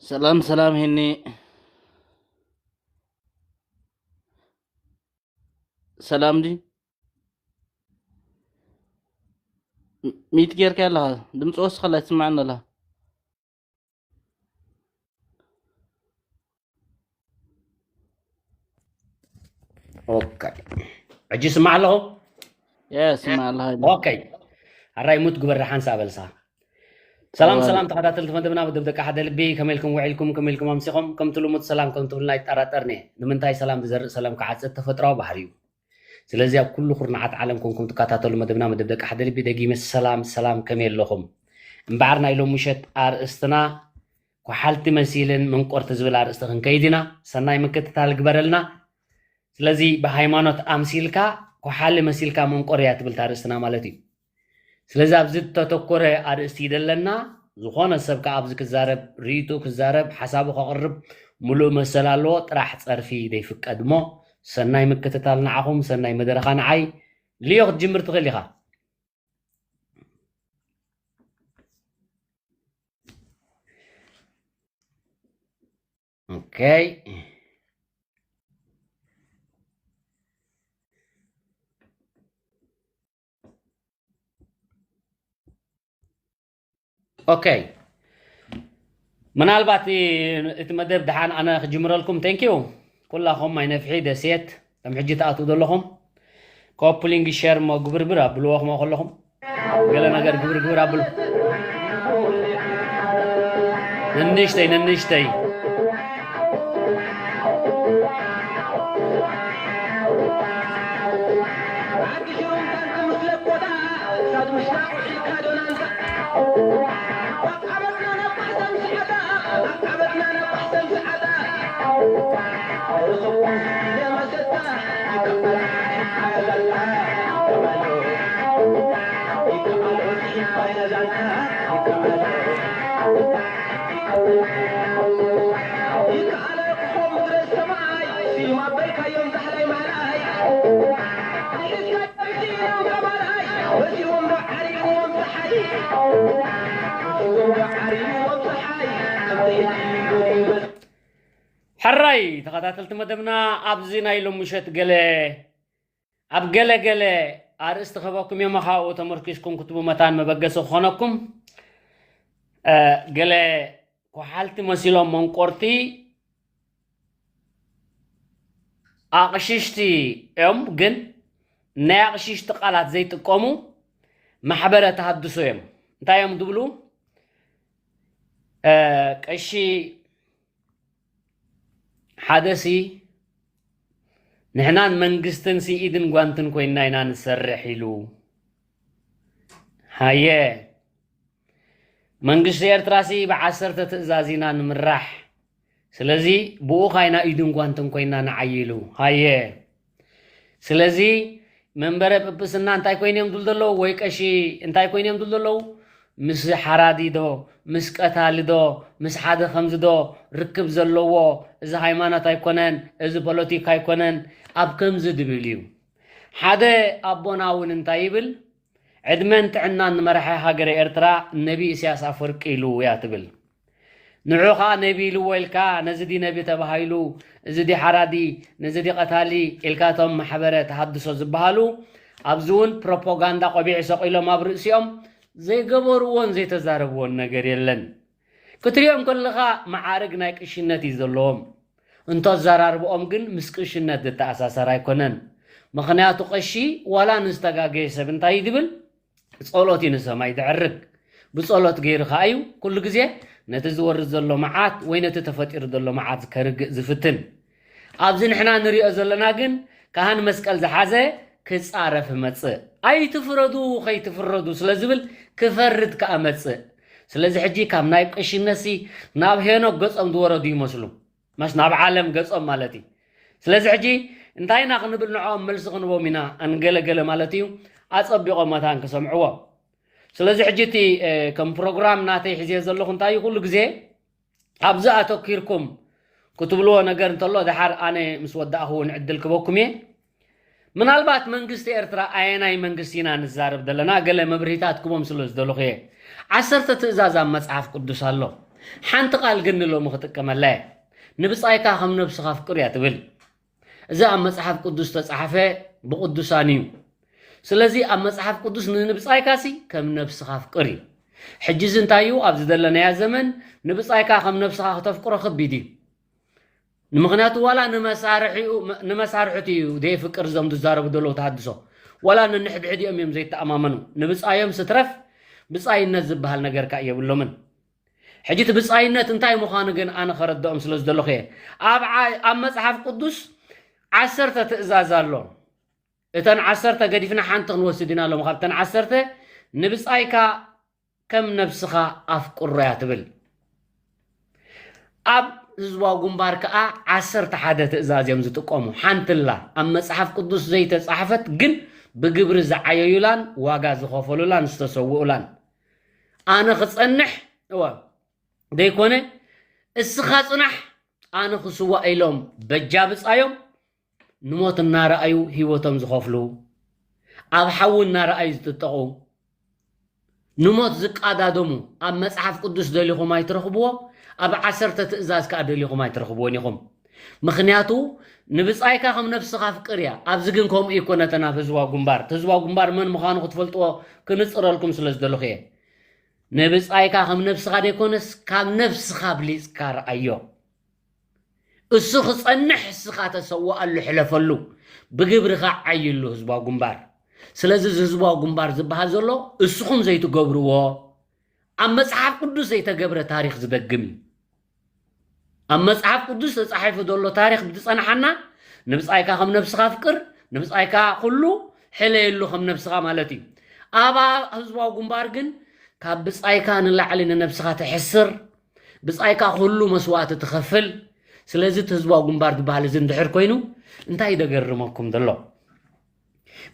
ሰላም ሰላም፣ ሄኒ ሰላም ዲ ሚት ጌርካ ኣለኻ? ድምፂ ወስኸላ ትስማዕና ኣላ። ኦኬ፣ ሕጂ ስማዕ ኣለኹ። ስማዕ ኣለኻ? ኦኬ፣ ኣራይ ሙት ግበር ሓንሳ በልሳ። ሰላም ሰላም ተኸታተልቲ መደብና፣ መደብ ደቂ ሓደ ልቢ፣ ከመይ ኢልኩም ውዒልኩም፣ ከመይ ኢልኩም ኣምሲኹም? ከምቲ ልሙድ ሰላም ከም ትብሉና ኣይጠራጠርኒ። ንምንታይ ሰላም ዝዘርእ ሰላም ክዓጽድ ተፈጥሮኣዊ ባህሪ እዩ። ስለዚ ኣብ ኩሉ ኩርናዓት ዓለም ኮንኩም ትከታተሉ መደብና፣ መደብ ደቂ ሓደ ልቢ፣ ደጊመ ሰላም ሰላም፣ ከመይ ኣለኹም? እምበኣር ናይ ሎም ምሸት ኣርእስትና ኮሓልቲ መሲልን መንቆርቲ ዝብል ኣርእስቲ ክንከይድ ኢና። ሰናይ ምክትታል ግበረልና። ስለዚ ብሃይማኖት ኣምሲልካ ኮሓሊ መሲልካ መንቆርያ ትብል ኣርእስትና ማለት እዩ። ስለዚ ኣብዚ ዝተተኮረ ኣርእስቲ ይደለና። ዝኾነ ሰብ ከኣ ኣብዚ ክዛረብ፣ ርእይትኡ ክዛረብ፣ ሓሳቡ ከቕርብ ምሉእ መሰል ኣለዎ። ጥራሕ ጸርፊ ዘይፍቀድ እሞ፣ ሰናይ ምክትታል ንዓኹም፣ ሰናይ መደረኻ ንዓይ። ልዮ ክትጅምር ትኽእል ኢኻ። ኦኬ። ኦኬ፣ ምናልባት እቲ መደብ ደሓን ኣነ ክጅምረልኩም። ቴንኪዩ ኩላኹም። ማይ ነፍሒ ደሴት ከም ሕጂ ትኣትዉ ዘለኹም ኮፕሊንግ ሸር ሞ ግብርብር ኣብልዎ ክሞ ከለኹም ገለ ነገር ግብር ግብር ኣብሉ። ነንሽተይ ነንሽተይ ሕራይ ተኸታተልቲ መደብና፣ ኣብዚ ናይ ሎም ምሸት ገለ ኣብ ገለ ገለ ኣርእስቲ ክህበኩም እየ፣ ካብኡ ተመርኪስኩም ክትቡ መታን መበገሲ ክኾነኩም። እ፣ ገለ ኮሓልቲ መሲሎም መንቆርቲ ኣቕሽሽቲ እዮም፣ ግን ናይ ኣቕሽሽቲ ቃላት ዘይጥቀሙ ማሕበረ ተሃድሶ እዮም። እንታይ እዮም ዝብሉ? እ፣ ቀሺ ሓደሲ ንሕናን መንግስትን ሲ ኢድን ጓንትን ኮይንና ኢና ንሰርሕ ኢሉ። ሃየ፣ መንግስቲ ኤርትራሲ ብዓሰርተ ትእዛዝ ኢና ንምራሕ። ስለዚ ብኡ ካይና ኢድን ጓንትን ኮይንና ንዓይ ኢሉ። ሃየ፣ ስለዚ መንበረ ጵጵስና እንታይ ኮይኖም ዝብሉ ዘለዉ? ወይ ቀሺ እንታይ ኮይኖም ዝብሉ ዘለዉ? ምስ ሓራዲ ዶ፣ ምስ ቀታሊ ዶ፣ ምስ ሓደ ከምዚ ዶ ርክብ ዘለዎ? እዚ ሃይማኖት ኣይኮነን፣ እዚ ፖለቲካ ኣይኮነን፣ ኣብ ከምዚ ድብል እዩ። ሓደ ኣቦና እውን እንታይ ይብል? ዕድመን ጥዕናን ንመራሒ ሃገረ ኤርትራ ነቢ ኢሳያስ ኣፈወርቂ ኢሉ እያ ትብል። ንዑ ኸኣ ነቢ ኢልዎ ኢልካ፣ ነዚ ዲ ነቢ ተባሂሉ፣ እዚ ዲ ሓራዲ፣ ነዚ ዲ ቀታሊ ኢልካ፣ እቶም ማሕበረ ተሃድሶ ዝበሃሉ ኣብዚ እውን ፕሮፓጋንዳ ቆቢዕ ሰቒሎም ኣብ ርእሲኦም ዘይገበርዎን ዘይተዛረብዎን ነገር የለን። ክትሪኦም ከለኻ መዓርግ ናይ ቅሽነት እዩ ዘለዎም። እንቶ ኣዘራርብኦም ግን ምስ ቅሽነት ዝተኣሳሰር ኣይኮነን። ምኽንያቱ ቀሺ ዋላ ንዝተጋገየ ሰብ እንታይ እዩ ዝብል? ጸሎት እዩ ንሰማይ ዘዕርግ። ብጸሎት ገይሩ ከኣ እዩ ኩሉ ግዜ ነቲ ዝወርድ ዘሎ መዓት ወይ ነቲ ተፈጢሩ ዘሎ መዓት ከርግእ ዝፍትን። ኣብዚ ንሕና ንሪኦ ዘለና ግን ካህን መስቀል ዝሓዘ ክጻረፍ መጽእ። ኣይትፍረዱ ከይትፍረዱ ስለ ዝብል ክፈርድ ከኣ መጽእ። ስለዚ ሕጂ ካብ ናይ ቅሽነሲ ናብ ሄኖክ ገጾም ዝወረዱ ይመስሉ። መስ ናብ ዓለም ገጾም ማለት እዩ። ስለዚ ሕጂ እንታይ ኢና ክንብል ንዕኦም መልሲ ክንቦም ኢና፣ ኣንገለገለ ማለት እዩ። ኣጸቢቖም መታን ክሰምዕዎ። ስለዚ ሕጂ እቲ፣ እ፣ ከም ፕሮግራም ናተይ ሒዝዮ ዘለኹ እንታይ እዩ፣ ኩሉ ግዜ ኣብዚ ኣተኪርኩም ክትብልዎ ነገር እንተሎ፣ ደሓር ኣነ ምስ ወዳእኹ እውን ዕድል ክበኩም እየ። ምናልባት መንግስቲ ኤርትራ ኣየናይ መንግስቲ ኢና ንዛረብ ዘለና፣ ገለ መብርሂታት ክቦም ስለ ዝደለኹ እየ። ዓሰርተ ትእዛዝ ኣብ መጽሓፍ ቅዱስ ኣሎ። ሓንቲ ቃል ግን ንሎሚ ክጥቀመላ እየ። "ንብጻይካ ከም ነብስኻ ኣፍቅር" እያ ትብል። እዚ ኣብ መጽሓፍ ቅዱስ ዝተጻሕፈ ብቅዱሳን እዩ። ስለዚ ኣብ መጽሓፍ ቅዱስ ንንብጻይካሲ ከም ነብስኻ ኣፍቅር እዩ። ሕጂ እዚ እንታይ እዩ? ኣብዚ ዘለናያ ዘመን ንብጻይካ ከም ነብስኻ ክተፍቅሮ ከቢድ እዩ። ንምኽንያቱ ዋላ ንመሳርሒኡ፣ ንመሳርሕቱ እዩ ዘይፍቅር። እዞም ዝዛረቡ ዘለዉ ተሃድሶ ዋላ ነንሕድሕዲኦም እዮም ዘይተኣማመኑ። ንብጻዮም ስትረፍ ብጻይነት ዝበሃል ነገር ከኣ የብሎምን። ሕጂ እቲ ብጻይነት እንታይ ምዃኑ ግን ኣነ ከረድኦም ስለ ዝደለኹ እየ። ኣብ ዓ-፣ ኣብ መጽሓፍ ቅዱስ ዓሰርተ ትእዛዝ ኣሎ። እተን ዓሰርተ ገዲፍና ሓንቲ ክንወስድ ኢና ኣለኹ። ካብተን ዓሰርተ "ንብጻይካ ከም ነብስኻ ኣፍቅሮ" እያ ትብል። ኣብ ህዝባዊ ግንባር ከኣ ዓሰርተ ሓደ ትእዛዝ እዮም ዝጥቀሙ። ሓንትላ ኣብ መጽሓፍ ቅዱስ ዘይተጻሕፈት ግን ብግብሪ ዝዓየዩላን ዋጋ ዝኸፈሉላን ዝተሰውኡላን። "ኣነ ክጸንሕ" እወ፣ ዘይኮነ "እስኻ ጽናሕ ኣነ ክስዋእ" ኢሎም በጃ ብጻዮም ንሞት እናረኣዩ ህይወቶም ዝኸፍሉ፣ ኣብ ሓዊ እናረኣዩ ዝጥጠቑ፣ ንሞት ዝቃዳደሙ ኣብ መጽሓፍ ቅዱስ ደሊኹም ኣይትረኽብዎ፣ ኣብ ዓሰርተ ትእዛዝ ከኣ ደሊኹም ኣይትረኽብዎን ኢኹም። ምኽንያቱ "ንብጻይካ ከም ነብስኻ ኣፍቅር" እያ። ኣብዚ ግን ከምኡ ኣይኮነትን። ኣብ ህዝባዊ ግንባር፣ እቲ ህዝባዊ ግንባር መን ምዃኑ ክትፈልጥዎ ክንጽረልኩም ስለ ዝደለኹ እየ። "ንብጻይካ ከም ነብስኻ ዘይኮነስ ካብ ነብስኻ ኣብሊጽካ ረኣዮ። እሱ ክጸንሕ እስኻ ተሰውኣሉ፣ ሕለፈሉ፣ ብግብርኻ ዓይሉ ህዝባዊ ግንባር። ስለዚ እዚ ህዝባዊ ግንባር ዝበሃል ዘሎ እስኹም ዘይትገብርዎ፣ ኣብ መጽሓፍ ቅዱስ ዘይተገብረ ታሪኽ ዝደግም እዩ። ኣብ መጽሓፍ ቅዱስ ተጻሒፉ ዘሎ ታሪኽ ብትጸንሓና፣ ንብጻይካ ከም ነብስኻ ኣፍቅር፣ ንብጻይካ ኩሉ ሕለየሉ ከም ነብስኻ ማለት እዩ። ኣብ ህዝባዊ ግንባር ግን ካብ ብጻይካ ንላዕሊ ንነብስኻ ተሕስር፣ ብጻይካ ኩሉ መስዋእቲ ትኸፍል። ስለዚ እቲ ህዝባዊ ግንባር ዝበሃል እዚ እንድሕር ኮይኑ እንታይ ደገርመኩም ዘሎ?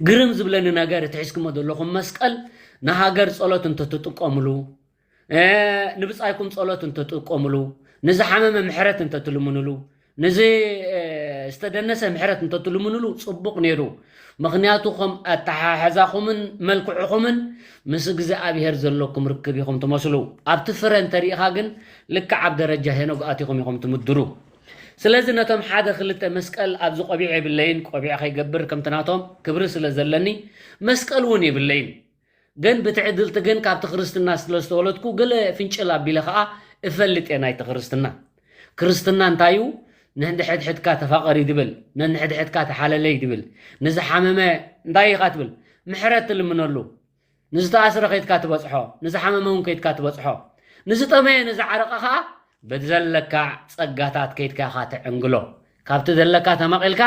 ግርም ዝብለኒ ነገር እቲ ሒዝኩሞ ዘለኹም መስቀል ንሃገር ጸሎት እንተትጥቀምሉ፣ እ፣ ንብጻይኩም ጸሎት እንተትጥቀምሉ፣ ንዝሓመመ ምሕረት እንተትልምንሉ፣ ንዚ፣ እ፣ ዝተደነሰ ምሕረት እንተትልምንሉ ጽቡቕ ነይሩ። ምኽንያቱ ከም ኣተሓሕዛኹምን መልክዕኹምን ምስ እግዚኣብሄር ዘለኩም ርክብ ኢኹም ትመስሉ። ኣብቲ ፍረ እንተሪኢኻ ግን ልክዕ ኣብ ደረጃ ሄኖግ ኣቲኹም ኢኹም ትምድሩ። ስለዚ ነቶም ሓደ ክልተ መስቀል ኣብዚ ቆቢዕ የብለይን፣ ቆቢዕ ከይገብር ከምቲ ናቶም ክብሪ ስለ ዘለኒ መስቀል እውን የብለይን። ግን ብትዕድልቲ ግን ካብቲ ክርስትና ስለ ዝተወለድኩ ገለ ፍንጭል ኣቢለ ኸኣ እፈልጥ እየ ናይቲ ክርስትና። ክርስትና እንታይ እዩ? ነንድሕድሕድካ ተፋቐር እዩ ድብል፣ ነንድሕድሕድካ ተሓለለ እዩ ድብል። ንዝሓመመ እንታይ ኢኻ ትብል? ምሕረት ትልምነሉ። ንዝተኣስረ ከይድካ ትበጽሖ፣ ንዝሓመመ እውን ከይድካ ትበጽሖ። ንዝጠመየ፣ ንዝዓረቐ ኸኣ በቲ ዘለካ ጸጋታት ከይድካ ኢኻ ትዕንግሎ። ካብቲ ዘለካ ተማቒልካ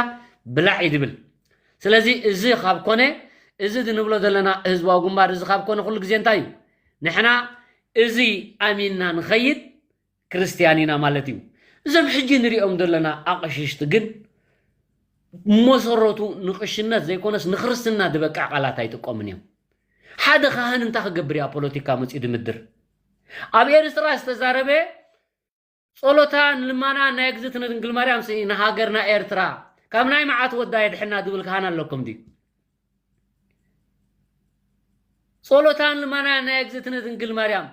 ብላዕ እዩ ድብል። ስለዚ እዚ ካብ ኮነ፣ እዚ ንብሎ ዘለና ህዝባዊ ግንባር እዚ ካብ ኮነ፣ ኩሉ ግዜ እንታይ እዩ? ንሕና እዚ ኣሚንና ንኸይድ ክርስትያን ኢና ማለት እዩ። እዞም ሕጂ ንሪኦም ዘለና ኣቕሽሽቲ ግን መሰረቱ ንቕሽነት ዘይኮነስ ንክርስትና ዝበቅዕ ቃላት ኣይጥቀሙን እዮም። ሓደ ካህን እንታይ ክገብር እዩ ኣብ ፖለቲካ መፂኡ ድምድር? ኣብ ኤርትራ ዝተዛረበ ጸሎታን ልማናን ናይ እግዝእትነ ድንግል ማርያም ስኢና ሃገርና ኤርትራ ካብ ናይ መዓት ወዳ የድሕና ዝብል ካህን ኣለኩም ድዩ? ጸሎታን ልማናን ናይ እግዝእትነ ድንግል ማርያም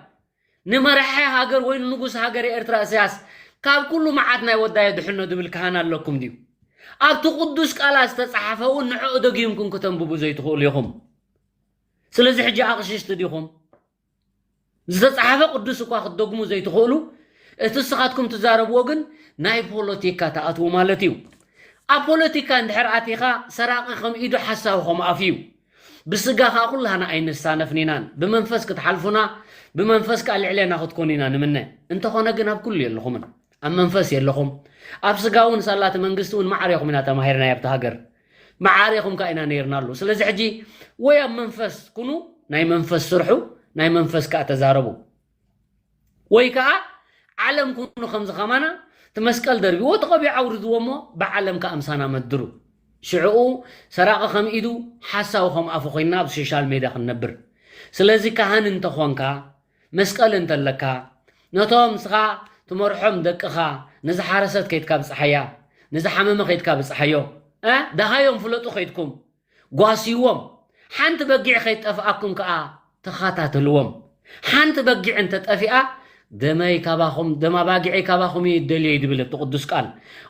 ንመራሒ ሃገር ወይ ንንጉስ ሃገር ኤርትራ ኢሳያስ ካብ ኩሉ መዓት ናይ ወዳ የድሕኖ ዝብል ካህን ኣለኩም ድዩ? ኣብቲ ቅዱስ ቃላት ዝተጻሓፈ እውን ንዕኡ ደጊምኩም ክተንብቡ ዘይትኽእሉ ኢኹም። ስለዚ ሕጂ ኣቕሽሽቲ ዲኹም? ዝተጻሓፈ ቅዱስ እኳ ክትደግሙ ዘይትኽእሉ፣ እቲ ንስኻትኩም ትዛረብዎ ግን ናይ ፖለቲካ ትኣትዉ ማለት እዩ። ኣብ ፖለቲካ እንድሕር ኣቲኻ ሰራቒ ከም ኢዱ ሓሳዊ ከም ኣፉ እዩ። ብስጋ ኸኣ ኩላህና ኣይንሳነፍን ኢናን፣ ብመንፈስ ክትሓልፉና፣ ብመንፈስ ከኣ ልዕሌና ክትኮኑ ኢና ንምነ። እንተኾነ ግን ኣብ ኩሉ የለኹምን። ኣብ መንፈስ የለኹም። ኣብ ስጋ እውን ሳላቲ መንግስቲ እውን ማዕረ ኢኹም ኢና ተማሂርናዮ ኣብቲ ሃገር። ማዕረ ኢኹም ከኣ ኢና ነይርናሉ። ስለዚ ሕጂ ወይ ኣብ መንፈስ ኩኑ፣ ናይ መንፈስ ስርሑ፣ ናይ መንፈስ ከኣ ተዛረቡ። ወይ ከኣ ዓለም ኩኑ ከምዚ ከማና እቲ መስቀል ደርቢዎ ተቐቢዑ ኣውርድዎ እሞ ብዓለም ከኣ ምሳና መድሩ። ሽዕኡ ሰራቒ ከም ኢዱ ሓሳዊ ከም ኣፉ ኮይንና ኣብ ሶሻል ሜድያ ክንነብር። ስለዚ ካህን እንተኾንካ፣ መስቀል እንተለካ፣ ነቶም ንስኻ ትመርሖም ደቅኻ፣ ንዝሓረሰት ከይድካ ብጽሓያ፣ ንዝሓመመ ከይድካ ብጽሓዮ። እ? ደሃዮም ፍለጡ ከይድኩም። ጓስይዎም። ሓንቲ በጊዕ ከይትጠፍኣኩም ከኣ ተኸታተልዎም። ሓንቲ በጊዕ እንተጠፊኣ፣ ደመይ ካባኹም፣ ደም ኣባጊዐይ ካባኹም እየ ይደልዮ እዩ ዝብል እቲ ቅዱስ ቃል።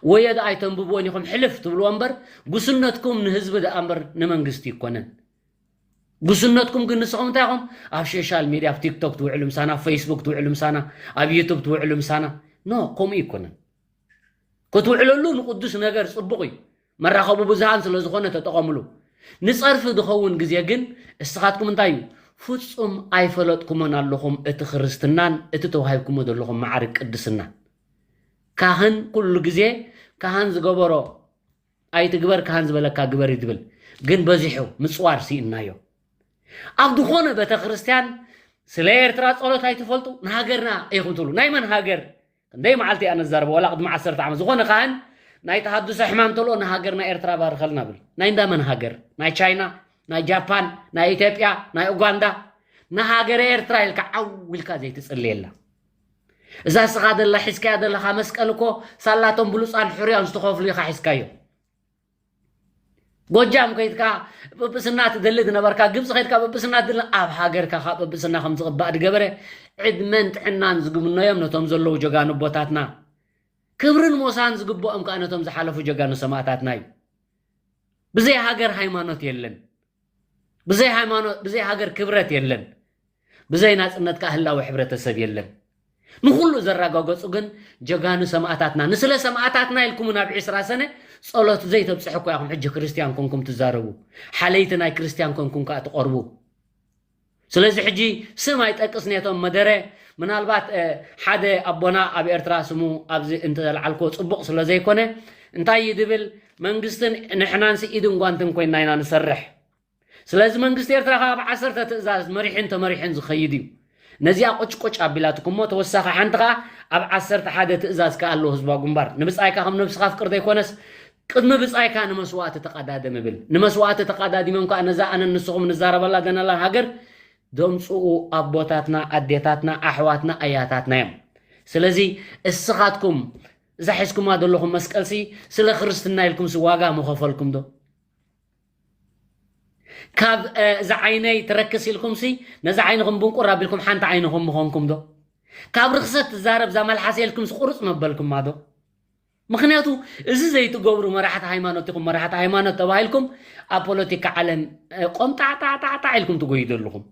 ወዮ ደኣ ኣይተንብብዎን ኢኹም፣ ሕልፍ ትብልዎ እምበር፣ ጉስነትኩም ንህዝቢ ደኣ እምበር ንመንግስቲ ኣይኮነን። ጉስነትኩም ግን ንስኹም እንታይ ኢኹም? ኣብ ሶሻል ሚድያ፣ ኣብ ቲክቶክ ትውዕሉ ምሳና፣ ኣብ ፌስቡክ ትውዕሉ ምሳና፣ ኣብ ዩቱብ ትውዕሉ ምሳና። ኖ፣ ከምኡ ኣይኮነን። ክትውዕለሉ ንቅዱስ ነገር ጽቡቕ እዩ። መራኸቢ ብዙሃን ስለ ዝኾነ ተጠቐምሉ። ንጸርፊ ዝኸውን ግዜ ግን እስኻትኩም እንታይ እዩ? ፍጹም ኣይፈለጥኩሞን ኣለኹም እቲ ክርስትናን እቲ ተዋሂብኩሞ ዘለኹም መዓርግ ቅድስና። ካህን ኩሉ ግዜ ካህን ዝገበሮ ኣይትግበር፣ ካህን ዝበለካ ግበር እዩ ዝብል። ግን በዚሑ ምጽዋር ስኢንናዮ። ኣብ ዝኾነ ቤተ ክርስቲያን ስለ ኤርትራ ጸሎት ኣይትፈልጡ፣ ንሃገርና ኢኹም ትብሉ። ናይ መን ሃገር? ክንደይ መዓልቲ እያ ነዛርበ፣ ዋላ ቅድሚ ዓሰርተ ዓመት። ዝኾነ ካህን ናይ ተሃድሶ ሕማም ተልኦ ንሃገርና ኤርትራ ባርኸልና ብል። ናይ እንዳ መን ሃገር? ናይ ቻይና፣ ናይ ጃፓን፣ ናይ ኢትዮጵያ፣ ናይ ኡጋንዳ? ንሃገረ ኤርትራ ኢልካ ዓው ኢልካ ዘይትጽልየላ። እዛ ስኻ ደላ ሒዝካያ ዘለኻ መስቀል እኮ ሳላቶም ብሉጻን ሕሩያን ዝተኸፍሉ ኢኻ ሒዝካዮ። ጎጃም ከይድካ ጵጵስና ትደሊ ዝነበርካ፣ ግብጺ ከይድካ ጵጵስና ትደሊ፣ ኣብ ሃገርካ ካብ ጵጵስና ከም ዝቕባእ ዝገበረ ዕድመን ጥዕናን ዝግምነዮም ነቶም ዘለዉ ጀጋኑ ኣቦታትና፣ ክብርን ሞሳን ዝግብኦም ከኣ ነቶም ዝሓለፉ ጀጋኑ ሰማእታትና እዩ። ብዘይ ሃገር ሃይማኖት የለን። ብዘይ ሃይማኖት፣ ብዘይ ሃገር ክብረት የለን። ብዘይ ናጽነት ከኣ ህላወ ሕብረተሰብ የለን። ንኹሉ ዘረጋገጹ ግን ጀጋኑ ሰማእታትና። ንስለ ሰማእታትና ኢልኩም ናብ ዒስራ ሰነ ጸሎት ዘይተብጽሑ እኮ ኢኹም ሕጂ ክርስትያን ኮንኩም ትዛረቡ። ሓለይቲ ናይ ክርስትያን ኮንኩም ከኣ ትቐርቡ። ስለዚ ሕጂ ስም ኣይጠቅስ ነቶም መደረ፣ ምናልባት፣ እ፣ ሓደ ኣቦና ኣብ ኤርትራ ስሙ ኣብዚ እንተዘለዓልክዎ ጽቡቕ ስለ ዘይኮነ፣ እንታይ እዩ ዝብል? መንግስትን ንሕናንሲ ኢድን ጓንትን ኮይንና ኢና ንሰርሕ። ስለዚ መንግስቲ ኤርትራ ካብ ዓሰርተ ትእዛዝ መሪሕን ተመሪሕን ዝኸይድ እዩ። ነዚኣ ቁጭ ቁጭ ኣቢላትኩሞ ተወሳኺ ሓንቲ ከኣ ኣብ ዓሰርተ ሓደ ትእዛዝ ከኣ ኣለዎ ህዝባዊ ግንባር። ንብጻይካ ከም ነብስኻ ኣፍቅር ዘይኮነስ ቅድሚ ብጻይካ ንመስዋእቲ ተቐዳደም ይብል። ንመስዋእቲ ተቐዳዲሞም ከኣ ነዛ ኣነን ንስኹም ንዛረበላ ዘለና ሃገር ዘምጽኡ ኣቦታትና፣ ኣዴታትና፣ ኣሕዋትና፣ ኣያታትና እዮም። ስለዚ እስኻትኩም እዛ ሒዝኩማ ዘለኹም መስቀልሲ ስለ ክርስትና ኢልኩምሲ ዋጋ ምኸፈልኩም ዶ? ካብ፣ እ፣ እዛ ዓይነይ ትረክስ ኢልኩምሲ ነዛ ዓይንኹም ብንቁር ኣቢልኩም ሓንቲ ዓይንኹም ምኾንኩም ዶ? ካብ ርኽሰት ትዛረብ እዛ መልሓስ ኢልኩምሲ ቁርጽ መበልኩማ ዶ? ምኽንያቱ እዚ ዘይትገብሩ መራሕቲ ሃይማኖት ኢኹም፣ መራሕቲ ሃይማኖት ተባሂልኩም ኣብ ፖለቲካ ዓለም፣ እ፣ ቆምጣዕጣዕጣዕጣዕ ኢልኩም ትጎዩ ዘለኹም።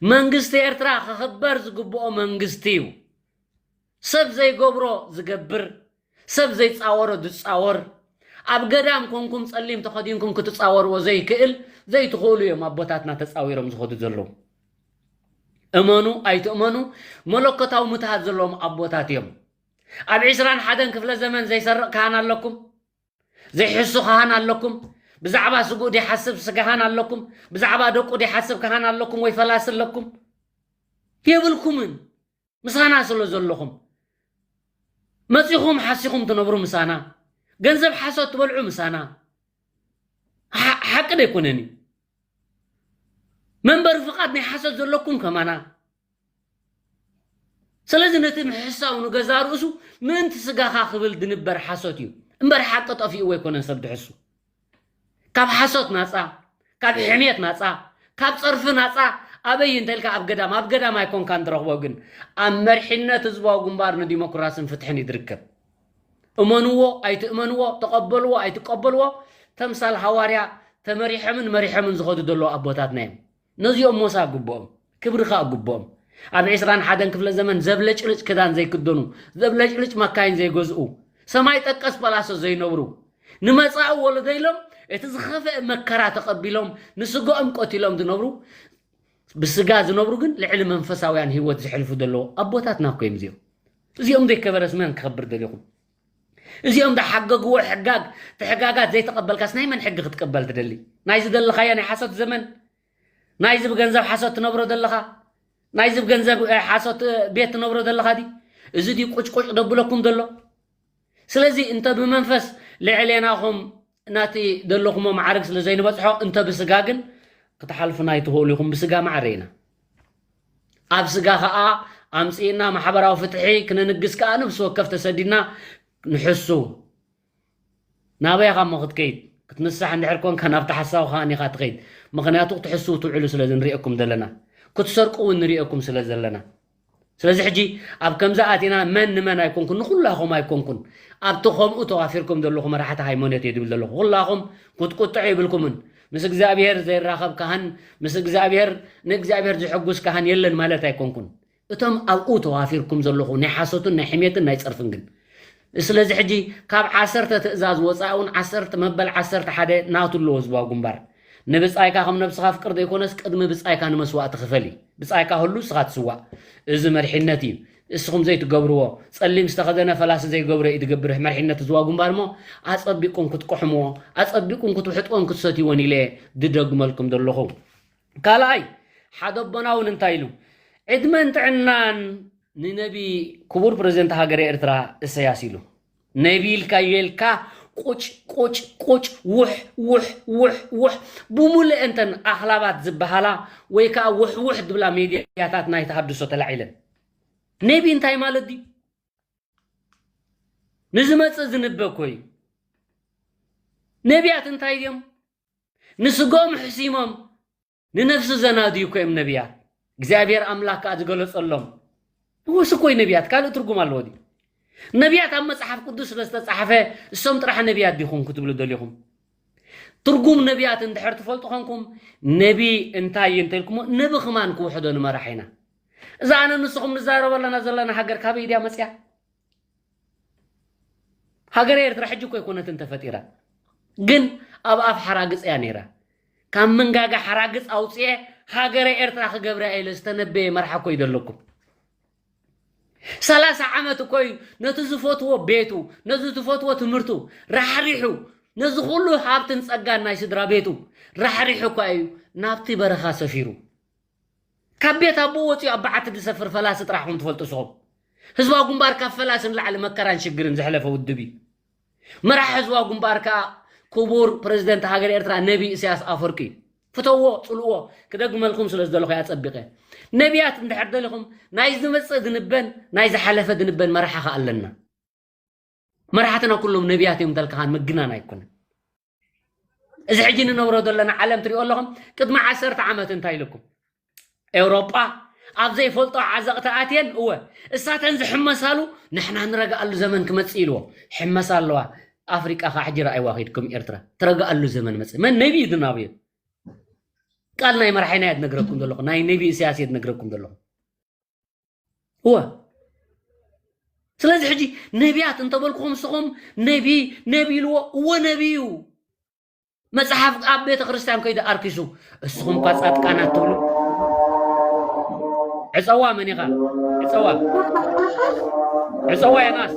መንግስቲ ኤርትራ ክኽበር ዝግብኦ መንግስቲ እዩ። ሰብ ዘይገብሮ ዝገብር፣ ሰብ ዘይጻወሮ ዝጻወር፣ ኣብ ገዳም ኮንኩም ጸሊም ተኸዲንኩም ክትጻወርዎ ዘይክእል፣ ዘይትኽእሉ እዮም ኣቦታትና ተጻዊሮም ዝኸዱ ዘለዉ። እመኑ ኣይትእመኑ፣ መለኮታዊ ምትሃት ዘለዎም ኣቦታት እዮም። ኣብ ዒስራን ሓደን ክፍለ ዘመን ዘይሰርቕ ካህን ኣለኩም? ዘይሕሱ ካህን ኣለኩም? ብዛዕባ ስግኡ ዘይሓስብ ስጋሃን ኣለኩም? ብዛዕባ ደቁ ዘይሓስብ ካህን ኣለኩም ወይ ፈላሲ ኣለኩም? የብልኩምን። ምሳና ስለ ዘለኹም መጺኹም ሓሲኹም ትነብሩ ምሳና፣ ገንዘብ ሓሶት ትበልዑ ምሳና። ሓ-፣ ሓቂ ዶ ኣይኮነን እዩ? መንበሪ ፍቓድ ናይ ሓሶት ዘለኩም ከማና። ስለዚ ነቲ ምሕሳው ንገዛ ርእሱ ምእንቲ ስጋኻ ክብል ድንበር ሓሶት እዩ እምበር ሓቂ ጠፊእዎ ኣይኮነን ሰብ ድሕሱ። ካብ ሓሶት ናጻ፣ ካብ ሕሜት ናጻ፣ ካብ ጸርፊ ናጻ ኣበይ እንተ ኢልካ ኣብ ገዳም፣ ኣብ ገዳም ኣይኮንካን ትረኽቦ፣ ግን ኣብ መሪሕነት ህዝባዊ ግንባር ንዲሞክራስን ፍትሕን እዩ ዝርከብ። እመንዎ ኣይትእመንዎ፣ ተቐበልዎ ኣይትቀበልዎ፣ ተምሳል ሃዋርያ ተመሪሖምን መሪሖምን ዝኸዱ ዘለዉ ኣቦታትና እዮም። ነዚኦም ሞሳ ግብኦም፣ ክብሪ ከኣ ግብኦም። ኣብ ዒስራን ሓደን ክፍለ ዘመን ዘብለጭልጭ ክዳን ዘይክደኑ፣ ዘብለጭልጭ መካይን ዘይገዝኡ፣ ሰማይ ጠቀስ ጳላሶ ዘይነብሩ፣ ንመጻኢ ወለዶ ኢሎም እቲ ዝኸፍአ መከራ ተቐቢሎም፣ ንስጋኦም ቀቲሎም ዝነብሩ፣ ብስጋ ዝነብሩ ግን ልዕሊ መንፈሳውያን ህይወት ዘሕልፉ ዘለዉ ኣቦታትና እኮ እዮም እዚኦም። እዚኦም ዘይከበረስ መን ክኸብር ደሊኹም? እዚኦም ዝሓገግዎ ሕጋግ፣ እቲ ሕጋጋት ዘይተቐበልካስ ናይ መን ሕጊ ክትቅበል ትደሊ? ናይዚ ዘለኻዮ ናይ ሓሶት ዘመን? ናይዚ ብገንዘብ ሓሶት ትነብሮ ዘለኻ? ናይዚ ብገንዘብ፣ እ፣ ሓሶት፣ እ፣ ቤት ትነብሮ ዘለኻ ድዩ? እዚ ድዩ ቁጭቁጭ ደብለኩም ዘሎ? ስለዚ እንተ ብመንፈስ ልዕሌናኹም ናቲ ዘለኹሞ ማዕርግ ስለ ዘይንበጽሖ፣ እንተ ብስጋ ግን ክትሓልፉና ኣይትኽእሉ ኢኹም። ብስጋ ማዕረ ኢና። ኣብ ስጋ ኸኣ ኣምጺእና ማሕበራዊ ፍትሒ ክነንግስ ከኣ ነፍሲ ወከፍ ተሰዲድና ንሕሱ። ናበይ ኢኻ እሞ ክትከይድ? ክትንሳሕ እንድሕር ኮንካ ናብቲ ሓሳዊ ከኣ ኢኻ ትኸይድ። ምኽንያቱ ክትሕስዉ ትውዕሉ ስለ ንሪኤኩም ዘለና። ክትሰርቁ እውን ንሪኤኩም ስለ ዘለና። ስለዚ ሕጂ ኣብ ከምዚ ኣቲና መን ንመን ኣይኮንኩን፣ ንኹላኹም ኣይኮንኩን። ኣብቲ ከምኡ ተዋፊርኩም ዘለኹ መራሕቲ ሃይማኖት እየ ድብል ዘለኹ። ኩላኹም ክትቁጥዑ የብልኩምን። ምስ እግዚኣብሔር ዘይራኸብ ካህን፣ ምስ እግዚኣብሔር፣ ንእግዚኣብሔር ዝሕጉስ ካህን የለን ማለት ኣይኮንኩን። እቶም ኣብኡ ተዋፊርኩም ዘለኹ ናይ ሓሶትን ናይ ሕሜትን ናይ ጸርፍን ግን፣ ስለዚ ሕጂ ካብ ዓሰርተ ትእዛዝ ወፃኢ እውን ዓሰርተ መበል ዓሰርተ ሓደ ናቱ ኣለዎ ህዝባዊ ግንባር። ንብፃይካ ከም ነብስኻ ፍቅር ዘይኮነስ ቅድሚ ብፃይካ ንመስዋእቲ ክፈል እዩ። ብፃይካ ህሉ ንስኻ ትስዋእ። እዚ መሪሕነት እዩ። እስኹም ዘይትገብርዎ፣ ጸሊም ዝተኸደነ ፈላሲ ዘይገብሮ እዩ ትገብር መሪሕነት ህዝባዊ ግንባር እሞ ኣጸቢቅኩም ክትቅሕምዎ፣ ኣጸቢቅኩም ክትውሕጥዎን ክትሰትይዎን ኢለ ድደግመልኩም ዘለኹ። ካልኣይ ሓደ ኣቦና እውን እንታይ ኢሉ? ዕድመን ጥዕናን ንነቢ ክቡር ፕረዚደንት ሃገረ ኤርትራ እሰያስ ኢሉ። ነቢ ኢልካዮ ኢልካ ቁጭ ቁጭ ቁጭ ውሕ ውሕ ውሕ ውሕ ብሙሉእ እንተን ኣኽላባት ዝበሃላ ወይ ከዓ ውሕ ውሕ ዝብላ ሜድያታት ናይ ተሃድሶ ተላዒለን። ነቢ እንታይ ማለት ድዩ? ንዝመጽእ ዝንበ እኮ እዩ። ነቢያት እንታይ ድዮም? ንስግኦም ሕሲሞም ንነፍሲ ዘናድዩ እኮ እዮም ነቢያት። እግዚኣብሔር ኣምላኽ ከዓ ዝገለጸሎም። እወ፣ እሱ እኮ እዩ ነቢያት። ካልእ ትርጉም ኣለዎ ድዩ? ነቢያት ኣብ መጽሓፍ ቅዱስ ስለ ዝተጻሕፈ እሶም ጥራሕ ነቢያት ዲኹም ክትብሉ ደሊኹም? ትርጉም ነቢያት እንድሕር ትፈልጡ ኾንኩም፣ ነቢ እንታይ እዩ እንተልኩሞ፣ ነቢ ኽማን ክውሕዶ ንመራሕ ኢና። እዛ ኣነ ንስኹም ንዛረበለና ዘለና ሃገር ካበይ ድያ መጽያ? ሃገረ ኤርትራ ሕጂ እኮ ኣይኮነትን ተፈጢራ፣ ግን ኣብ ኣፍ ሓራግጽ እያ ነይራ። ካብ መንጋጋ ሓራግጽ ኣውጽኤ ሃገረ ኤርትራ ክገብራ ኢለ ዝተነበየ መርሓ እኮ እዩ ዘለኩም። ሰላሳ ዓመት እኮ እዩ ነቲ ዝፈትዎ ቤቱ፣ ነቲ ዝፈትዎ ትምህርቱ ራሕሪሑ፣ ነዚ ኩሉ ሃብትን ጸጋን ናይ ስድራ ቤቱ ራሕሪሑ እኳ እዩ ናብቲ በረኻ ሰፊሩ። ካብ ቤት ኣቦኡ ወፂኡ ኣብ በዓቲ ዝሰፍር ፈላሲ ጥራሕ ኹም ትፈልጡ ስኹም። ህዝባዊ ግንባር ካብ ፈላሲ ንላዕሊ መከራን ሽግርን ዘሕለፈ ውድብ እዩ። መራሒ ህዝባዊ ግንባር ከዓ ክቡር ፕረዚደንት ሃገር ኤርትራ ነቢ ኢሳያስ ኣፈወርቂ እዩ። ፍተዎ፣ ጽልእዎ፣ ክደግመልኩም ስለ ዝደለኹ እያ ጸቢቐ። ነቢያት እንድሕር ደሊኹም ናይ ዝመጽእ ድንበን ናይ ዝሓለፈ ድንበን መራሒ ከዓ ኣለና። መራሕትና ኩሎም ነቢያት እዮም እንተልካኻን ምግናን ኣይኮነን። እዚ ሕጂ ንነብሮ ዘለና ዓለም ትሪኦ ኣለኹም። ቅድሚ ዓሰርተ ዓመት እንታይ ኢልኩም? ኤውሮጳ ኣብ ዘይፈልጦ ዓዘቕቲ ኣትየን፣ እወ፣ እሳተን ዝሕመሳሉ ንሕና ንረግኣሉ ዘመን ክመጽእ ኢልዎ። ሕመሳ ኣለዋ። ኣፍሪቃ ከዓ ሕጂ ረኣይዋ ኺድኩም ኤርትራ። ትረግኣሉ ዘመን መጽእ። መን ነቢ እዩ ዝናብዮ? ቃል ናይ መራሒና እየ ዝነግረኩም ዘለኹ። ናይ ነቢ ኢሳያስ እየ ዝነግረኩም ዘለኹ። እወ። ስለዚ ሕጂ ነቢያት እንተበልኩኹም ንስኹም ነቢ፣ ነቢ ኢልዎ፣ እወ ነቢ እዩ። መጽሓፍ ኣብ ቤተ ክርስቲያን ከይዱ ኣርኪሱ፣ እስኹም እኳ ጻድቃናት ትብሉ። ዕጸዋ መን ኢኻ? ዕጸዋ። ዕጸዋ ዮናስ።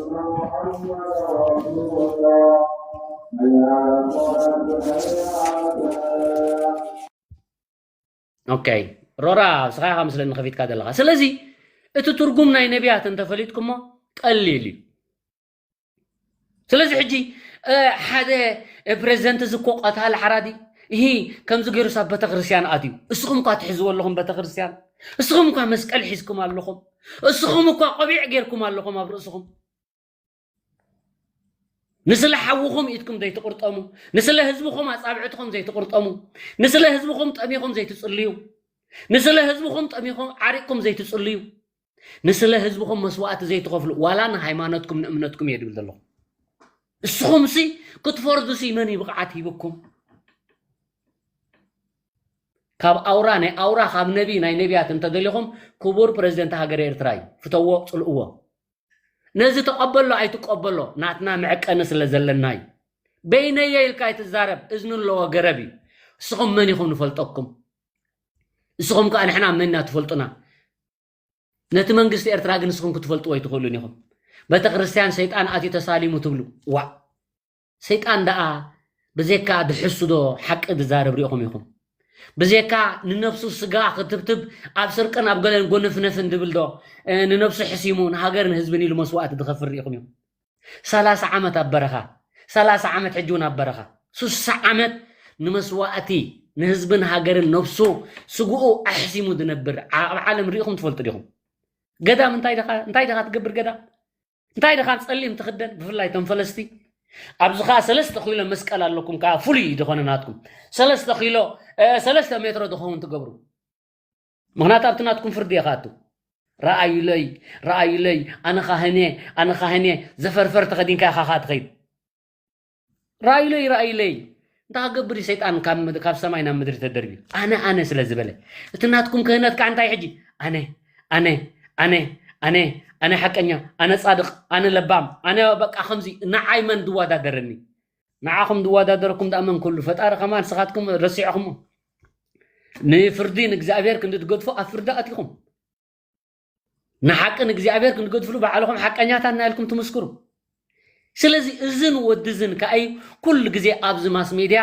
ኦኬ፣ ሮራ፣ ንስኻ ኢኻ ምስለኒ ከፊትካ ዘለኻ። ስለዚ እቲ ትርጉም ናይ ነቢያት እንተፈሊጥኩሞ ቀሊል እዩ። ስለዚ ሕጂ፣ እ፣ ሓደ፣ እ፣ ፕሬዚደንት እዚ እኮ ቀታሊ ሓራዲ፣ እሂ፣ ከምዚ ገይሩስ ኣብ ቤተክርስትያን ኣትዩ። እስኹም እኳ ትሕዝዎ ኣለኹም ቤተክርስትያን። እስኹም እኳ መስቀል ሒዝኩም ኣለኹም። እስኹም እኳ ቆቢዕ ጌርኩም ኣለኹም ኣብ ርእስኹም። ንስለ ሓውኹም ኢድኩም ዘይትቕርጠሙ፣ ንስለ ህዝብኹም ኣጻብዕትኹም ዘይትቕርጠሙ፣ ንስለ ህዝብኹም ጠሚኹም ዘይትጽልዩ፣ ንስለ ህዝብኹም ጠሚኹም ዓሪቕኩም ዘይትጽልዩ፣ ንስለ ህዝብኹም መስዋእቲ ዘይትኸፍሉ፣ ዋላ ንሃይማኖትኩም ንእምነትኩም እየ ድብል ዘለኹ። እስኹምሲ ክትፈርዱሲ መን እዩ ብቕዓት ሂብኩም? ካብ ኣውራ ናይ ኣውራ፣ ካብ ነቢ ናይ ነቢያት እንተደሊኹም፣ ክቡር ፕረዚደንት ሃገረ ኤርትራ እዩ። ፍተዎ፣ ጽልእዎ። ነዚ ተቐበሎ ኣይትቀበሎ፣ ናትና መዕቀኒ ስለ ዘለና እዩ። በይነየ ኢልካ ኣይትዛረብ፣ እዝኒ ኣለዎ ገረብ እዩ። እስኹም መን ኢኹም ንፈልጠኩም? እስኹም ከኣ ንሕና መን ኢና ትፈልጡና? ነቲ መንግስቲ ኤርትራ ግን እስኹም ክትፈልጥዎ ኣይትኽእሉን ኢኹም። ቤተ ክርስቲያን ሰይጣን ኣትዩ ተሳሊሙ ትብሉ። ዋእ! ሰይጣን ደኣ ብዘይካ ድሕሱ ዶ ሓቂ ድዛረብ ሪኢኹም ኢኹም? ብዘይካ ንነብሱ ስጋ ክትብትብ ኣብ ስርቅን ኣብ ገለን ጎነፍነፍን ድብል ዶ፣ እ፣ ንነብሱ ሕሲሙ ንሃገርን ህዝብን ኢሉ መስዋእቲ ድኸፍል ሪኢኹም ኢኹም? ሰላሳ ዓመት ኣብ በረኻ፣ ሰላሳ ዓመት ሕጂ እውን ኣብ በረኻ፣ ስሳ ዓመት ንመስዋእቲ ንህዝብን ሃገርን ነብሱ ስግኡ ኣሕሲሙ ዝነብር ዓ-፣ ኣብ ዓለም ሪኢኹም ትፈልጡ ዲኹም? ገዳም እንታይ ደኻ፣ እንታይ ደኻ ትገብር ገዳም? እንታይ ደኻ ጸሊም ትኽደን? ብፍላይ እቶም ፈለስቲ ኣብዚ ኸኣ ሰለስተ ኪሎ መስቀል ኣለኩም፣ ከዓ ፍሉይ ዝኾነ ናትኩም ሰለስተ ኪሎ፣ እ፣ ሰለስተ ሜትሮ ዝኸውን ትገብሩ። ምኽንያቱ ኣብቲ ናትኩም ፍርዲ እየ ክኣቱ። ረኣዩለይ፣ ረኣዩለይ፣ ኣነ ካህን እየ፣ ኣነ ካህን እየ። ዘፈርፈር ተኸዲንካ ኢኻ ኸኣ ትኸይድ። ረኣዩለይ፣ ረኣዩለይ። እንታይ ክገብር እዩ ሰይጣን ካብ ምድ-፣ ካብ ሰማይ ናብ ምድሪ ተደርብዩ? ኣነ፣ ኣነ ስለ ዝበለ። እቲ ናትኩም ክህነት ከኣ እንታይ ሕጂ? ኣነ፣ ኣነ፣ ኣነ፣ ኣነ፣ ኣነ ሓቀኛ፣ ኣነ ጻድቕ፣ ኣነ ለባም፣ ኣነ በቃ ከምዚ ንዓይ መን ዝወዳደረኒ? ንዓኹም ዝወዳደረኩም ደኣ መን ክህሉ? ፈጣሪ ከማን ንስኻትኩም ረሲዕኹሞ። ንፍርዲ ንእግዚኣብሔር ክንዲ ትገድፉ ኣብ ፍርዲ ኣቲኹም። ንሓቂ ንእግዚኣብሔር ክንገድፍሉ ባዕልኹም ሓቀኛታት ኢና ኢልኩም ትምስክሩ። ስለዚ እዝን ወዲ እዝን ከኣ እዩ ኩሉ ግዜ ኣብዚ ማስ ሜድያ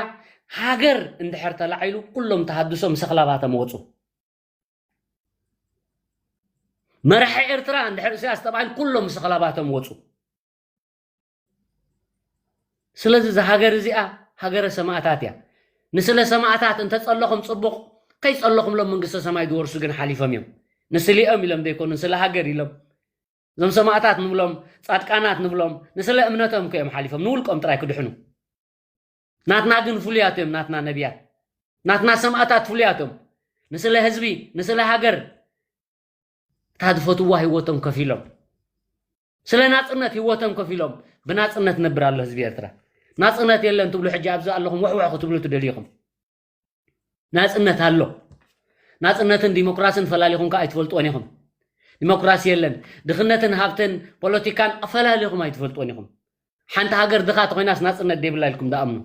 ሃገር እንድሕር ተላዒሉ ኩሎም ተሃድሶ ምስ ኣኽላባቶም ወጹ። መራሒ ኤርትራ እንድሕር ኢሳያስ ተባሂሉ ኩሎም ምስ ኣኽላባቶም ወጹ። ስለዚ እዛ ሃገር እዚኣ ሃገረ ሰማእታት እያ። ንስለ ሰማእታት እንተጸለኹም ጽቡቕ፣ ከይጸለኹምሎም መንግስተ ሰማይ ዝወርሱ ግን ሓሊፎም እዮም። ንስሊኦም ኢሎም ዘይኮኑ፣ ንስለ ሃገር ኢሎም። እዞም ሰማእታት ንብሎም፣ ጻድቃናት ንብሎም፣ ንስለ እምነቶም እኮ እዮም ሓሊፎም፣ ንውልቆም ጥራይ ክድሕኑ። ናትና ግን ፍሉያት እዮም፣ ናትና ነቢያት። ናትና ሰማእታት ፍሉያት እዮም። ንስለ ህዝቢ፣ ንስለ ሃገር፣ እታ ዝፈትዋ ህይወቶም ከፊሎም። ስለ ናጽነት ህይወቶም ከፊሎም። ብናጽነት ነብር ኣሎ ህዝቢ ኤርትራ። ናጽነት የለን ትብሉ ሕጂ ኣብዚ ኣለኹም ወሕወሕ ክትብሉ ትደልዩ ኢኹም። ናጽነት ኣሎ። ናጽነትን ዲሞክራስን ፈላሊኹም ከኣ ኣይትፈልጥዎን ኢኹም። ዲሞክራሲ የለን። ድኽነትን ሃብትን ፖለቲካን ኣፈላሊኹም ኣይትፈልጥዎን ኢኹም። ሓንቲ ሃገር ድኻ ተኾይናስ ናጽነት ደይብላ ኢልኩም ደኣምኑ።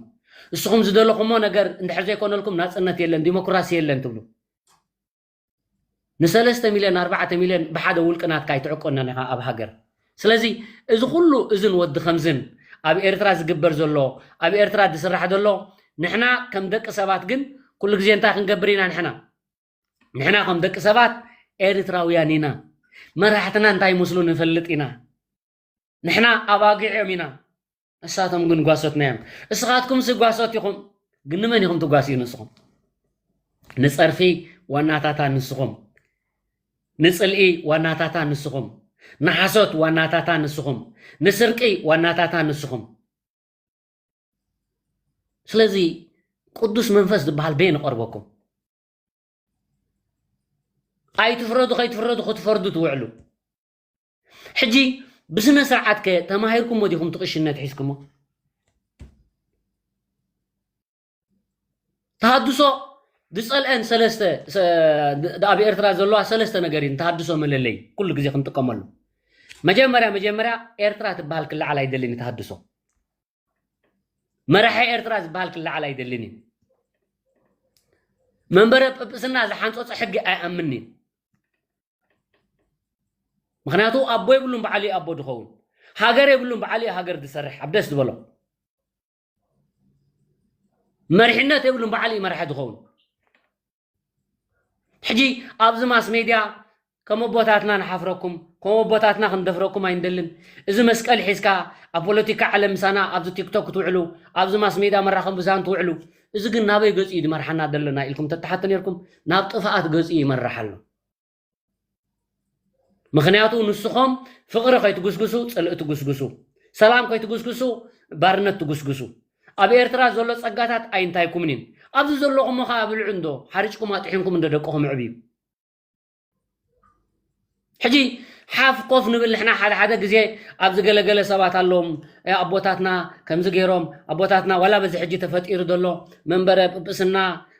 እስኹም ዝደለኹሞ ነገር እንድሕር ዘይኮነልኩም ናጽነት የለን፣ ዲሞክራሲ የለን ትብሉ። ንሰለስተ ሚልዮን፣ ኣርባዕተ ሚልዮን ብሓደ ውልቂ ናትካ ኣይትዕቆናን ኢኻ ኣብ ሃገር። ስለዚ እዚ ኩሉ እዝን ወዲ ከምዝን ኣብ ኤርትራ ዝግበር ዘሎ፣ ኣብ ኤርትራ ዝስራሕ ዘሎ፣ ንሕና ከም ደቂ ሰባት ግን ኩሉ ግዜ እንታይ ክንገብር ኢና ንሕና? ንሕና ከም ደቂ ሰባት ኤርትራውያን ኢና። መራሕትና እንታይ ይመስሉ ንፈልጥ ኢና። ንሕና ኣባጊዕ እዮም ኢና። እሳቶም ግን ጓሶትና እዮም። እስኻትኩምሲ ጓሶት ኢኹም። ግን ንመን ኢኹም ትጓስዩ ንስኹም? ንጸርፊ ዋናታታ ንስኹም። ንጽልኢ ዋናታታ ንስኹም። ንሓሶት ዋናታታ ንስኹም። ንስርቂ ዋናታታ ንስኹም። ስለዚ ቅዱስ መንፈስ ዝበሃል በየን ይቐርበኩም? ኣይትፍረዱ፣ ከይትፍረዱ ክትፈርዱ ትውዕሉ። ሕጂ ብስነ ስርዓት ከ ተማሂርኩሞ ዲኹም ትቕሽነት ሒዝኩሞ? ተሃድሶ ዝጸልአን ሰለስተ፣ ሰ-፣ ድ-፣ ኣብ ኤርትራ ዘለዋ ሰለስተ ነገር እዩ ንተሃድሶ መለለይ ኩሉ ግዜ ክንጥቀመሉ። መጀመርያ፣ መጀመርያ ኤርትራ ትበሃል ክለዓል ኣይደልን እዩ ተሃድሶ። መራሒ ኤርትራ ዝበሃል ክለዓል ኣይደልን እዩ። መንበረ ጵጵስና ዝሓንጸጾ ሕጊ ኣይኣምንን እዩ። ምኽንያቱ ኣቦ የብሉን በዓል እዩ ኣቦ ዝኸውን። ሃገር የብሉን በዓል እዩ ሃገር ዝሰርሕ ኣብ ደስ ዝበሎ። መሪሕነት የብሉን በዓል እዩ መራሒ ዝኸውን። ሕጂ ኣብዚ ማስ ሜድያ ከም ኣቦታትና ንሓፍረኩም፣ ከም ኣቦታትና ክንደፍረኩም ኣይንደልን። እዚ መስቀል ሒዝካ ኣብ ፖለቲካ ዓለም ምሳና ኣብዚ ቲክቶክ ትውዕሉ፣ ኣብዚ ማስ ሜድያ መራኸቢ ብዙሃን ትውዕሉ፣ እዚ ግን ናበይ ገጹ እዩ ዝመርሓና ዘሎ ኢልኩም ተተሓቱ ነርኩም። ናብ ጥፍኣት ገጹ እዩ ይመርሕ ኣሎ። ምኽንያቱ ንስኹም ፍቕሪ ከይትጉስጉሱ ጽልኢ ትጉስጉሱ፣ ሰላም ከይትጉስጉሱ ባርነት ትጉስጉሱ። ኣብ ኤርትራ ዘሎ ጸጋታት ኣይንታይኩምን እዩ። ኣብዚ ዘለኹም ኸኣ ብልዑ እንዶ፣ ሓሪጭኩም ኣጥሒንኩም እንዶ ደቅኹም ኣዕብዩ። ሕጂ ሓፍ ኮፍ ንብል ንሕና ሓደ ሓደ ግዜ ኣብዚ ገለገለ ሰባት ኣለዎም፣ እ፣ ኣቦታትና ከምዚ ገይሮም፣ ኣቦታትና ዋላ በዚ ሕጂ ተፈጢሩ ዘሎ መንበረ ጵጵስና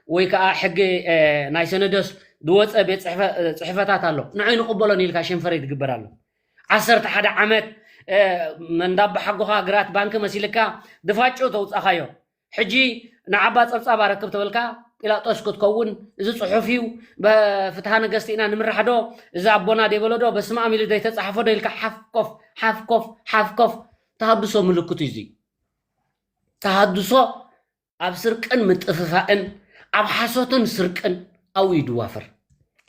ወይ ከኣ ሕጊ፣ እ፣ ናይ ሰነዶስ ዝወጸ ቤት ጽሕፈ-፣ እ፣ ጽሕፈታት ኣሎ። ንዑ ንቕበሎን ኢልካ ሸንፈረይ ትግበር ኣሎ። ዓሰርተ ሓደ ዓመት፣ እ፣ መንዳባ ሓጎኻ ግራት ባንኪ መሲልካ ድፋጩ ተውጻኻዮ። ሕጂ ንዓባ ጸብጻብ ኣረክብ ተበልካ፣ ጲላጦስ ክትከውን፣ እዚ ጽሑፍ እዩ፣ በፍትሃ ነገስቲ ኢና ንምራሕ ዶ፣ እዚ ኣቦና ደይበሎ ዶ፣ በስመ ኣብ ኢሉ ዘይተጻሕፎ ዶ ኢልካ ሓፍ ኮፍ፣ ሓፍ ኮፍ፣ ሓፍ ኮፍ። ተሃድሶ ምልክቱ እዩ እዚ። ተሃድሶ ኣብ ስርቅን ምጥፍፋእን፣ ኣብ ሓሶትን ስርቅን ኣብኡ እዩ ዝዋፈር።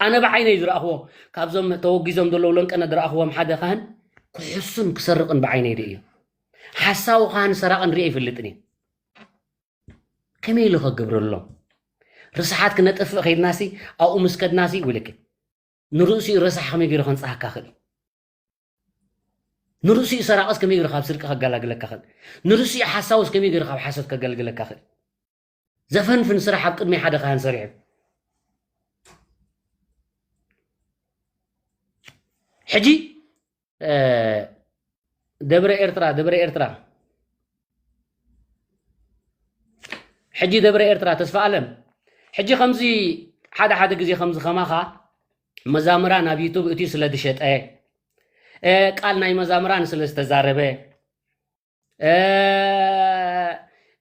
ኣነ ብዓይነይ ዝረኣኽዎ፣ ካብዞም ተወጊዞም ዘለዉ ለንቀነ ዝረኣኽዎም ሓደ ካህን ክሕሱን ክሰርቕን ብዓይነይ ርእየ። ሓሳዊ ካህን ሰራቕን ርእየ ኣይፈልጥን እየ። ከመይ ኢሉ ከገብረሎም? ርስሓት ክነጥፍእ ከይድናሲ፣ ኣብኡ ምስ ከድናሲ፣ ውልክ። ንርእሲኡ ረሳሕ ከመይ ገይሩ ከንጽሃካ ክእል? ንርእሲኡ ሰራቕስ ከመይ ገይሩ ካብ ስርቂ ከገላግለካ ክእል? ንርእሲኡ ሓሳውስ ከመይ ገይሩ ካብ ሓሶት ከገልግለካ ክእል? ዘፈንፍን ስራሕ ኣብ ቅድሚ ሓደ ካህን ሰሪሑ። ሕጂ ደብረ ኤርትራ ደብረ ኤርትራ ሕጂ ደብረ ኤርትራ ተስፋ ኣለም ሕጂ ከምዚ ሓደ ሓደ ግዜ ከምዚ ከማኻ መዛምራን ኣብ ዩቱብ እቲ ስለ ዝሸጠ ቃል ናይ መዛምራን ስለ ዝተዛረበ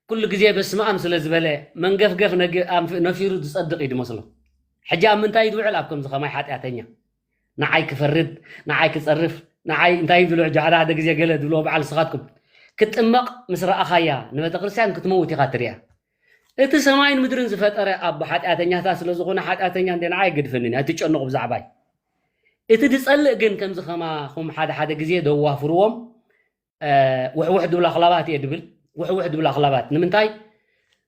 ኩሉ ግዜ በስመኣም ስለ ዝበለ መንገፍገፍ ነፊሩ ዝፀድቕ እዩ ዝመስሎ። ሕጂ ኣብ ምንታይ ዝውዕል ኣብ ከምዚ ከማይ ሓጢኣተኛ ንዓይ ክፈርድ ንዓይ ክፀርፍ ንዓይ እንታይ ዝብሎ ሕጂ ሓደ ሓደ ግዜ ገለ ዝብሎ በዓል ንስኻትኩም ክትጥመቕ ምስ ረኣኻያ ንቤተክርስትያን ክትመውት ኢኻ ትሪኣ። እቲ ሰማይን ምድርን ዝፈጠረ ኣቦ ሓጢኣተኛታት ስለ ዝኾነ ሓጢኣተኛ እንደ ንዓይ ኣይገድፈንን ኣይትጨነቑ ብዛዕባይ። እቲ ዝፀልእ ግን ከምዚ ከማኹም ሓደ ሓደ ግዜ ደዋፍርዎም ውሕውሕ ድብላ ክላባት እየ ድብል። ውሕውሕ ድብላ ክላባት ንምንታይ?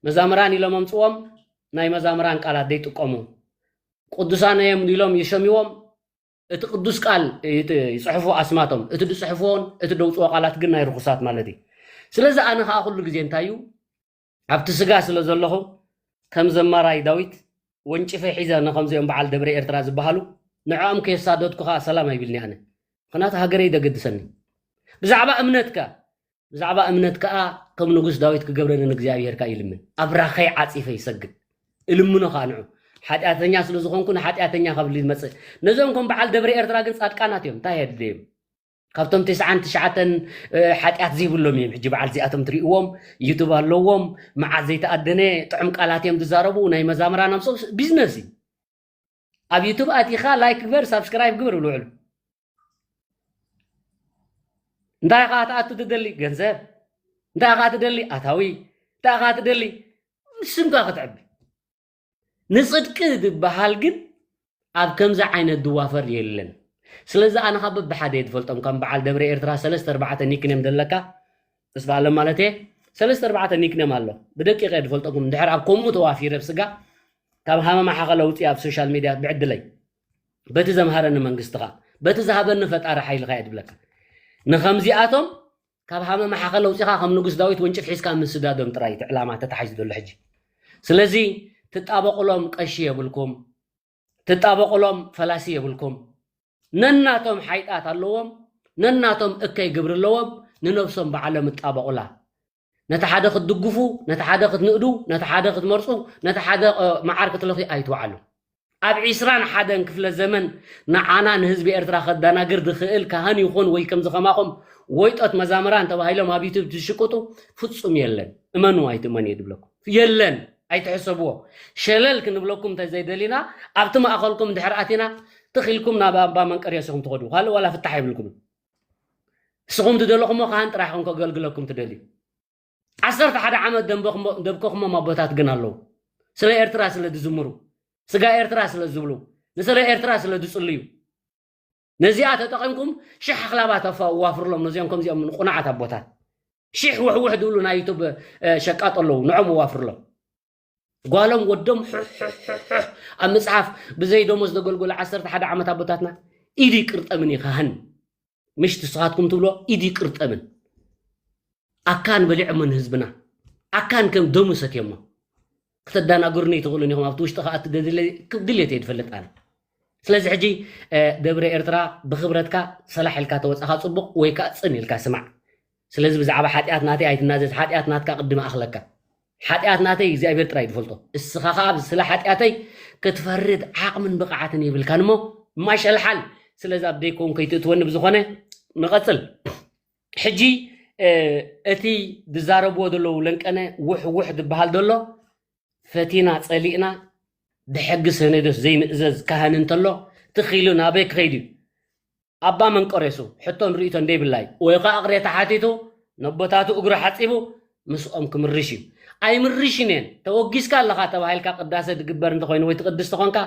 መዛምራን ኢሎም ኣምፅዎም ናይ መዛምራን ቃላት ዘይጥቀሙ ቅዱሳን እዮም ኢሎም ይሸምዎም። እቲ ቅዱስ ቃል ይጽሕፉ ኣስማቶም፣ እቲ ዝጽሕፍዎን እቲ ደውፅዎ ቃላት ግን ናይ ርኩሳት ማለት እዩ። ስለዚ ኣነ ከዓ ኩሉ ግዜ እንታይ እዩ ኣብቲ ስጋ ስለ ዘለኹ ከም ዘማራይ ዳዊት ወንጭፈ ሒዘ ነከምዚኦም በዓል ደብረ ኤርትራ ዝበሃሉ ንዕኦም ከየሳደድኩ ከዓ ሰላም ኣይብልኒ ኣነ። ምክንያቱ ሃገረይ ደገድሰኒ። ብዛዕባ እምነትካ ብዛዕባ እምነት ከኣ ከም ንጉስ ዳዊት ክገብረኒ ንእግዚኣብሔር ከኣ ይልምን። ኣብ ራኸይ ዓጺፈ ይሰግድ። እልምኖ ከኣ ንዑ። ሓጢኣተኛ ስለ ዝኾንኩ ንሓጢኣተኛ ካብ ዝመጽእ። ነዞም ከም በዓል ደብረ ኤርትራ ግን ጻድቃናት እዮም። እንታይ የድልዮም? ካብቶም ተስዓን ትሽዓተን ሓጢኣት ዘይብሎም እዮም። ሕጂ በዓል እዚኣቶም ትሪእዎም ዩቱብ ኣለዎም መዓት ዘይተኣደነ ጥዑም ቃላት እዮም ዝዛረቡ ናይ መዛምራን ኣምሶ ቢዝነስ እዩ። ኣብ ዩቱብ ኣቲኻ ላይክ ግበር ሳብስክራይብ ግበር ብልውዕሉ እንታይ ኸዓ ትኣቱ ትደሊ ገንዘብ እንታይ ኸዓ ትደሊ ኣታዊ እንታይ ኸዓ ትደሊ ስምካ ክትዕቢ ንፅድቂ ዝበሃል ግን ኣብ ከምዚ ዓይነት ድዋፈር የለን። ስለዚ ኣነ ካብ በብሓደ እየ ዝፈልጦም ከም በዓል ደብረ ኤርትራ ሰለስተ ኣርባዕተ ኒክኔም ዘለካ ተስፋ ኣለም ማለት እየ ሰለስተ ኣርባዕተ ኒክኔም ኣሎ ብደቂቀ እየ ዝፈልጠኩም ድሕር ኣብ ከምኡ ተዋፊረ ብስጋ ካብ ሃመማ ሓኸ ለውፂ ኣብ ሶሻል ሚድያ ብዕድለይ በቲ ዘምሃረኒ መንግስቲ ኸዓ በቲ ዝሃበኒ ፈጣሪ ሓይሊ ኸዓ እየ ዝብለካ ንኸምዚኣቶም ካብ ሃመማ ሓኸ ለውፂኻ ከም ንጉስ ዳዊት ወንጭፍ ሒዝካ ምስዳዶም ጥራይ እቲ ዕላማ ተታሒዙ ዘሎ ሕጂ ስለዚ ትጣበቑሎም ቀሺ የብልኩም ትጣበቑሎም ፈላሲ የብልኩም ነናቶም ሓይጣት ኣለዎም ነናቶም እከይ ግብሪ ኣለዎም ንነብሶም ባዕሎም እጣበቑላ ነቲ ሓደ ክትድግፉ ነቲ ሓደ ክትንእዱ ነቲ ሓደ ክትመርፁ ነቲ ሓደ መዓር ክትለኽዩ ኣይትውዓሉ ኣብ ዒስራን ሓደን ክፍለ ዘመን ንዓና ንህዝቢ ኤርትራ ከዳናግር ዝኽእል ካህን ይኹን ወይ ከምዚ ከማኹም ወይጦት መዛምራን ተባሂሎም ኣብ ዩቱብ ዝሽቅጡ ፍጹም የለን እመኑ ኣይትእመኑ እየ ዝብለኩም የለን ኣይትሕሰብዎ ሸለል ክንብለኩም እንተዘይደሊና ኣብቲ ማእኸልኩም እንድሕር ኣቲና ትኺልኩም ናብ ኣባ መንቀርዮስ ኢኹም ትኸዱ ካልእ ዋላ ፍታሕ የብልኩም ንስኹም ትደለኹሞ ካህን ጥራሕ ኢኹም ከገልግለኩም ትደልዩ ዓሰርተ ሓደ ዓመት ደብከኹሞም ኣቦታት ግን ኣለዉ ስለ ኤርትራ ስለ ዝዝምሩ ስጋ ኤርትራ ስለ ዝብሉ ንስለ ኤርትራ ስለ ዝጽልዩ ነዚኣ ተጠቒምኩም ሽሕ ኣኽላባት ኣፋ ዋፍርሎም ነዚኦም ከምዚኦም ንቑናዓት ኣቦታት ሽሕ ውሕውሕ ድብሉ ናይ ዩቱብ ሸቃጦ ኣለዉ ንዖም ዋፍርሎም ጓሎም ወዶም ሕሕሕሕ ኣብ መጽሓፍ ብዘይ ደሞዝ ዘገልገሉ ዓሰርተ ሓደ ዓመት ኣቦታትና ኢድ ይቅርጠምን ይኻህን ምሽ ትስኻትኩም ትብሎ ኢድ ይቅርጠምን ኣካን በሊዖሞ ንህዝብና ኣካን ከም ደሙ ሰትዮሞ ክተዳናግሩኒ ትኽእሉን ኢኹም ኣብቲ ውሽጢ ከኣ ድልየት እየ ዝፈልጥ ኣነ ስለዚ ሕጂ ደብረ ኤርትራ ብክብረትካ ሰላሕ ኢልካ ተወፃኻ ፅቡቅ ወይ ከዓ ፅን ኢልካ ስማዕ ስለዚ ብዛዕባ ሓጢኣት ናተይ ኣይትናዘዝ ሓጢኣት ናትካ ቅድሚ ኣኽለካ ሓጢኣት ናተይ እግዚኣብሔር ጥራይ ዝፈልጦ እስኻ ከዓ ስለ ሓጢኣተይ ክትፈርድ ዓቕምን ብቕዓትን የብልካን እሞ ማሸልሓል ስለዚ ኣብ ደይኮን ከይትእትወኒ ብዝኾነ ንቐፅል ሕጂ እቲ ዝዛረብዎ ዘለዉ ለንቀነ ውሕ ውሕ ዝበሃል ዘሎ ፈቲና ፀሊእና ብሕጊ ሰነዶስ ዘይምእዘዝ ካህን እንተሎ ትኺሉ ናበይ ክኸይድ እዩ ኣባ መንቀሬሱ ሕቶን ርእይቶን ደይብላይ ወይ ከዓ ቅሬታ ሓቲቱ ነቦታቱ እግሩ ሓፂቡ ምስኦም ክምርሽ እዩ ኣይምርሽን እየን ተወጊስካ ኣለኻ ተባሂልካ ቅዳሰ ዝግበር እንተኮይኑ ወይ ትቅድስ ተኾንካ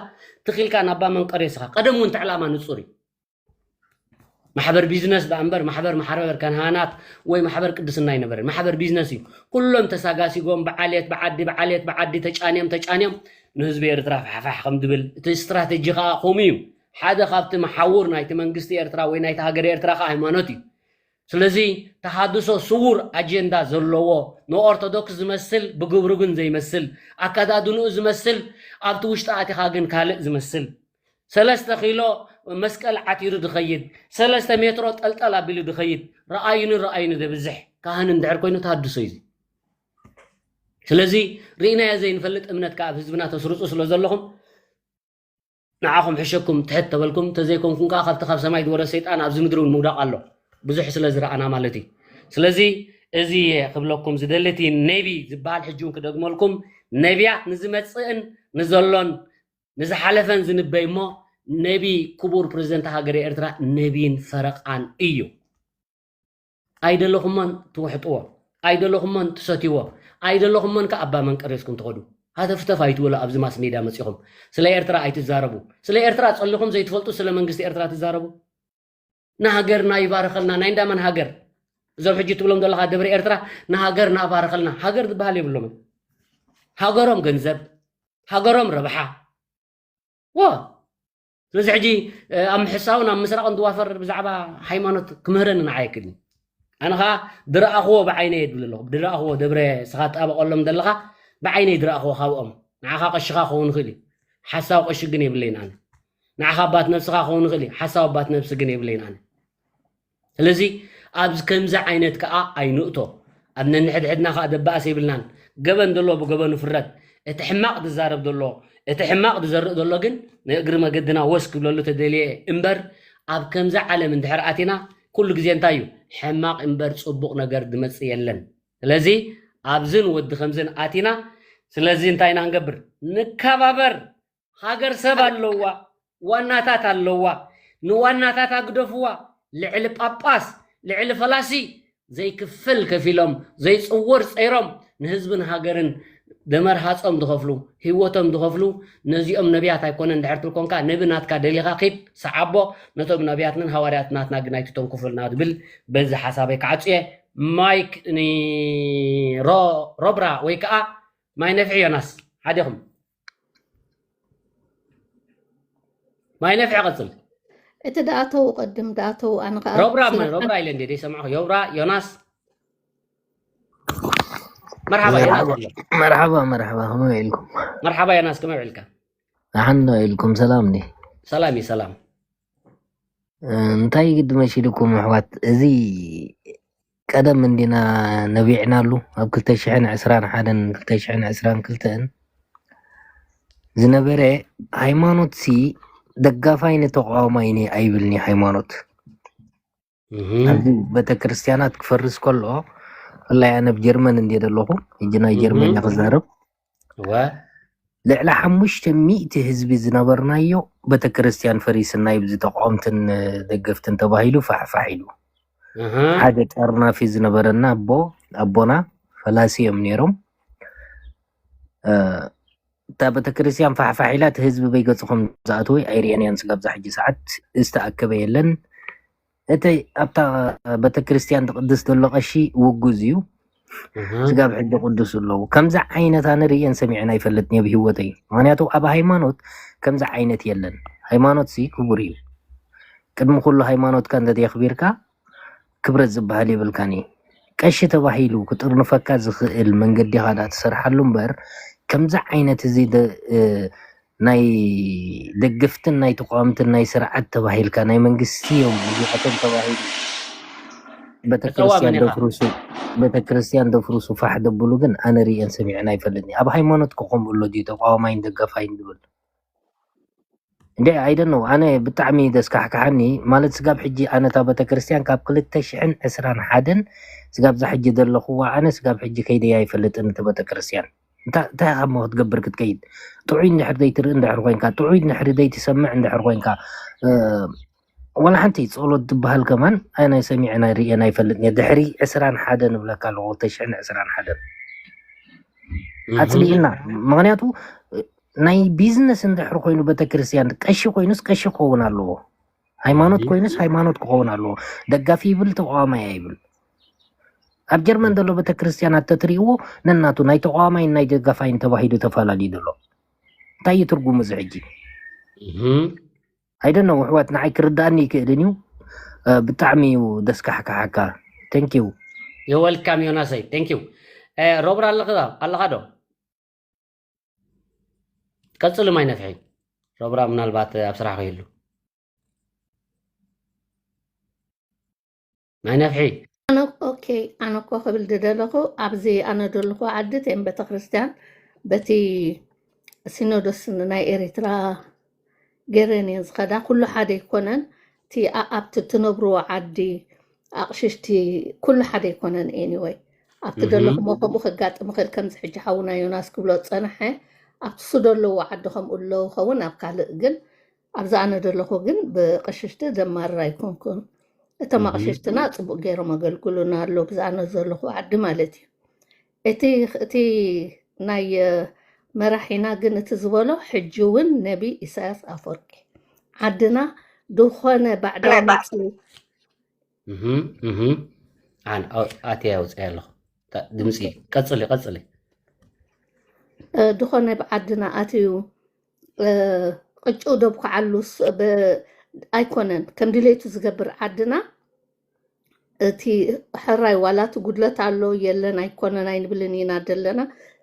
ትኺልካ ናባ መንቀሬስኻ ቀደም እውን ተዕላማ ንፁር እዩ ማሕበር ቢዝነስ ደኣ እምበር ማሕበር ማሕበር ካህናት ወይ ማሕበር ቅድስና ኣይነበረን ማሕበር ቢዝነስ እዩ ኩሎም ተሳጋሲጎም ብዓሌት ብዓዲ ብዓሌት ብዓዲ ተጫንዮም ተጫንዮም ንህዝቢ ኤርትራ ፋሕፋሕ ከም ድብል እቲ ስትራተጂ ከዓ ከምኡ እዩ ሓደ ካብቲ መሓውር ናይቲ መንግስቲ ኤርትራ ወይ ናይቲ ሃገር ኤርትራ ከዓ ሃይማኖት እዩ ስለዚ ተሃድሶ ስውር ኣጀንዳ ዘለዎ ንኦርቶዶክስ ዝመስል ብግብሩ ግን ዘይመስል ኣከዳድንኡ ዝመስል ኣብቲ ውሽጢ ኣቲኻ ግን ካልእ ዝመስል ሰለስተ ኪሎ መስቀል ዓቲሩ ዝኸይድ፣ ሰለስተ ሜትሮ ጠልጠል ኣቢሉ ዝኸይድ፣ ረኣዩኒ ረኣዩኒ ዘብዝሕ ካህን እንድሕር ኮይኑ ተሃድሶ እዩ እዚ። ስለዚ ርኢናዮ ዘይንፈልጥ እምነት ከዓ ኣብ ህዝብና ተስርፁ ስለ ዘለኹም ንዓኹም ሕሸኩም ትሕት ተበልኩም፣ ተዘይኮንኩም ከዓ ካብቲ ካብ ሰማይ ዝወረድ ሰይጣን ኣብዚ ምድሪ እውን ምውዳቕ ኣሎ። ብዙሕ ስለ ዝረኣና ማለት እዩ። ስለዚ እዚ እየ ክብለኩም ዝደሊ። እቲ ነቢ ዝበሃል ሕጂ እውን ክደግመልኩም፣ ነቢያት ንዝመፅእን ንዘሎን ንዝሓለፈን ዝንበይ እሞ፣ ነቢ ክቡር ፕሬዝደንት ሃገረ ኤርትራ ነቢን ፈረቃን እዩ። ኣይደለኹሞን ትውሕጥዎ፣ ኣይደለኹሞን ትሰትይዎ፣ ኣይደለኹሞን ከኣ ኣባ መንቀሬስኩም ትኸዱ። ሃተፍተፍ ኣይትበሉ ኣብዚ ማስ ሜድያ መጺኹም። ስለ ኤርትራ ኣይትዛረቡ። ስለ ኤርትራ ጸሊኹም ዘይትፈልጡ ስለ መንግስቲ ኤርትራ ትዛረቡ። ንሃገርና ይባርኸልና፣ ናይ እንዳመን ሃገር? እዞም ሕጂ ትብሎም ዘለኻ ደብሪ ኤርትራ ንሃገርና ባርኸልና። ሃገር ዝበሃል የብሎምን። ሃገሮም ገንዘብ፣ ሃገሮም ረብሓ። ዎ። ስለዚ ሕጂ፣ እ፣ ኣብ ምሕሳውን ኣብ ምስራቕን ዝዋፈር ብዛዕባ ሃይማኖት ክምህረኒ ንዓይ ኣይክእልን። ኣነ ኸኣ ዝረኣኽዎ ብዓይነይ እየ ዝብል ኣለኹ። ዝረኣኽዎ ደብረ ስኻ ትጣበቐሎም ዘለኻ ብዓይነይ ዝረኣኽዎ ካብኦም። ንዓኻ ቀሽኻ ክኸውን ይኽእል እዩ። ሓሳዊ ቀሺ ግን የብለይን ኣነ። ንዓኻ ኣባት ነብስኻ ክኸውን ይኽእል እዩ። ሓሳዊ ኣባት ነብሲ ግን የብለይን ኣነ። ስለዚ ኣብዚ ከምዚ ዓይነት ከኣ ኣይንእቶ። ኣብ ነንሕድሕድና ከኣ ደባእስ የብልናን። ገበን ዘሎ ብገበኑ ፍረድ። እቲ ሕማቕ ዝዛረብ ዘሎ፣ እቲ ሕማቕ ዝዘርእ ዘሎ ግን ንእግሪ መገድና ወስ ክብለሉ ተደልየ እምበር፣ ኣብ ከምዚ ዓለም እንድሕር ኣቲና፣ ኩሉ ግዜ እንታይ እዩ? ሕማቕ እምበር ጽቡቕ ነገር ዝመጽእ የለን። ስለዚ ኣብዝን ወዲ ከምዝን ኣቲና፣ ስለዚ እንታይ ኢና ክንገብር? ንከባበር። ሃገር ሰብ ኣለዋ፣ ዋናታት ኣለዋ። ንዋናታታ ግደፍዋ። ልዕሊ ጳጳስ፣ ልዕሊ ፈላሲ ዘይክፈል ከፊሎም፣ ዘይጽወር ጸይሮም፣ ንህዝብን ሃገርን ደመርሃጾም ዝኸፍሉ፣ ህይወቶም ዝኸፍሉ፣ ነዚኦም ነቢያት ኣይኮነን እንድሕር ትብል ኮንካ፣ ነቢ ናትካ ደሊኻ ኪድ፣ ሰዓቦ፣ ነቶም ነቢያትንን ሃዋርያት ናትና ግን ኣይትተንኩፍልና ዝብል በዚ ሓሳበይ ክዓጹ እየ። ማይክ ኒ-፣ ሮ-፣ ሮብራ ወይ ከኣ ማይ ነፍሒ ዮናስ፣ ሓዲኹም። ማይ ነፍሒ ቀጽል። እቲ ደኣተው ቀድም ደኣተው ኣነ ከኣ ሮብራ ስለ ማ-፣ ሮብራ ኢለ እንዴ ዘይሰማዕኹ? ዮብራ፣ ዮናስ። መርሓባ፣ ዮናስ። መርሓባ፣ መርሓባ፣ መርሓባ፣ ከመይ ውዒልኩም? መርሓባ ዮናስ፣ ከመይ ውዒልካ? ደሓን ዶ ኢልኩም? ሰላም ዲ? ሰላም እዩ፣ ሰላም። እንታይ ግዲ መሲልኩም ኣሕዋት? እዚ ቀደም እንዲና ነቢዕናሉ፣ ኣብ ክልተ ሽሕን ዕስራን ሓደን ክልተ ሽሕን ዕስራን ክልተን ዝነበረ ሃይማኖትሲ ደጋፋይ ንተቃዋማይ ኒ ኣይብልኒ ሃይማኖት። እህ። ኣብዚ ቤተክርስትያናት ክፈርስ ከሎ፣ ብፍላይ ኣነ ኣብ ጀርመን እንድየ ዘለኹ፣ ሕጂ ናይ እህ። ጀርመኛ ክዛረብ። እወ። ልዕሊ ሓሙሽተ ሚእቲ ህዝቢ ዝነበርናዮ ቤተክርስትያን ፈሪስና እዩ፣ ብዚ ተቃወምትን ደገፍትን ተባሂሉ ፋሕፋሕ ኢሉ። እህ። ሓደ ጠርናፊ ዝነበረና ኣቦ፣ ኣቦና ፈላሲ እዮም ነይሮም። እ፣ እታ ቤተክርስትያን ፋሕፋሕ ኢላ፣ እቲ ህዝቢ በይገጹ ከም ዝኣተወ ኣይርእየን እየን። ስጋብ እዛ ሕጂ ሰዓት ዝተኣከበ የለን። እቲ ኣብታ ቤተክርስትያን ትቕድስ ዘሎ ቀሺ ውጉዝ እዩ። እህ። ስጋብ ሕጂ ቅዱስ ኣለዉ። ከምዚ ዓይነት ኣነ ርእየን ሰሚዐን ኣይፈልጥን እየ ብህይወተይ። ምኽንያቱ ኣብ ሃይማኖት ከምዚ ዓይነት የለን። ሃይማኖትሲ ክቡር እዩ። ቅድሚ ኩሉ ሃይማኖትካ እንተዘየኽቢርካ ክብረት ዝበሃል የብልካን እዩ። ቀሺ ተባሂሉ ክጥርንፈካ ዝኽእል መንገዲ ኢኻ ደኣ ትሰርሓሉ እምበር፣ ከምዚ ዓይነት እዚ ደ-፣ እ፣ ናይ ደገፍትን ናይ ተቃወምትን ናይ ስርዓት ተባሂልካ፣ ናይ መንግስቲ እዮም እዚኣቶም ተባሂሉ፣ ቤተክርስትያን ተቃዋሚ ኢኻ። ደፍርሱ፣ ቤተክርስትያን ደፍርሱ ፋሕ ደብሉ ግን ኣነ ርእየን ሰሚዐን ኣይፈልጥን። ኣብ ሃይማኖት ከ ከምኡ ኣሎ ድዩ ተቃዋማይን ደጋፋይን ዝብል? እንደ I don't know፣ ኣነ ብጣዕሚ ደስካሕካሓኒ። ማለት ስጋብ ሕጂ ኣነ እታ ቤተክርስትያን ካብ ክልተ ሽሕን ዕስራን ሓደን ስጋብ እዛ ሕጂ ዘለኹዋ፣ ኣነ ስጋብ ሕጂ ከይደያ ኣይፈልጥን እቲ ቤተክርስትያን። እንታ-፣ እንታይ ኢኻ እሞ ክትገብር ክትከይድ? ጥዑይ እንድሕር ዘይትርኢ እንድሕር ኮይንካ፣ ጥዑይ እንድሕር ዘይትሰምዕ እንድሕር ኮይንካ፣ እ፣ ዋላ ሓንቲ ጸሎት ዝበሃል ከማን ኣነ ሰሚዐን ኣይርእየን ኣይፈልጥን እየ። ድሕሪ ዕስራን ሓደን እብለካ ኣለኹ፣ ክልተ ሽሕን ዕስራን ሓደን። እህ። ኣጽሊእና። ምኽንያቱ ናይ ቢዝነስ እንድሕር ኮይኑ ቤተክርስትያን ቀሺ ኮይኑስ ቀሺ ክኸውን ኣለዎ። ሃይማኖት እህ። ኮይኑስ ሃይማኖት ክኸውን ኣለዎ። ደጋፊ ይብል ተቃዋማይ ኣይብል። ኣብ ጀርመን ዘሎ ቤተክርስትያናት ተትርእይዎ ነናቱ ናይ ተቃዋማይን ናይ ደጋፋይን ተባሂሉ ተፈላለዩ ዘሎ። እንታይ እዩ ትርጉሙ እዚ ሕጂ? እህ። I don't know፣ ኣሕዋት ንዓይ ክርዳእኒ ይክእልን እዩ። እ፣ ብጣዕሚ እዩ ደስካሕካሓካ። Thank you። You're welcome ዮናሰይ። Thank you። እ፣ ሮብራ ኣለኻ ዶ? ኣለኻ ዶ? ቀጽሉ ማይ ነፍሒ። ሮብራ ምናልባት ኣብ ስራሕ ከይህሉ። ኣይነፍሒ። ኣነ ኦኬ፣ ኣነ እኮ ክብል ዝደለኹ፣ ኣብዚ ኣነ ዘለኹ ዓዲ እተን ቤተክርስትያን በቲ ሲኖዶስ ናይ ኤርትራ ገይረን እየን ዝኸዳ። ኩሉ ሓደ ኣይኮነን። እቲ ኣ- ኣብቲ እትነብርዎ ዓዲ ኣቕሽሽቲ ኩሉ ሓደ ኣይኮነን። Anyway ኣብቲ ዘለኹሞ ከምኡ ከጋጥም ይኽእል። ከምዚ ሕጂ ሓውና ዮናስ ክብሎ ዝጸንሐ ኣብቲ እሱ ዘለዎ ዓዲ ከምኡ ኣለዉ ኸውን፣ ኣብ ካልእ ግን ኣብዚ ኣነ ዘለኹ ግን ብቕሽሽቲ ዘማርር ኣይኮንኩን። እቶም ኣቕሽሽትና ጽቡቕ ገይሮም ኣገልግሉና ኣለዉ፣ ብዚ ኣነ ዘለኹ ዓዲ ማለት እዩ። እቲ እቲ ናይ መራሒና ግን እቲ ዝበሎ ሕጂ እውን ነቢ ኢሳያስ ኣፈወርቂ ዓድና ዝኾነ ባዕዳዊ መፂኡ ኣነ ኣትያ ኣውፅያ ኣለኹ ድምፂ። ቀፅሊ ቀፅሊ። ዝኾነ ብዓድና ኣትዩ ቅጭው ደብኩዓሉ ኣይኮነን ከም ድሌቱ ዝገብር ዓድና። እቲ ሕራይ ዋላ እቲ ጉድለት ኣሎ የለን ኣይኮነን ኣይንብልን ኢና ዘለና።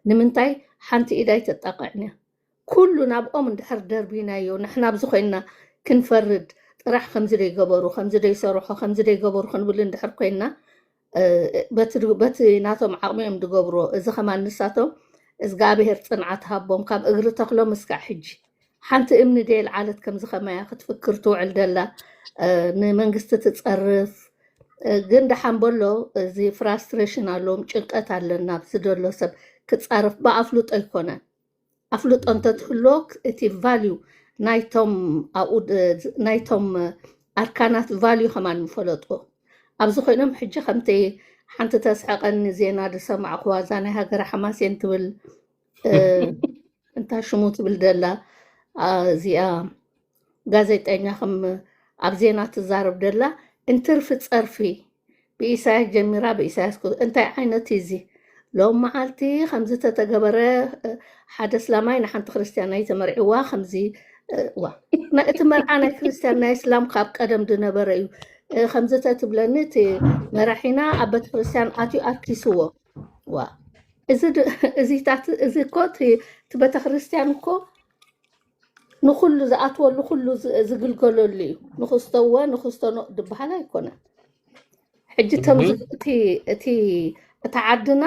ንምንታይ ሓንቲ ኢድ ኣይተጣቕዕን እያ። ኩሉ ናብኦም እንድሕር ደርቢናዮ ንሕና ኣብዚ ኮይንና ክንፈርድ ጥራሕ ከምዚ ደይገበሩ ከምዚ ደይሰርሖ ከምዚ ደይገበሩ ክንብል እንድሕር ኮይንና በቲ ናቶም ዓቕሚ እዮም ዝገብርዎ። እዚ ከማን ንሳቶም እዝጋኣብሄር ፅንዓት ሃቦም ካብ እግሪ ተኽሎም እስካዕ ሕጂ ሓንቲ እምኒ ደየልዓለት ከምዚ ከማያ ክትፍክር ትውዕል ደላ ንመንግስቲ ትፀርፍ ግን ደሓን በሎ እዚ ፍራስትሬሽን ኣለዎም ጭንቀት ኣለና ኣብዚ ዘሎ ሰብ ክፃረፍ ብኣፍልጦ ኣይኮነን። ኣፍልጦ እንተትህልዎ እቲ ቫልዩ ናይቶም ኣብኡ ናይቶም ኣርካናት ቫልዩ ከማን ምፈለጥዎ ኣብዚ ኮይኖም ሕጂ ከምቲ ሓንቲ ተስሕቀኒ ዜና ዝሰማዕኩዋ እዛ ናይ ሃገረ ሓማሴን ትብል እንታ ሽሙ ትብል ደላ እዚኣ ጋዜጠኛ ከም ኣብ ዜና ትዛረብ ደላ እንትርፊ ፀርፊ ብኢሳያስ ጀሚራ ብኢሳያስ እንታይ ዓይነት እዚ ሎም መዓልቲ ከምዚ ተተገበረ ሓደ እስላማይ ንሓንቲ ክርስትያን ኣይተመርዕዋ ከምዚ ዋ እቲ መርዓ ናይ ክርስትያን ናይ እስላም ካብ ቀደም ዝነበረ እዩ። ከምዚ ተትብለኒ እቲ መራሒና ኣብ ቤተክርስትያን ኣትዩ ኣርኪስዎ ዋ እዚታት እዚ እኮ እቲ ቤተክርስትያን እኮ ንኩሉ ዝኣትወሉ ኩሉ ዝግልገለሉ እዩ። ንክስተወ ንክስተኖ ዝበሃል ኣይኮነን። ሕጂ ተምዚ እቲ እቲ ዓድና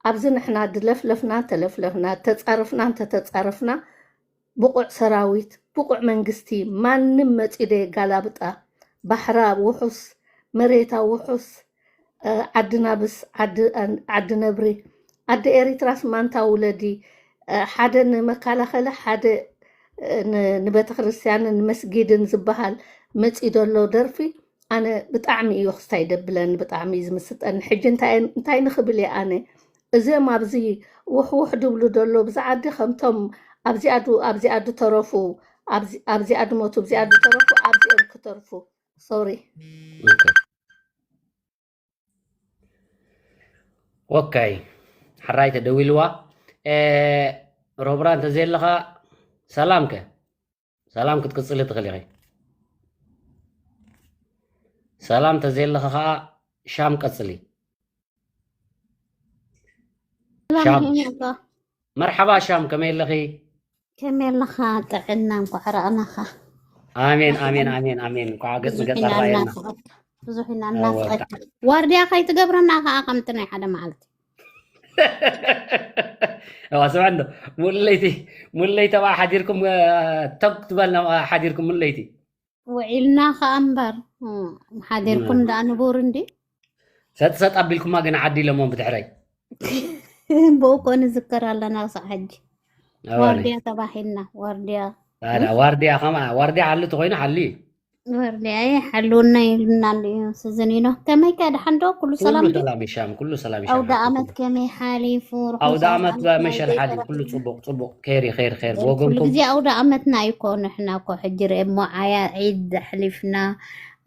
ኣብዚ ንሕና ድለፍለፍና ተለፍለፍና ተፃርፍና እንተተፃርፍና ብቑዕ ሰራዊት ብቑዕ መንግስቲ ማንም መፂ ደየጋላብጣ ባሕራ ውሑስ መሬታ ውሑስ ዓዲ ናብስ ዓዲ ነብሪ ዓዲ ኤሪትራስ ማንታ ውለዲ ሓደ ንመከላኸሊ ሓደ ንቤተክርስትያንን መስጊድን ዝበሃል መፂ ዘሎ ደርፊ ኣነ ብጣዕሚ እዩ ክስታይ ደብለኒ ብጣዕሚ እዩ ዝምስጠኒ ሕጂ እንታይ ንክብል እየ ኣነ እዚኦም ኣብዚ ውሕውሕ ድብሉ ደሎ ብዚ ዓዲ ከምቶም ኣብዚኣ ድተረፉ ኣብዚኣ ድሞቱ ኣብዚኣ ድተረፉ ኣብዚኦም ክተርፉ ሶሪ ኦካይ ሓራይ ተደዊልዋ ሮብራ እንተዘየለኻ ሰላም ከ ሰላም ክትቅፅሊ ትኽእል ኢኺ ሰላም ተዘየለኻ ከዓ ሻም ቀፅሊ ሰላም ሻም። ይሁን ኣባ። መርሓባ ሻም ከመይ ኣለኺ ከመይ ኣለኻ? ጥዕና እንኳዕ ረኣናኻ። ኣሜን ኣሜን ኣሜን ኣሜን እንኳዕ ገፅ ንገፅ ኣራየና ብዙሕ ኢና እናፍቐካ። ዋርድያ ከይትገብረና ከዓ ከምቲ ናይ ሓደ መዓልቲ። እዋ ስምዐ እንዶ ሙሉ ለይቲ ሙሉ ለይቲ ኣብኣ ሓዲርኩም ተግ ትበልና ኣብኣ ሓዲርኩም ሙሉ ለይቲ ውዒልና ከዓ እምበር ሓዲርኩም ደኣ ንቡር እንዲ ሰጥ ሰጥ ኣቢልኩማ ግን ዓዲ ኢሎሞም ብድሕረይ ብኡ ኮ ንዝከር ኣለና ክሳዕ ሕጂ ዋርድያ ተባሂልና ዋርድያ ዋርድያ ከማ ዋርድያ ሓሉ ተኮይኑ ሓሉ እዩ ወርድያየ ሓልውና ይልና ኣሎ እዩ ስዝኒኖ ከመይ ከ ደሓን ዶ ኩሉ ሰላም ኩሉ ድዩ ሰላም ይሻም ኩሉ ሰላም ኣውደ ይሻም ዓመት ከመይ ሓሊፉ ርሑስ ኣውደ ዓመት ኣውደ መሸል ሓሊ ኩሉ ፅቡቅ ፅቡቅ ከይር ከይር ከይር ኩሉ ብወገንኩም ግዜ ኣውደ ዓመትና እዩ እኮ ንሕና እኮ ሕጂ ርእ እሞ ዓያ ዒድ ኣሕሊፍና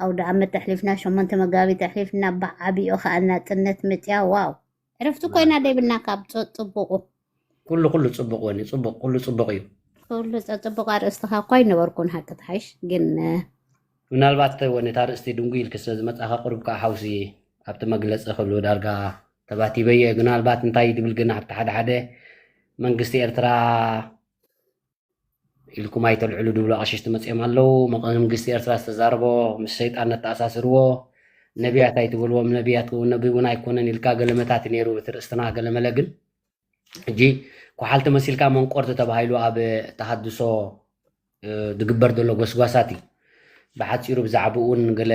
ኣውደ ዓመት ኣሕሊፍና ሸሞንተ መጋቢት ኣሕሊፍና ብዓቢኡ ከዓ ናፅነት መፅያ ዋው ዕረፍቲ ኮይና ደይብልና ካብ ፅ- ፅቡቁ ኩሉ ኩሉ ፅቡቅ ወኒ ፅቡቅ ኩሉ ፅቡቅ እዩ ኩሉ ፀፅቡቅ ኣርእስትኻ እኳ ኣይነበርኩን ሓቂ ትሓይሽ ግን ምናልባት ወኒ እታ ርእስቲ ድንጉ ኢልክ ስለ ዝመፃኻ ቁሩብ ከዓ ሓውሲ ኣብቲ መግለፂ ክብሉ ዳርጋ ተባቲበየ ምናልባት እንታይ ድብል ግን ኣብቲ ሓደ ሓደ መንግስቲ ኤርትራ ኢልኩም ኣይተልዕሉ ድብሉ ኣቕሽሽቲ መፅኦም ኣለዉ መንግስቲ ኤርትራ ዝተዛረቦ ምስ ሰይጣን ነተኣሳስርዎ ነቢያት ኣይትበልዎም፣ ነቢያት ነቢ እውን ኣይኮነን ኢልካ ገለመታት ነይሩ እቲ ርእስትና። ገለመለ ግን ሕጂ ኳሓል ተመሲልካ መንቆርቲ ተባሂሉ ኣብ ተሃድሶ ዝግበር ዘሎ ጎስጓሳት እዩ። ብሓፂሩ ብዛዕባኡ እውን ገለ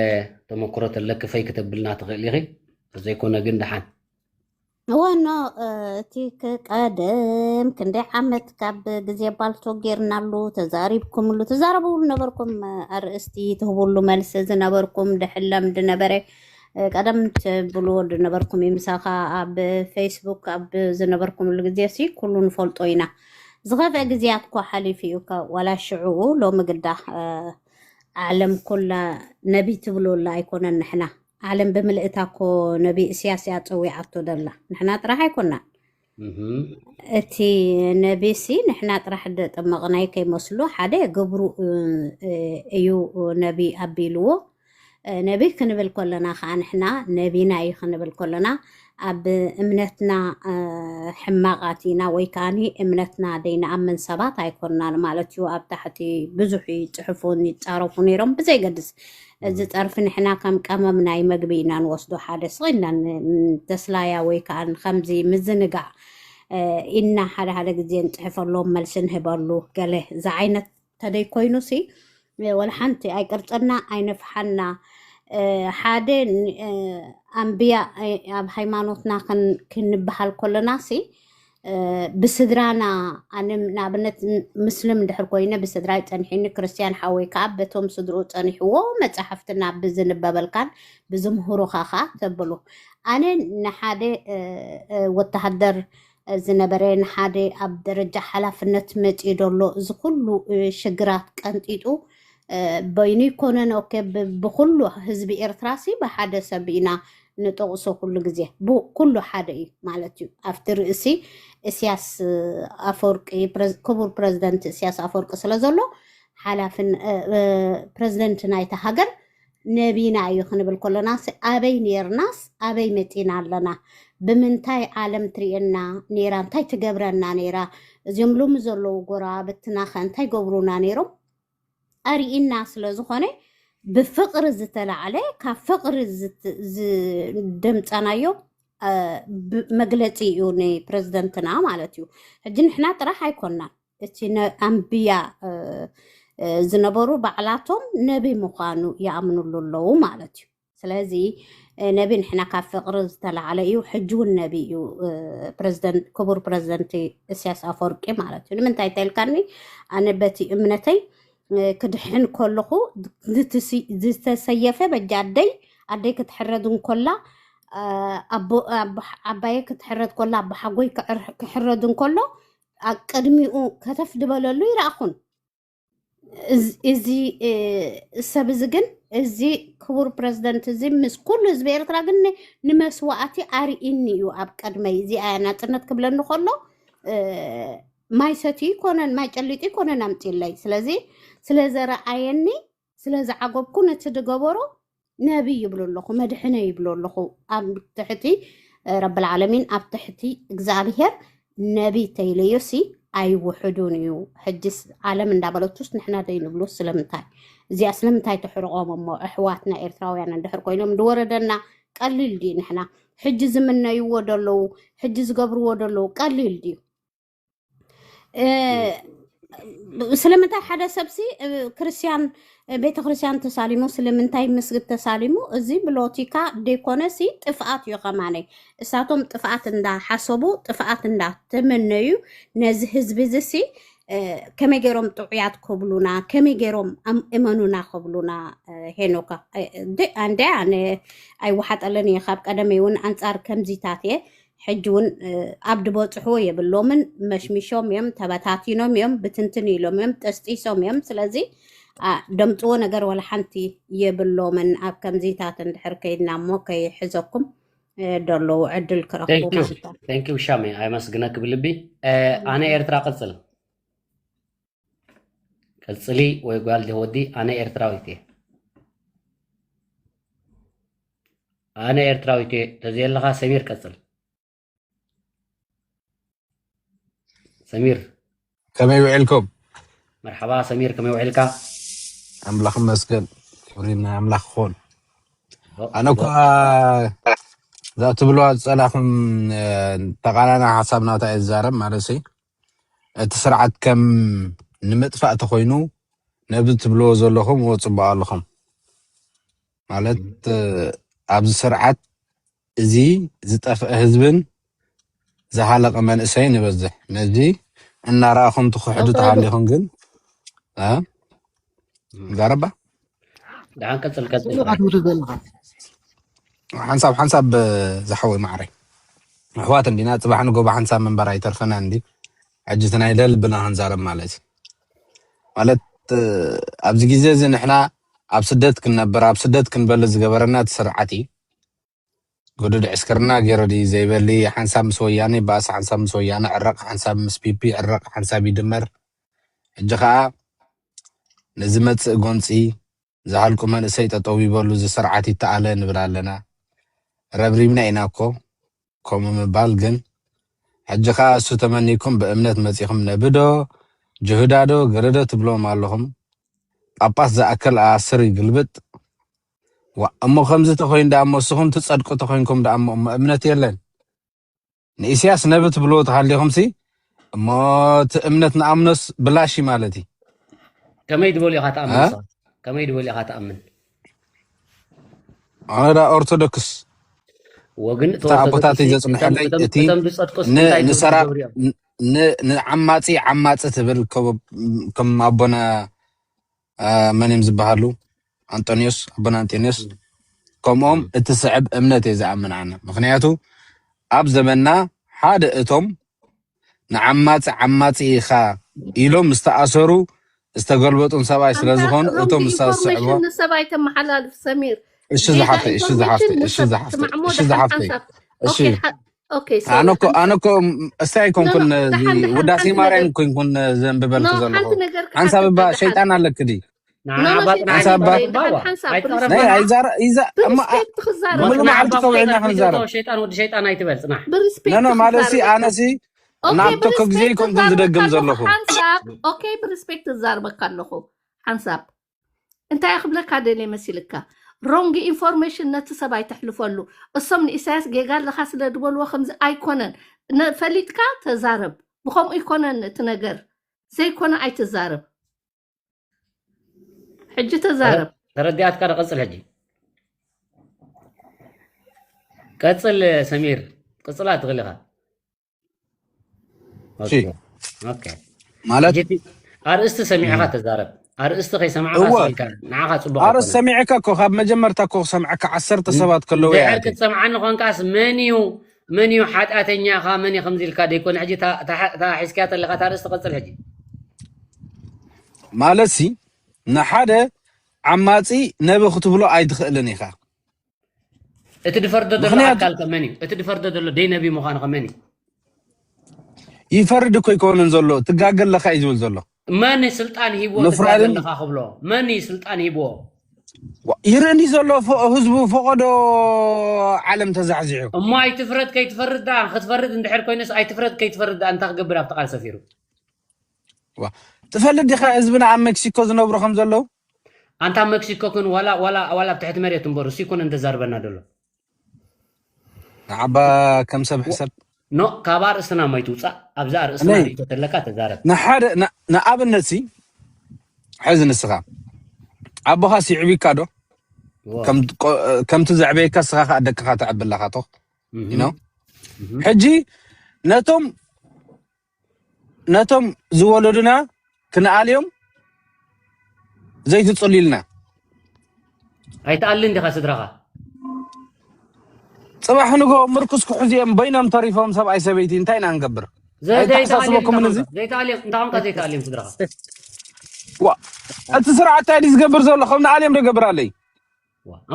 ተመክሮ ተለኪ ፈይ ክተብልና ትኽእል ኢኺ። ተዘይኮነ ግን ደሓን። እወ ኖ፣ እቲ ቀደም ክንደይ ዓመት ካብ ግዜ ባልቶ ጌርናሉ፣ ተዛሪብኩምሉ፣ ትዛረብሉ ነበርኩም፣ ኣርእስቲ ትህብሉ፣ መልሲ ዝነበርኩም፣ ድሕለም ዝነበረ ቀደም ትብልዎ ዝነበርኩም እዩ። ምሳኻ ኣብ ፌስቡክ ኣብ ዝነበርኩምሉ ግዜ ሲ ኩሉ ንፈልጦ ኢና። ዝኸፍአ ግዜያት እኳ ሓሊፉ እዩ። ዋላ ሽዑ ሎሚ ግዳ ዓለም ኩላ ነቢ ትብልላ ኣይኮነን። ንሕና ዓለም ብምልእታ እኮ ነቢ እስያስ እያ ፀዊዓቶ ደላ። ንሕና ጥራሕ ኣይኮናን። እቲ ነቢ ሲ ንሕና ጥራሕ ደጠመቕናይ ከይመስሉ ሓደ ግብሩ እዩ ነቢ ኣቢልዎ። ነቢ ክንብል ከለና ከዓ ንሕና ነቢና እዩ ክንብል ከለና ኣብ እምነትና ሕማቓት ኢና ወይ ከዓኒ እምነትና ደይንኣምን ሰባት ኣይኮናን ማለት እዩ። ኣብ ታሕቲ ብዙሕ ይፅሕፉን ይፃረፉ ነይሮም። ብዘይገድስ እዚ ፀርፊ ንሕና ከም ቀመም ናይ መግቢ ኢና ንወስዶ። ሓደ ስቕ ኢልና ተስላያ ወይ ከዓ ከምዚ ምዝንጋዕ ኢና ሓደ ሓደ ግዜ ንፅሕፈሎም፣ መልሲ ንህበሉ። ገለ እዚ ዓይነት ተደይ ኮይኑ ሲ ወላ ሓንቲ ኣይቅርፀና ኣይነፍሓና። ሓደ ኣንብያ ኣብ ሃይማኖትና ክንበሃል ከለና ሲ ብስድራና፣ ኣነ ንኣብነት ምስልም እንድሕር ኮይነ ብስድራይ ፀኒሕኒ፣ ክርስትያን ሓወይ ከዓ በቶም ስድርኡ ፀኒሕዎ መፃሕፍትና ብዝንበበልካን ብዝምህሩኻ ከዓ ተብሉ። ኣነ ንሓደ ወተሃደር ዝነበረ ንሓደ ኣብ ደረጃ ሓላፍነት መፂኡ ዘሎ እዚ ኩሉ ሽግራት ቀንጢጡ በይኑ ይኮነን ኦኬ፣ ብኩሉ ህዝቢ ኤርትራ ሲ ብሓደ ሰብ ኢና ንጠቕሶ ኩሉ ግዜ ኩሉ ሓደ እዩ ማለት እዩ። ኣብቲ ርእሲ እስያስ ኣፈወርቂ ክቡር ፕረዚደንት እስያስ ኣፈወርቂ ስለ ዘሎ ሓላፍን ፕረዚደንት ናይታ ሃገር ነቢና እዩ ክንብል ከለና ኣበይ ነርናስ ኣበይ መፂና ኣለና? ብምንታይ ዓለም ትሪእና ነይራ? እንታይ ትገብረና ነይራ? እዚኦም ሎሚ ዘለዉ ጎረባብትና ከ እንታይ ገብሩና ነይሮም? ኣርኢና ስለ ዝኾነ ብፍቕሪ ዝተላዕለ ካብ ፍቕሪ ዝደምፀናዮ መግለፂ እዩ ንፕረዚደንትና ማለት እዩ። ሕጂ ንሕና ጥራሕ ኣይኮናን፣ እቲ ኣንብያ ዝነበሩ ባዕላቶም ነቢ ምዃኑ ይኣምኑሉ ኣለዉ ማለት እዩ። ስለዚ ነቢ ንሕና ካብ ፍቕሪ ዝተላዕለ እዩ። ሕጂ እውን ነቢ እዩ ፕረዚደንት፣ ክቡር ፕረዚደንት እስያስ ኣፈወርቂ ማለት እዩ። ንምንታይ ተልካኒ? ኣነ በቲ እምነተይ ክድሕን ከለኹ ዝተሰየፈ በጃ ኣደይ፣ ኣደይ ክትሕረድ እንኮላ፣ ኣባየ ክትሕረድ ኮላ፣ ኣባሓጎይ ክሕረድ እንኮሎ ኣብ ቅድሚኡ ከተፍ ዝበለሉ ይረኣኹን። እዚ ሰብ እዚ ግን፣ እዚ ክቡር ፕረዚደንት እዚ ምስ ኩሉ ህዝቢ ኤርትራ ግን ንመስዋእቲ ኣርኢኒ እዩ ኣብ ቀድመይ። እዚ ኣያ ናጽነት ክብለኒ ከሎ ማይ ሰቲ ይኮነን ማይ ጨሊጡ ይኮነን ኣምፅለይ። ስለዚ ስለ ዘረኣየኒ ስለ ዝዓገብኩ ነቲ ዝገበሮ ነቢ ይብሎ ኣለኹ፣ መድሕነ ይብሎ ኣለኹ። ኣብ ትሕቲ ረብል ዓለሚን ኣብ ትሕቲ እግዚኣብሄር ነቢ ተይለዮሲ ኣይውሕዱን እዩ። ሕጅስ ዓለም እንዳበለቱስ ንሕና ደይንብሉ ስለምንታይ? እዚኣ ስለምንታይ ተሕርቆም እሞ ኣሕዋትና ኤርትራውያን እንድሕር ኮይኖም ዝወረደና ቀሊል ድዩ? ንሕና ሕጂ ዝምነይዎ ደለዉ፣ ሕጂ ዝገብርዎ ደለዉ ቀሊል ድዩ? ስለምንታይ ሓደ ሰብሲ ክርስትያን ቤተ ክርስትያን ተሳሊሙ ስለምንታይ ምስግድ ተሳሊሙ? እዚ ብሎቲካ ደይኮነሲ ጥፍኣት እዩ። ከማነይ እሳቶም ጥፍኣት እንዳሓሰቡ ጥፍኣት እንዳተመነዩ ነዚ ህዝቢ እዚ ሲ ከመይ ገይሮም ጥዑያት ከብሉና፣ ከመይ ገይሮም እመኑና ከብሉና? ሄኖካ እንደ ኣነ ኣይወሓጠለን እየ። ካብ ቀደመይ እውን ኣንፃር ከምዚታት እየ። ሕጂ እውን ኣብ ድበፅሕዎ የብሎምን። መሽሚሾም እዮም፣ ተበታቲኖም እዮም፣ ብትንትን ኢሎም እዮም፣ ጠስጢሶም እዮም። ስለዚ ደምፅዎ ነገር ዋላ ሓንቲ የብሎምን። ኣብ ከምዚታት እንድሕር ከይድና እሞ ከይሕዘኩም ደለዉ ዕድል ክረክቡ ማለት እዩ። ቴንኪው ሻሜ፣ ኣመስግነኪ ብልቢ። ኣነ ኤርትራ ቅፅል ቀጽሊ ወይ ጓል ዲኺ ወዲ? ኣነ ኤርትራዊት እየ። ኣነ ኤርትራዊት እየ። ተዘየለኻ ሰሚር ቀጽል። ሰሚር። ከመይ ውዒልኩም? መርሓባ ሰሚር፣ ከመይ ውዒልካ? ኣምላኽ ይመስገን። ክብሪ ናይ ኣምላኽ ይኹን። ኣነ እኳ እዛ ትብልዋ ዝጸላኹም ተቃራኒ ሓሳብ ናታ እየ ዝዛረብ ማለት እዩ። እቲ ስርዓት ከም ንምጥፋእ ተኮይኑ ነዚ ትብልዎ ዘለኹም እዎ ጽቡቅ ኣለኹም ማለት ኣብዚ ስርዓት እዚ ዝጠፍአ ህዝብን ዝሃለቀ መንእሰይ ንበዝሕ ነዚ እናረኣኹም ትክሕዱ ተሃሊኹም ግን እ? ዛረባ ደሓን ቀፅል ቀፅል ትብሉ ዘለኻ ሓንሳብ ሓንሳብ ዝሓወይ ማዕረይ ኣሕዋት እንዲና ፅባሕ ንጎባ ሓንሳብ መንበር ኣይተርፈና እንዲ ሕጂ እቲ ናይ ለልብና ክንዛረብ ማለት እዩ ማለት ኣብዚ ግዜ እዚ ንሕና ኣብ ስደት ክንነብር ኣብ ስደት ክንበል ዝገበረና እቲ ስርዓት እዩ ግዱድ ዕስክርና ገይሩ ድዩ ዘይበሊ ሓንሳብ ምስ ወያነ ይበኣስ ሓንሳብ ምስ ወያነ ዕረቕ ሓንሳብ ምስ ፒፒ ዕረቕ ሓንሳብ ይድመር ሕጂ ከዓ ንዝመፅእ ጎንፂ ዝሃልቁ መንእሰይ ጠጠው ይበሉ እዚ ስርዓት ይተኣለ ንብል ኣለና ረብሪብና ኢና እኮ ከምኡ ምባል ግን ሕጂ ከዓ እሱ ተመኒኩም ብእምነት መፂኹም ነብዶ ጅህዳዶ ገለዶ ትብሎም ኣለኹም ጳጳስ ዝኣክል ኣስር ይግልብጥ እሞ ከምዚ ተኮይኑ ደኣ እሞ እስኹም ትፀድቁ ተኮይንኩም ደኣ እሞ እሞ እምነት የለን ንኢስያስ ነቢ ትብልዎ ተሃሊኹም ሲ እሞ እቲ እምነት ንኣምኖስ ብላሽ ማለት እዩ ከመይ ዝበሉ ኢኻ ተኣምን ከመይ ዝበሉ ኢኻ ተኣምን ኣነ ዳ ኦርቶዶክስ ወግን እታ ኣቦታተይ ዘፅንሐለይ እቲ ንሰራ ንዓማፂ ዓማፂ ትብል ከም ኣቦና መን እዮም ዝበሃሉ ኣንጦኒዮስ ኣቦና ኣንጦኒዮስ ከምኦም እቲ ስዕብ እምነት እየ ዝኣምን ኣነ ምክንያቱ ኣብ ዘመንና ሓደ እቶም ንዓማፂ ዓማፂ ኢኻ ኢሎም ዝተኣሰሩ ዝተገልበጡን ሰብኣይ ስለ ዝኾኑ እቶም ዝስዕቦ ንሰብ ኣይተመሓላልፍ ሰሚር እሺ ዝሓፍተይ እሺ ዝሓፍተይ እሺ ዝሓፍተይ እሺ ዝሓፍተይ እሺ ኣነ እኮ ኣነ እኮ እስታይ ኣይኮንኩን ውዳሴ ማርያም ኮይንኩን ዘንብበልኩ ዘለኹ ሓንሳብ እባ ሸይጣን ኣለክ ድዩ ሓንሳብ እባ ናይ ኣይዛረ ይዛ እማ ሙሉ መዓልቲ ከውዒና ክንዛረብ ሸይጣን ወዲ ሸይጣን ኣይትበል ፅናሕ ኖ ኖ ማለት ሲ ኣነ ሲ ናብቶ ከግዜ ይኮንኩን ዝደግም ዘለኹ ሓንሳብ ኦኬ ብሪስፔክት ትዛርበካ ኣለኹ ሓንሳብ እንታይ ክብለካ ደልየ መሲልካ ሮንግ ኢንፎርሜሽን ነቲ ሰብ ኣይተሕልፈሉ እሶም ንኢሳያስ ጌጋ ኣለካ ስለ ዝበልዎ ከምዚ ኣይኮነን ፈሊጥካ ተዛረብ ብከምኡ ይኮነን እቲ ነገር ዘይኮነ ኣይትዛረብ ሕጂ ተዛረብ ተረዲኣትካ ዶ ቀፅል ሕጂ ቀፅል ሰሚር ቅፅላ ትኽእል ኢኻ ማለት ኣርእስቲ ሰሚዕካ ተዛረብ ኣርእስቲ ከይሰማዕካ ንዓኻ ፅቡቅ ኣርእስቲ ሰሚዕካ እኮ ካብ መጀመርታ እኮ ክሰምዐካ ዓሰርተ ሰባት ከለዉ ክትሰምዓኒ ኮንካስ መን እዩ መን እዩ ሓጢኣተኛኻ መን እዩ ከምዚ ኢልካ ደይኮነ ሕጂ ሒዝካያ ተለካ እታ ርእሲ ትቐፅል ሕጂ ማለት ሲ ንሓደ ዓማፂ ነቢ ክትብሎ ኣይትኽእልን ኢኻ እቲ ድፈርዶ ዘሎ ኣካል ከመን እዩ እቲ ድፈርዶ ዘሎ ደይ ነቢ ምዃኑ ከመን እዩ ይፈርድ እኮ ይኮንን ዘሎ ትጋገ ኣለካ እዩ ዝብል ዘሎ መን ስልጣን ሂብዎ ትጋገ ኣለካ ክብሎ መን እዩ ስልጣን ሂብዎ ይርእኒ ዘሎ ህዝቡ ፈቐዶ ዓለም ተዛሕዚሑ እሞ ኣይትፍረድ ከይትፈርድ ዳ ክትፈርድ እንድሕር ኮይኑስ ኣይትፍረድ ከይትፈርድ ዳ እንታይ ክገብር ኣብቲ ቃል ሰፊሩ ትፈልጥ ዲኻ ህዝብና ኣብ ሜክሲኮ ዝነብሩ ከም ዘለዉ ኣንታ ሜክሲኮ ክን ዋላ ዋላ ዋላ ኣብ ትሕቲ መሬት እምበሩ እሱ ይኮነ እንተዛርበና ደሎ ንዓባ ከም ሰብ ሕሰብ ኖ ካብ ኣርእስትና ማይ ትውፃእ ኣብዛ ኣርእስና ርእቶ ተለካ ተዛረብ ንሓደ ንኣብነት ሲ ሕዚ ንስኻ ኣቦኻ ሲዕቢካ ዶ ከምቲ ዘዕበየካ ስኻ ከዓ ደቅኻ ተዕብላኻ ቶ ሕጂ ነቶም ነቶም ዝወለዱና ክንኣልዮም ዘይትፅሉልና ኣይትኣልን ዲኻ ስድራኻ ፅባሕ ንጎ ምርኩስ ክሕዚኦም በይኖም ተሪፎም ሰብኣይ ሰበይቲ እንታይ ኢና ንገብር ዘይተሓሳስበኩም እዚ ዘይተኣልዮም እንታይ ኾንካ ዘይተኣልዮም ስድራኻ እቲ ስርዓት እንታይ ዝገብር ዘሎ ከም ንኣልዮም ዶ ገብር ኣለይ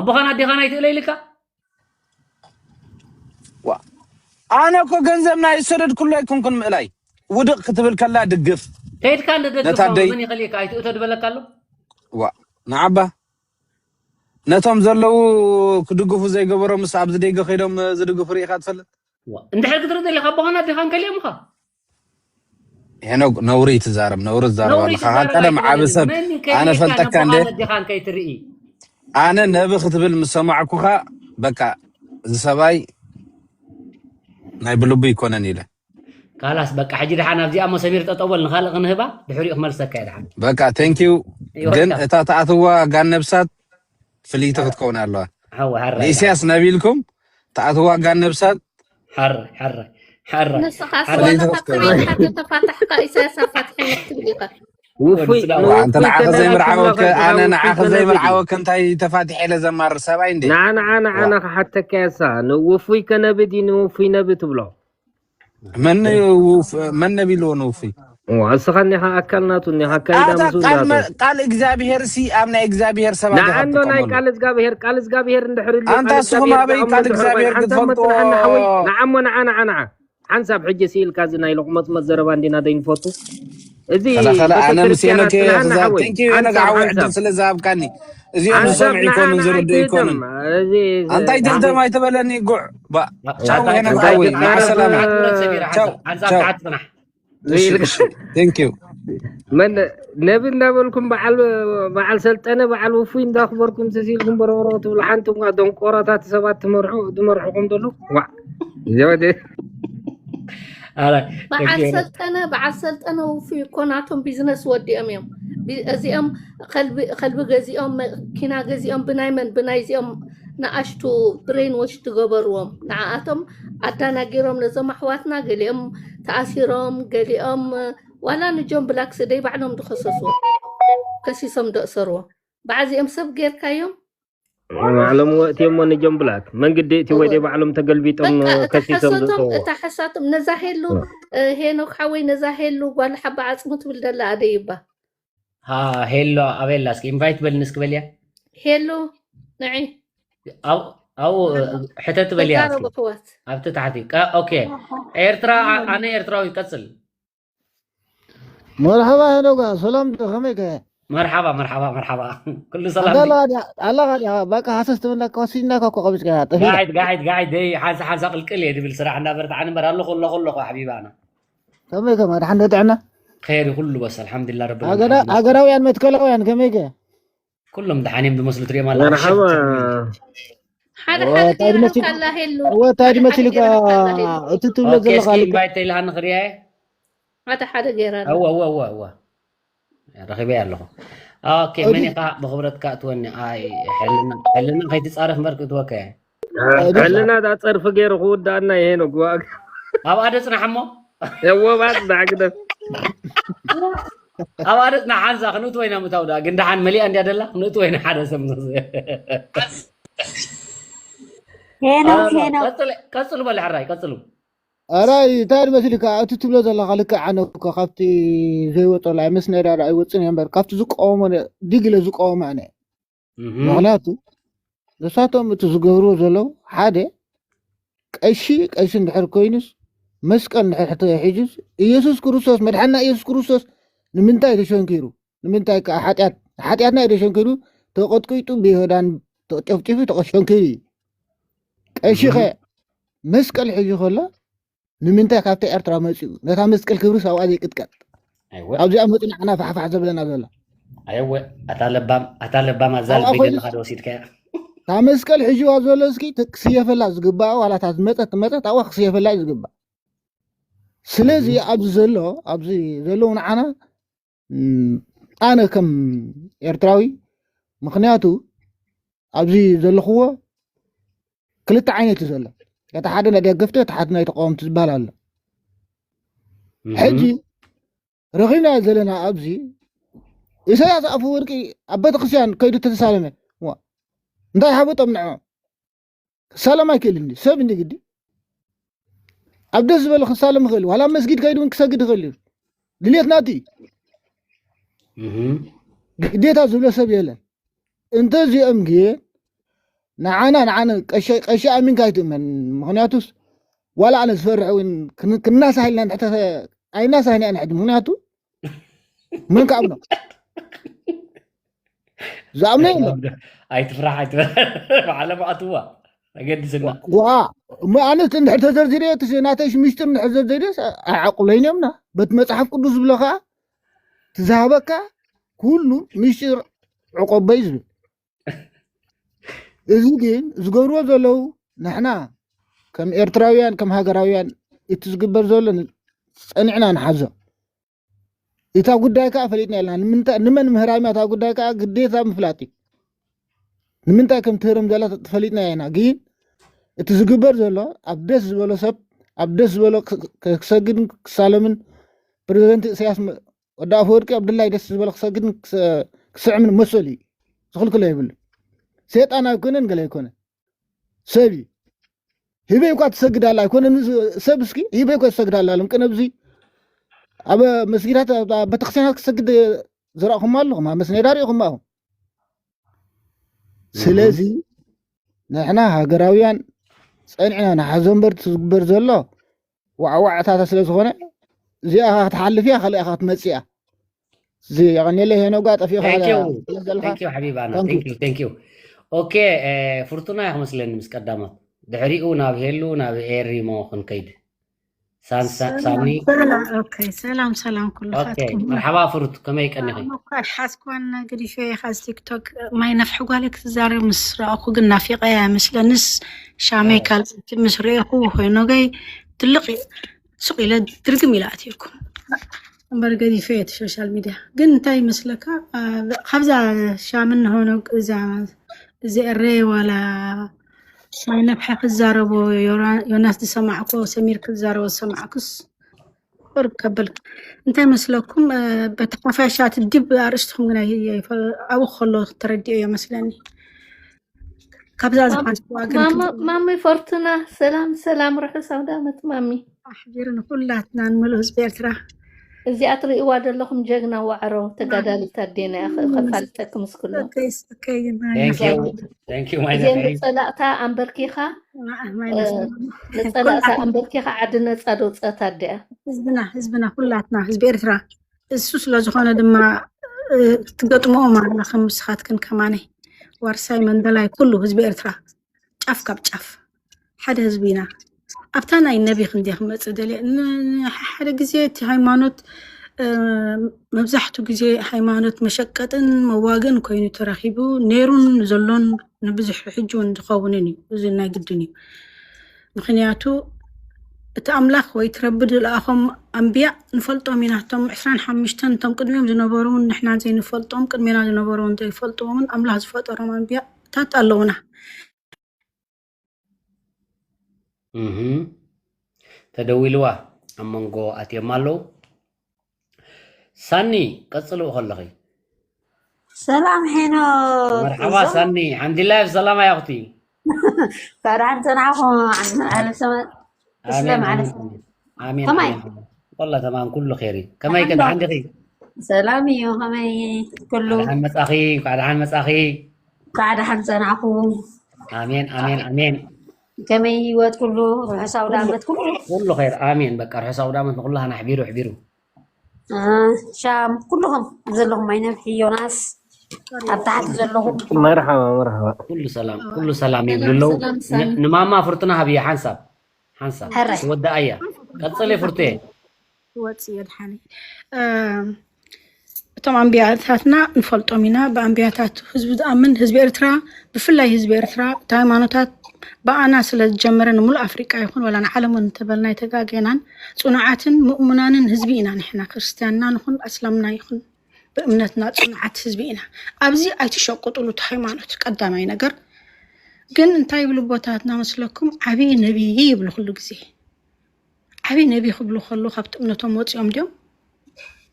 ኣቦኻን ኣዴኻን ኣይትእለ ኢልካ ኣነ እኮ ገንዘብ ናይ ዝሰደድኩሉ ኣይኮንኩን ምእላይ ውድቕ ክትብል ከላ ድግፍ ከይድካ ንደግፍ ነታደይ መን ይኸልእካ ኣይትእቶ ድበለካ ኣሎ ዋ ንዓባ ነቶም ዘለዉ ክድግፉ ዘይገበሮምስ ኣብዚ ደገ ከይዶም ዝድግፉ ርኢኻ ትፈልጥ እንድሕር ክትርኢ ዘለካ ኣቦኻን ኣዴኻን ከሊኦምኻ ሄኖግ ነውሪ ትዛረብ ነውሪ ትዛረብ ኣለኻ ካብ ቀደም ዓቢ ሰብ ኣነ ፈልጠካ እንደ ኣዴኻን ከይትርኢ ኣነ ነቢ ክትብል ምስ ሰማዕኩኻ በቃ እዚ ሰብኣይ ናይ ብልቡ ይኮነን ኢለ። ካላስ በቃ ሕጂ ደሓን ኣብዚኣ እሞ ሰሚር ጠጠው በል፣ ንኻልእ ክንህባ ድሕሪኡ ክመልሰካ እየ ደሓን። በቃ thank you። You're ግን welcome። እታ ተኣትዋ ጋን ነብሳት ፍልይቲ ክትከውን ኣለዋ። ሓወ ሓራይ ንኢሳያስ ነቢልኩም ተኣትዋ ጋን ነብሳት ሓራይ ሓራይ ሓራይ ንስኻ ሓደ ፍልይቲ ስዋላ ክትከውን ካብቲ ኣለዋ። ሓደ ተፋታሕካ ኢሳያስ ኣፋትሐኒ ክትብል ኢኻ። ውፉይ ወዲ ስላ- ዋ፣ እንተ ንዓኸ ከነብይ ዘይምርዓወከ ትብሎ ኣነ ውፉይ ንዓኸ ከነብይ ዘይምርዓወከ እንታይ ተፋቲሐ ኢለ ዘማርር ሰብኣይ እንዴ? ንዓ ንዓ ንዓ ዋ። ንክሓተካ እያ እሳ ንውፉይ ከነብድ እዩ ንውፉይ ነቢ ትብሎ መን ውፍ- መን ነቢልዎ ንውፉይ? ዋ፣ እስኻ እኒኻ ኣካል ናቱ እኒኻ ኣካይዳ ኣታ ምስኡ ቃል መ- ናቱ ቃል እግዚኣብሔር ሲ ኣብ ናይ እግዚኣብሔር ሰባት ንዓ እንዶ ናይ ይኸጥቀመሉ። ቃል እግዚኣብሔር ቃል እግዚኣብሔር እንድሕር ኢሉ ኣንታ ቃል እስኹም እግዚኣብሔር ኣበይ ብኣምኖ ቃል ድሕር እግዚኣብሔር ኮይን ሓንሳብ ክትፈልጥዎ? መፅናሓና ሓወይ ንዓ እሞ ንዓ ንዓ ንዓ ሓንሳብ ሕጂ ስኢልካ እዚ ናይ ሎቕመፅመፅ ዘረባ እንዲና ዘይንፈቱ እዚ ከላኸለ ኣነ ምስ ቤተክርስትያናት ሄኖክ እየ ጽንዓና ክዛብ ሓወይ thank you ሄኖክ ሓንሳብ ዓወይ ዕድል ሓንሳብ ስለ ዝሃብካኒ እዚኦም ሓንሳብ ዝሰምዑ ንዓ ይኮኑ ንዓ ዝርዱ ይኮኑን ኣይትህደም እዚ ኣንታይ ትህደም ኣይትበለኒ ጉዕ ባ ቻው ሄኖክ ዓወይ ማዓ ሰላማ ቻው ቻው thank you መን ነቢ እንዳበልኩም በዓል በዓል ሰልጠነ በዓል ውፉይ እንዳኽበርኩም ተሲልኩም በረበረ ትብሉ ሓንቲ እኳ ደንቆሮታት ሰባት ትመርሑ ዝመርሕኹም ዘለዉ ዋ እዚኦም ወደ ኣረ በዓል ሰልጠነ በዓል ሰልጠነ ውፉይ እኮ ናቶም ቢዝነስ ወዲኦም እዮም። ቢ- እዚኦም ከልቢ ከልቢ ገዚኦም መኪና ገዚኦም ብናይ መን ብናይ እዚኦም ንኣሽቱ ብሬን ዎሽ ትገበርዎም ንዓኣቶም ኣዳናጊሮም ነዞም ኣሕዋትና ገሊኦም ተኣሲሮም ገሊኦም ዋላ ንጆን ብላክስ ደይ ባዕሎም ዝኸሰስዎ ከሲሶም ደእሰርዎ በዓዚኦም ሰብ ጌርካዮም ባዕሎም ወእትየሞ ንጆን ብላክ መንግዲ እቲ ወደ ባዕሎም ተገልቢጦም በቃ እታ ከሲሶም ሕሰቶም ዘእተዎ እታ ሕሳቶም ነዛ ሄሉ እ፣ ሄኖክ ሓወይ ነዛ ሄሉ ጓል ሓባ ዓፅሙ ትብል ደላ ኣደይባ ሃ ሄሎ ኣበላ እስኪ ኢንቫይት በልኒ እስኪ በልያ ሄሉ ንዒ ኣብኡ ሕተት በልያ እስኪ ተዛረቡ ኣሕዋት ኣብቲ ታሕቲ ቀ- ኦኬ ኤርትራ ኣ- ኣነ ኤርትራዊ ቀጽል መርሓባ ሄኖጋ ሰላም ዶ ከመይ ከ መርሓባ መርሓባ መርሓባ ኩሉ ሰላም ኣዳላ ዲያ ኣላኻ ዲያ በቃ ሃሰስ ትብልና ከሲድናካ እኮ ቀቢጽካ ጠፊእና ጋይድ ጋይድ ጋይድ ደይ ሓንሳ ሓንሳ ቅልቅል እየ ድብል ስራሕ እንዳበርትዓኒ እምበር ኣለኹ ኣለኹ ኣለኹ ሓቢባ ኣነ ከመይ ከ መድሓን ዶ ጥዕና ኸይሪ ኩሉ በስ ኣልሓምዱሊላ ረቢ ሃገራ- ሃገራውያን መትከላውያን ከመይ ከ ኩሎም ደሓን እዮም ዝመስሉ ትሪኦም ኣላ መርሓባ ሓደ ሓደ ገይራ ካላ ሄሉ ወታ ድመሲልካ እቲ ትብሎ ዘለካ ልክ ኢንቫይት ተይልሃኒ ክሪያ ሓደ ሓደ ገይራ ኣላ። እወ እወ እወ እወ ረኺበያ ኣለኹ ኦኬ መን ኢኻ ብኽብረትካ እትወኒ ኣይ ሕልና ሕልና ከይትፃረፍ እምበር ክእትወካ እየ ሕልና ዳ ፀርፊ ገይሩ ክውዳእና ይሄ ነው ግዋግ ኣብኣ ደፅናሕ እሞ የወባት ዳግደፍ ኣብኣ ደፅናሕ ሓንሳ ክንእትወ ኢና ምታው ዳ ግን ደሓን መሊኣ እንድያ ደላ ክንእትወ ኢና ሓደ ሰብ ሄኖክ ሄኖክ ቀፅሉ በል ሕራይ ቀፅሉ ኣራይ እንታይ መስልካ እቲ ትብሎ ዘለካ ልክዕ ኣነ እኮ ካብቲ ዘይወፀሉ ኣይመስነ ዳ ኣይወፅን እየ እምበር ካብቲ ዝቀወሞ ዲግ ኢለ ዝቀወሞ ኣነ ምክንያቱ ንሳቶም እቲ ዝገብርዎ ዘለዉ ሓደ ቀሺ ቀሺ እንድሕር ኮይኑስ መስቀል እንድሕር ተሒዙስ ኢየሱስ ክርስቶስ መድሓና ኢየሱስ ክርስቶስ ንምንታይ ተሸንኪሩ ንምንታይ ከዓ ሓጢኣት ሓጢኣትና እዩ ተሸንኪሩ ተቐጥቂጡ ብይሁዳን ተጨፍጭፉ ተሸንኪሩ እዩ ቀሺኸ መስቀል ሒዙ ከሎ ንምንታይ ካብታ ኤርትራ መፂኡ ነታ መስቀል ክብሪ ሰብኣ ዘይቅጥቀጥ ኣብዚኣ መፂ ንዓና ፋሕፋሕ ዘብለና ዘሎ ኣየወ ኣታ ለባም ኣታ ለባም ኣዛል ኣብኣ ቤት ኮይኑ ዘለካ ዶ ወሲድካያ እታ መስቀል ሒዝዋ ዘሎ እስኪ ክስየፈላ ዝግባኣ ዋላ እታ ዝመፀት መፀት ኣብኣ ክስየፈላ እዩ ዝግባእ ስለዚ ኣብዚ ዘሎ ኣብዚ ዘለዉ ንዓና ኣነ ከም ኤርትራዊ ምክንያቱ ኣብዚ ዘለኽዎ ክልተ ዓይነት እዩ ዘሎ እቲ ሓደ ናይ ደገፍቲ እቲ ሓደ ናይ ተቃወምቲ ዝበሃል ኣሎ ሕጂ ረኺብና ዘለና ኣብዚ ኢሳያስ ኣፈወርቂ ኣብ ቤተክርስትያን ከይዱ ተተሳለመ እንታይ ሓበጦም ንዕኦም ክሳለም ኣይክእል እንዲ ሰብ እንዲ ግዲ ኣብ ደስ ዝበለ ክሳለም ይኽእል ዋላ መስጊድ ከይዱ እውን ክሰግድ ይኽእል እዩ ድሌት ናቲ ግዴታ ዝብሎ ሰብ የለን እንተዚኦም ግን ንዓና ንዓነ ቀሺ ኣሚንካ ኣይትእመን ምክንያቱስ ዋላ ኣነ ዝፈርሕ እውን ክናሳሂልና ኣይናሳሂና ኢና ሕጂ ምክንያቱ መን ክኣምኖ ዝኣምኖ የለን ኣይትፍራሕ ኣይትፍራሕ ባዕሎም ኣትዋ ኣገድስና ዋ እሞ ኣነ እንድሕር ተዘርዚረ እቲ ናተይ ሚስጢር እንድሕር ዘርዘሪዮ ኣይዓቁለይን እዮም ና በቲ መፅሓፍ ቅዱስ ዝብሎ ከዓ ትዝሃበካ ኩሉ ሚስጢር ዕቆበይ ዝብል እዚ ግን ዝገብርዎ ዘለዉ ንሕና ከም ኤርትራውያን፣ ከም ሃገራውያን እቲ ዝግበር ዘሎ ጸኒዕና ንሓዞ። እታ ጉዳይ ከኣ ፈሊጥና ኣለና። ንምንታይ፣ ንመን ምህራም እያ እታ ጉዳይ ከኣ ግዴታ ምፍላጥ እዩ። ንምንታይ ከም ትህረም ዘላ ፈሊጥና ኢና። ግን እቲ ዝግበር ዘሎ ኣብ ደስ ዝበሎ ሰብ፣ ኣብ ደስ ዝበሎ ክሰግድን ክሳለምን ፕረዚደንት ኢሳያስ ወዲ ኣፈወርቂ ኣብ ድላይ ደስ ዝበሎ ክሰግድን ክስዕምን መሰሉ እዩ። ዝኽልክሎ የብሉ። ሰይጣን ኣይኮነን፣ ገለ ኣይኮነ። ሰብ እዩ። ህበይ እኳ ትሰግድ ኣላ ኣይኮነን። ሰብ እስኪ ህበይ እኳ ትሰግድ ኣላ። ሎም ቅነ ብዙ ኣብ መስጊዳት፣ ኣብ ቤተክርስትያናት ክሰግድ ዝረእኹም ኣለኹም፣ ኣብ መስኔዳ ሪእኹም ኣለኹም። ስለዚ ንሕና ሃገራውያን ጸኒዕና ንሓዞ እምበር፣ ትግበር ዘሎ ዋዕዋዕታታ ስለ ዝኾነ፣ እዚኣ ክትሓልፍ እያ፣ ካልእ ክትመጽእ እያ። እዚ የቐንየለይ ሄኖጋ፣ ጠፊእኻ ስለ ዘለኻ። ሓቢባና። ኦኬ፣ ፍርቱና እያ ክመስለኒ ምስ ቀዳሞት። ድሕሪኡ ናብ ሄሉ፣ ናብ ኤሪሞ ክንከይድ። ሳኒ። ሰላም ሰላም፣ ኩሉ። መርሓባ ፍሩት፣ ከመይ ቀኒኺ? ሓስኳን ገዲፈ ኢኻ ቲክቶክ ማይ ነፍሒ ጓለ ክትዛረብ ምስ ረኣኹ ግን ናፊቐያ መስለንስ ሻመይ ካልኦት ምስ ርኤኹ ኮይኖገይ ትልቕ ሱቕ ኢለ ድርግም ኢለ ኣትየኩም እምበር ገዲፈ እቲ ሶሻል ሚድያ። ግን እንታይ ይመስለካ፣ ካብዛ ሻምን ሆኖግ እዛ እዚ እረ ዋላ ማይ ነፍሒ ክዛረቦ ዮናስ ዝሰማዕኮ ሰሚር ክዛረቦ ዝሰማዕኩስ ቁርብ ከብል እንታይ መስለኩም? በቲ ሓፈሻ እቲ ድብ ኣርእስትኹም ግን ኣብኡ ከሎ ተረዲኦ እዮ መስለኒ። ካብዛ ዝሓስዋ ግን ማሚ ፎርቱና ሰላም ሰላም፣ ርሑስ ኣውዳመት ማሚ። ኣሕቢሩ ንኩላትና ንመልኡ ህዝቢ ኤርትራ። እዚኣ ትርእይዋ ዘለኹም ጀግና ዋዕሮ ተጋዳሊት ኣዴና እያ። ከፋልጠኪ ምስ ኩሎም። እዚአን ንጸላእታ ኣንበርኪኻ ንጸላእታ ኣንበርኪኻ ዓዲ ነጻ ደውጸት ኣዲኣ። ህዝብና ህዝብና ኩላትና ህዝቢ ኤርትራ እሱ ስለዝኾነ ድማ ትገጥምኦም ኣላ ከም ንስኻትክን ከማነይ ዋርሳይ መንደላይ ኩሉ ህዝቢ ኤርትራ ጫፍ ካብ ጫፍ ሓደ ህዝቢ ኢና። ኣብታ ናይ ነቢ ክንዲ ክመጽእ ደልየ ሓደ ግዜ እቲ ሃይማኖት መብዛሕቱ ግዜ ሃይማኖት መሸቀጥን መዋግእን ኮይኑ ተረኺቡ ነይሩን ዘሎን ንብዙሕ ሕጂ እውን ዝኸውንን እዩ። እዚ ናይ ግድን እዩ። ምክንያቱ እቲ ኣምላኽ ወይ እቲ ረቢ ዝለኣኾም ኣንብያ ንፈልጦም ኢና። እቶም ዕስራን ሓሙሽተን እቶም ቅድሚኦም ዝነበሩ እውን ንሕና ዘይንፈልጦም ቅድሜና ዝነበሩ እውን ዘይፈልጥዎምን ኣምላኽ ዝፈጠሮም ኣንብያ ታት ኣለውና። ተደዊልዋ ኣብ መንጎ ኣትዮም ኣለዉ። ሳኒ ቀጽልኡ ከለኺ። ሰላም ሄኖ። መርሓባ ሳኒ፣ ሓምዲላይ ሰላም ኣያ ኣኽቲ። ካዳን ጸናኹ ዓለም ሰማት። ኣሜን። ኣሜን። ከማይ ወላ ተማም ኩሉ ኸይሪ። ከመይ ከ ደሓን ዲኺ? ሰላም እዩ። ከመይ ኩሉ? ደሓን መጻኺ፣ እንኳዕ ደሓን መጻኺ። እንኳዕ ደሓን ጸናኹ። ኣሜን ኣሜን ኣሜን። ከመይ ህይወት ኩሉ ርሑስ ኣውዳመት ኩሉ ኩሉ ኸይር ኣሜን። በቃ ርሑስ ኣውዳመት ንኩላህና ኣሕቢሩ ኣሕቢሩ። ሻም ኩልኹም ዘለኹም ኣይነብሒ ዮናስ ኣብ ታሕቲ ዘለኹም መርሓባ መርሓባ ኩሉ ሰላም ኩሉ ሰላም ይብሉ ኣለዉ። ንማማ ፍርቱና ሃብያ ሓንሳብ ሓንሳብ ትወድኣያ። ቀጽሊ ፍርቱየ። ትወጽእ የድሓነይ። እቶም ኣንብያታትና ንፈልጦም ኢና። ብኣንብያታት ህዝቢ ዝኣምን ህዝቢ ኤርትራ፣ ብፍላይ ህዝቢ ኤርትራ፣ እቲ ሃይማኖታት ብኣና ስለ ዝጀመረ ንምሉእ ኣፍሪቃ ይኹን ዋላ ንዓለም እውን እንተበልና ኣይተጋገናን። ጽኑዓትን ምእሙናንን ህዝቢ ኢና ንሕና። ክርስትያንና ንኹን ኣስላምና ይኹን ብእምነትና ጽኑዓት ህዝቢ ኢና። ኣብዚ ኣይትሸቁጥሉ እቲ ሃይማኖት ቀዳማይ ነገር። ግን እንታይ ይብሉ ኣቦታትና መስለኩም? ዓብዪ ነቢይ ይብሉ ኩሉ ግዜ። ዓብዪ ነቢይ ክብሉ ከለዉ ካብቲ እምነቶም ወፂኦም ድዮም?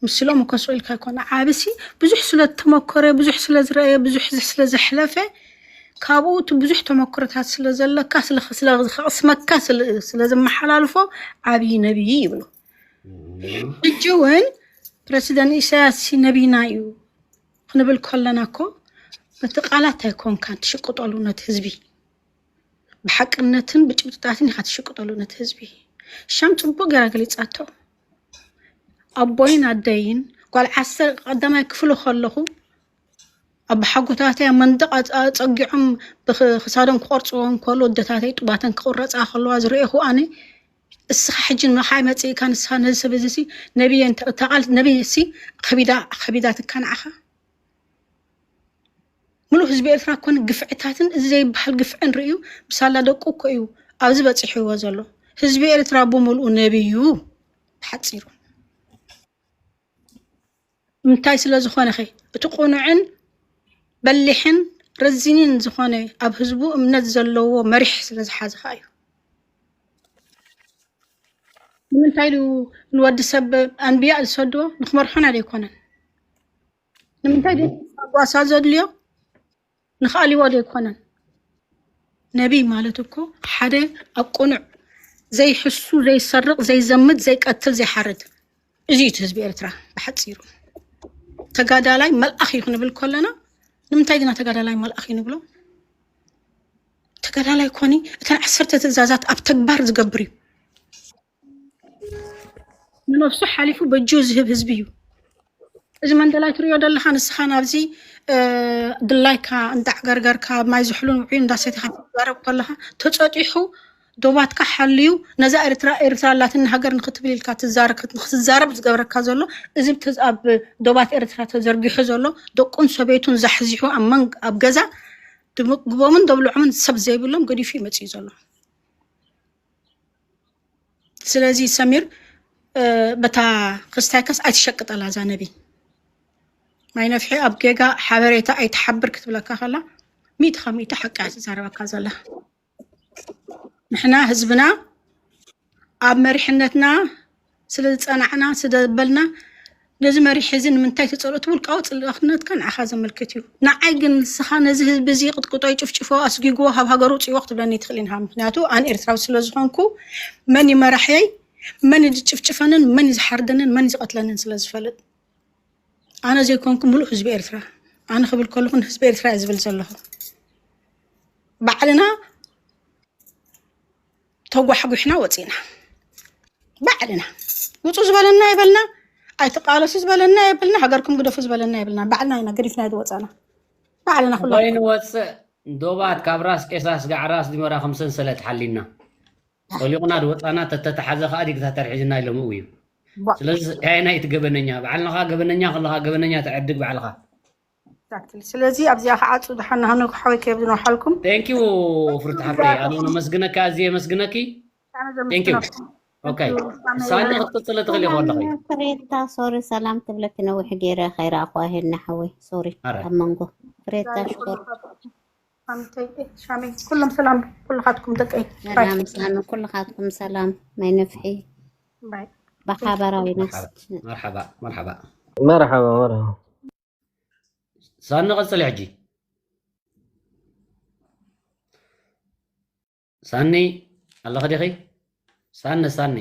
ምስሎም እኮ ስቕ ኢልካ ኣይኮነ። ዓብሲ ብዙሕ ስለ ዝተመኮረ፣ ብዙሕ ስለ ዝረኣየ፣ ብዙሕ ስለ ዘሕለፈ ካብኡ እቲ ብዙሕ ተመክሮታት ስለ ዘለካ ስለ ስለ ከቕስመካ ስለ ስለ ዘመሓላልፎ ዓብዪ ነቢይ ይብሉ። ሕጂ እውን ፕረሲደንት ኢሳያስ ሲ ነቢና እዩ ክንብል ከለና እኮ በቲ ቃላት ኣይኮንካን ትሽቅጠሉ ነቲ ህዝቢ። ብሓቅነትን ብጭብጥታትን ኢኻ ትሽቅጠሉ ነቲ ህዝቢ። ሻም ጽቡቅ ገይራ ገሊጻቶ። ኣቦይን ኣደይን ጓል ዓሰርተ ቀዳማይ ክፍሊ ከለኹ ኣቦሓጎታተይ ኣብ መንደቕ ኣጸጊዖም ክሳዶም ክቆርጽዎ እንከሎ ኣደታተይ ጡባተን ክቁረጻ ከለዋ ዝረኤኹ ኣነ እስኻ ሕጂ ንኻይ መጺእካ ንስኻ ነዚ ሰብ እዚ ሲ ነብየ እታ ቃል ነብይ ሲ ከቢዳ ከቢዳትካ ንዓኻ። ሙሉእ ህዝቢ ኤርትራ ኮነ ግፍዕታትን እዚ ዘይበሃል ግፍዕን ርእዩ ብሳላ ደቁ እኮ እዩ ኣብዚ በፂሕዎ ዘሎ። ህዝቢ ኤርትራ ብምሉኡ ነብዩ ብሓፂሩ እንታይ ስለ ዝኾነ ኸ እቲ ቁኑዕን በሊሕን ረዚንን ዝኾነ ኣብ ህዝቡ እምነት ዘለዎ መሪሕ ስለ ዝሓዘ ኸኣ እዩ። ንምንታይ ድዩ ንወዲ ሰብ ኣንብያ ዝሰድዎ ንክመርሖና ዶ ኣይኮነን? ንምንታይ ድዩ ጓሳ ዘድልዮ ንኽኣልዎ ዶ ኣይኮነን? ነቢይ ማለት እኮ ሓደ ኣብ ቅኑዕ ዘይሕሱ ዘይሰርቕ ዘይዘምት ዘይቀትል ዘይሓርድ እዚ እዩ እቲ ህዝቢ ኤርትራ ብሓፂሩ። ተጋዳላይ መልኣኽ እዩ ክንብል ከለና ንምንታይ ግና ተጋዳላይ መልኣኽ እዩ ንብሎ? ተጋዳላይ ኮኒ እተን ዓሰርተ ትእዛዛት ኣብ ተግባር ዝገብር እዩ። ንነብሱ ሓሊፉ በእጁ ዝህብ ህዝቢ እዩ። እዚ መንደላይ ትሪኦ ዘለኻ ንስኻ ናብዚ ድላይካ እንዳዕገርገርካ ማይ ዝሕሉን ውዑይ እንዳሰቲኻ ትዛረብ ከለኻ ተፀጢሑ ዶባትካ ሓልዩ ነዛ ኤርትራ ኤርትራ ኣላትኒ ሃገር ንክትብል ኢልካ ትዛረብ ክትዛረብ ዝገበረካ ዘሎ እዚ ኣብ ዶባት ኤርትራ ተዘርጊሑ ዘሎ ደቁን ሰበይቱን ዛሕዚሑ ኣብ መንግ ኣብ ገዛ ድምግቦምን ደብልዖምን ሰብ ዘይብሎም ገዲፉ ይመፅእ ዘሎ። ስለዚ ሰሚር በታ ክስታይካስ ኣይትሸቅጠላ እዛ ነቢ ማይ ነፍሒ ኣብ ጌጋ ሓበሬታ ኣይትሓብር ክትብለካ ከላ ሚእቲ ካብ ሚእቲ ሓቂ እያ ትዛረበካ ዘላ። ንሕና ህዝብና ኣብ መሪሕነትና ስለ ዝጸናዕና ስደበልና ነዚ መሪሕ እዚ ንምንታይ ትጸልኦ እቲ ውልቃዊ ጽልእነትካ ንዓኻ ዘመልክት እዩ። ንዓይ ግን ንስኻ ነዚ ህዝቢ እዚ ቅጥቅጦ ይጭፍጭፎ ኣስጊግዎ ካብ ሃገሩ ውጽእዎ ክትብለኒ ትኽእል ኢንኻ። ምክንያቱ ኣነ ኤርትራዊ ስለ ዝኾንኩ መን እዩ መራሕየይ መን እዩ ዝጭፍጭፈንን መን እዩ ዝሓርደንን መን እዩ ዝቐትለንን ስለ ዝፈልጥ ኣነ ዘይኮንኩ ሙሉእ ህዝቢ ኤርትራ ኣነ ክብል ከለኹ ንህዝቢ ኤርትራ እየ ዝብል ዘለኹ። ባዕልና ተጓሕጒሕና ወፂና ባዕልና ውፁ ዝበለና የበልና ኣይትቃለሱ ዝበለና የበልና ሃገርኩም ግደፉ ዝበለና የበልና ባዕልና ኢና ገዲፍና ዝወፃና ባዕልና ኩላ ወይንወፅእ ዶባት ካብ ራስ ቄሳ ስጋዕ ራስ ዲመራ ከም ሰንሰለት ሓሊና ጠሊቑና ዝወፃና ተተተሓዘ ከዓ ዲክታተር ሒዝና ኢሎም እዩ ስለዚ እንታይ ናይ እቲ ገበነኛ ባዕልኻ ገበነኛ ከለኻ ገበነኛ ተዕድግ ባዕልኻ ስለዚ ኣብዚኣ ከዓ ኣፁ ደሓን ናሃኑ ሓወይ ከየብዝኖ ሓልኩም ቴንኪዩ ፍሩት ሓፍተይ ኣነ ነመስግነካ ኣዝየ የመስግነኪ ቴንኪዩ ኦኬ ሳኒ ክትቅፅል ትኽእል ይኾን ኣለኺ ፍሬታ ሶሪ ሰላም ትብለኪ ነዊሕ ገይረ ከይረኣኹዋ ሄድና ሓወይ ሶሪ ኣብ መንጎ ፍሬታ ሽኮር ሻመይ ኩሎም ሰላም ኩልኻትኩም ደቀይ ሰላም ሳኒ ኩልኻትኩም ሰላም ናይ ነፍሒ ብሓበራዊ ነፍሲ መርሓባ መርሓባ መርሓባ መርሓባ ሳኒ ቀፅል ሕጂ ሳኒ ኣለኺ ዲኺ ሳኒ ሳኒ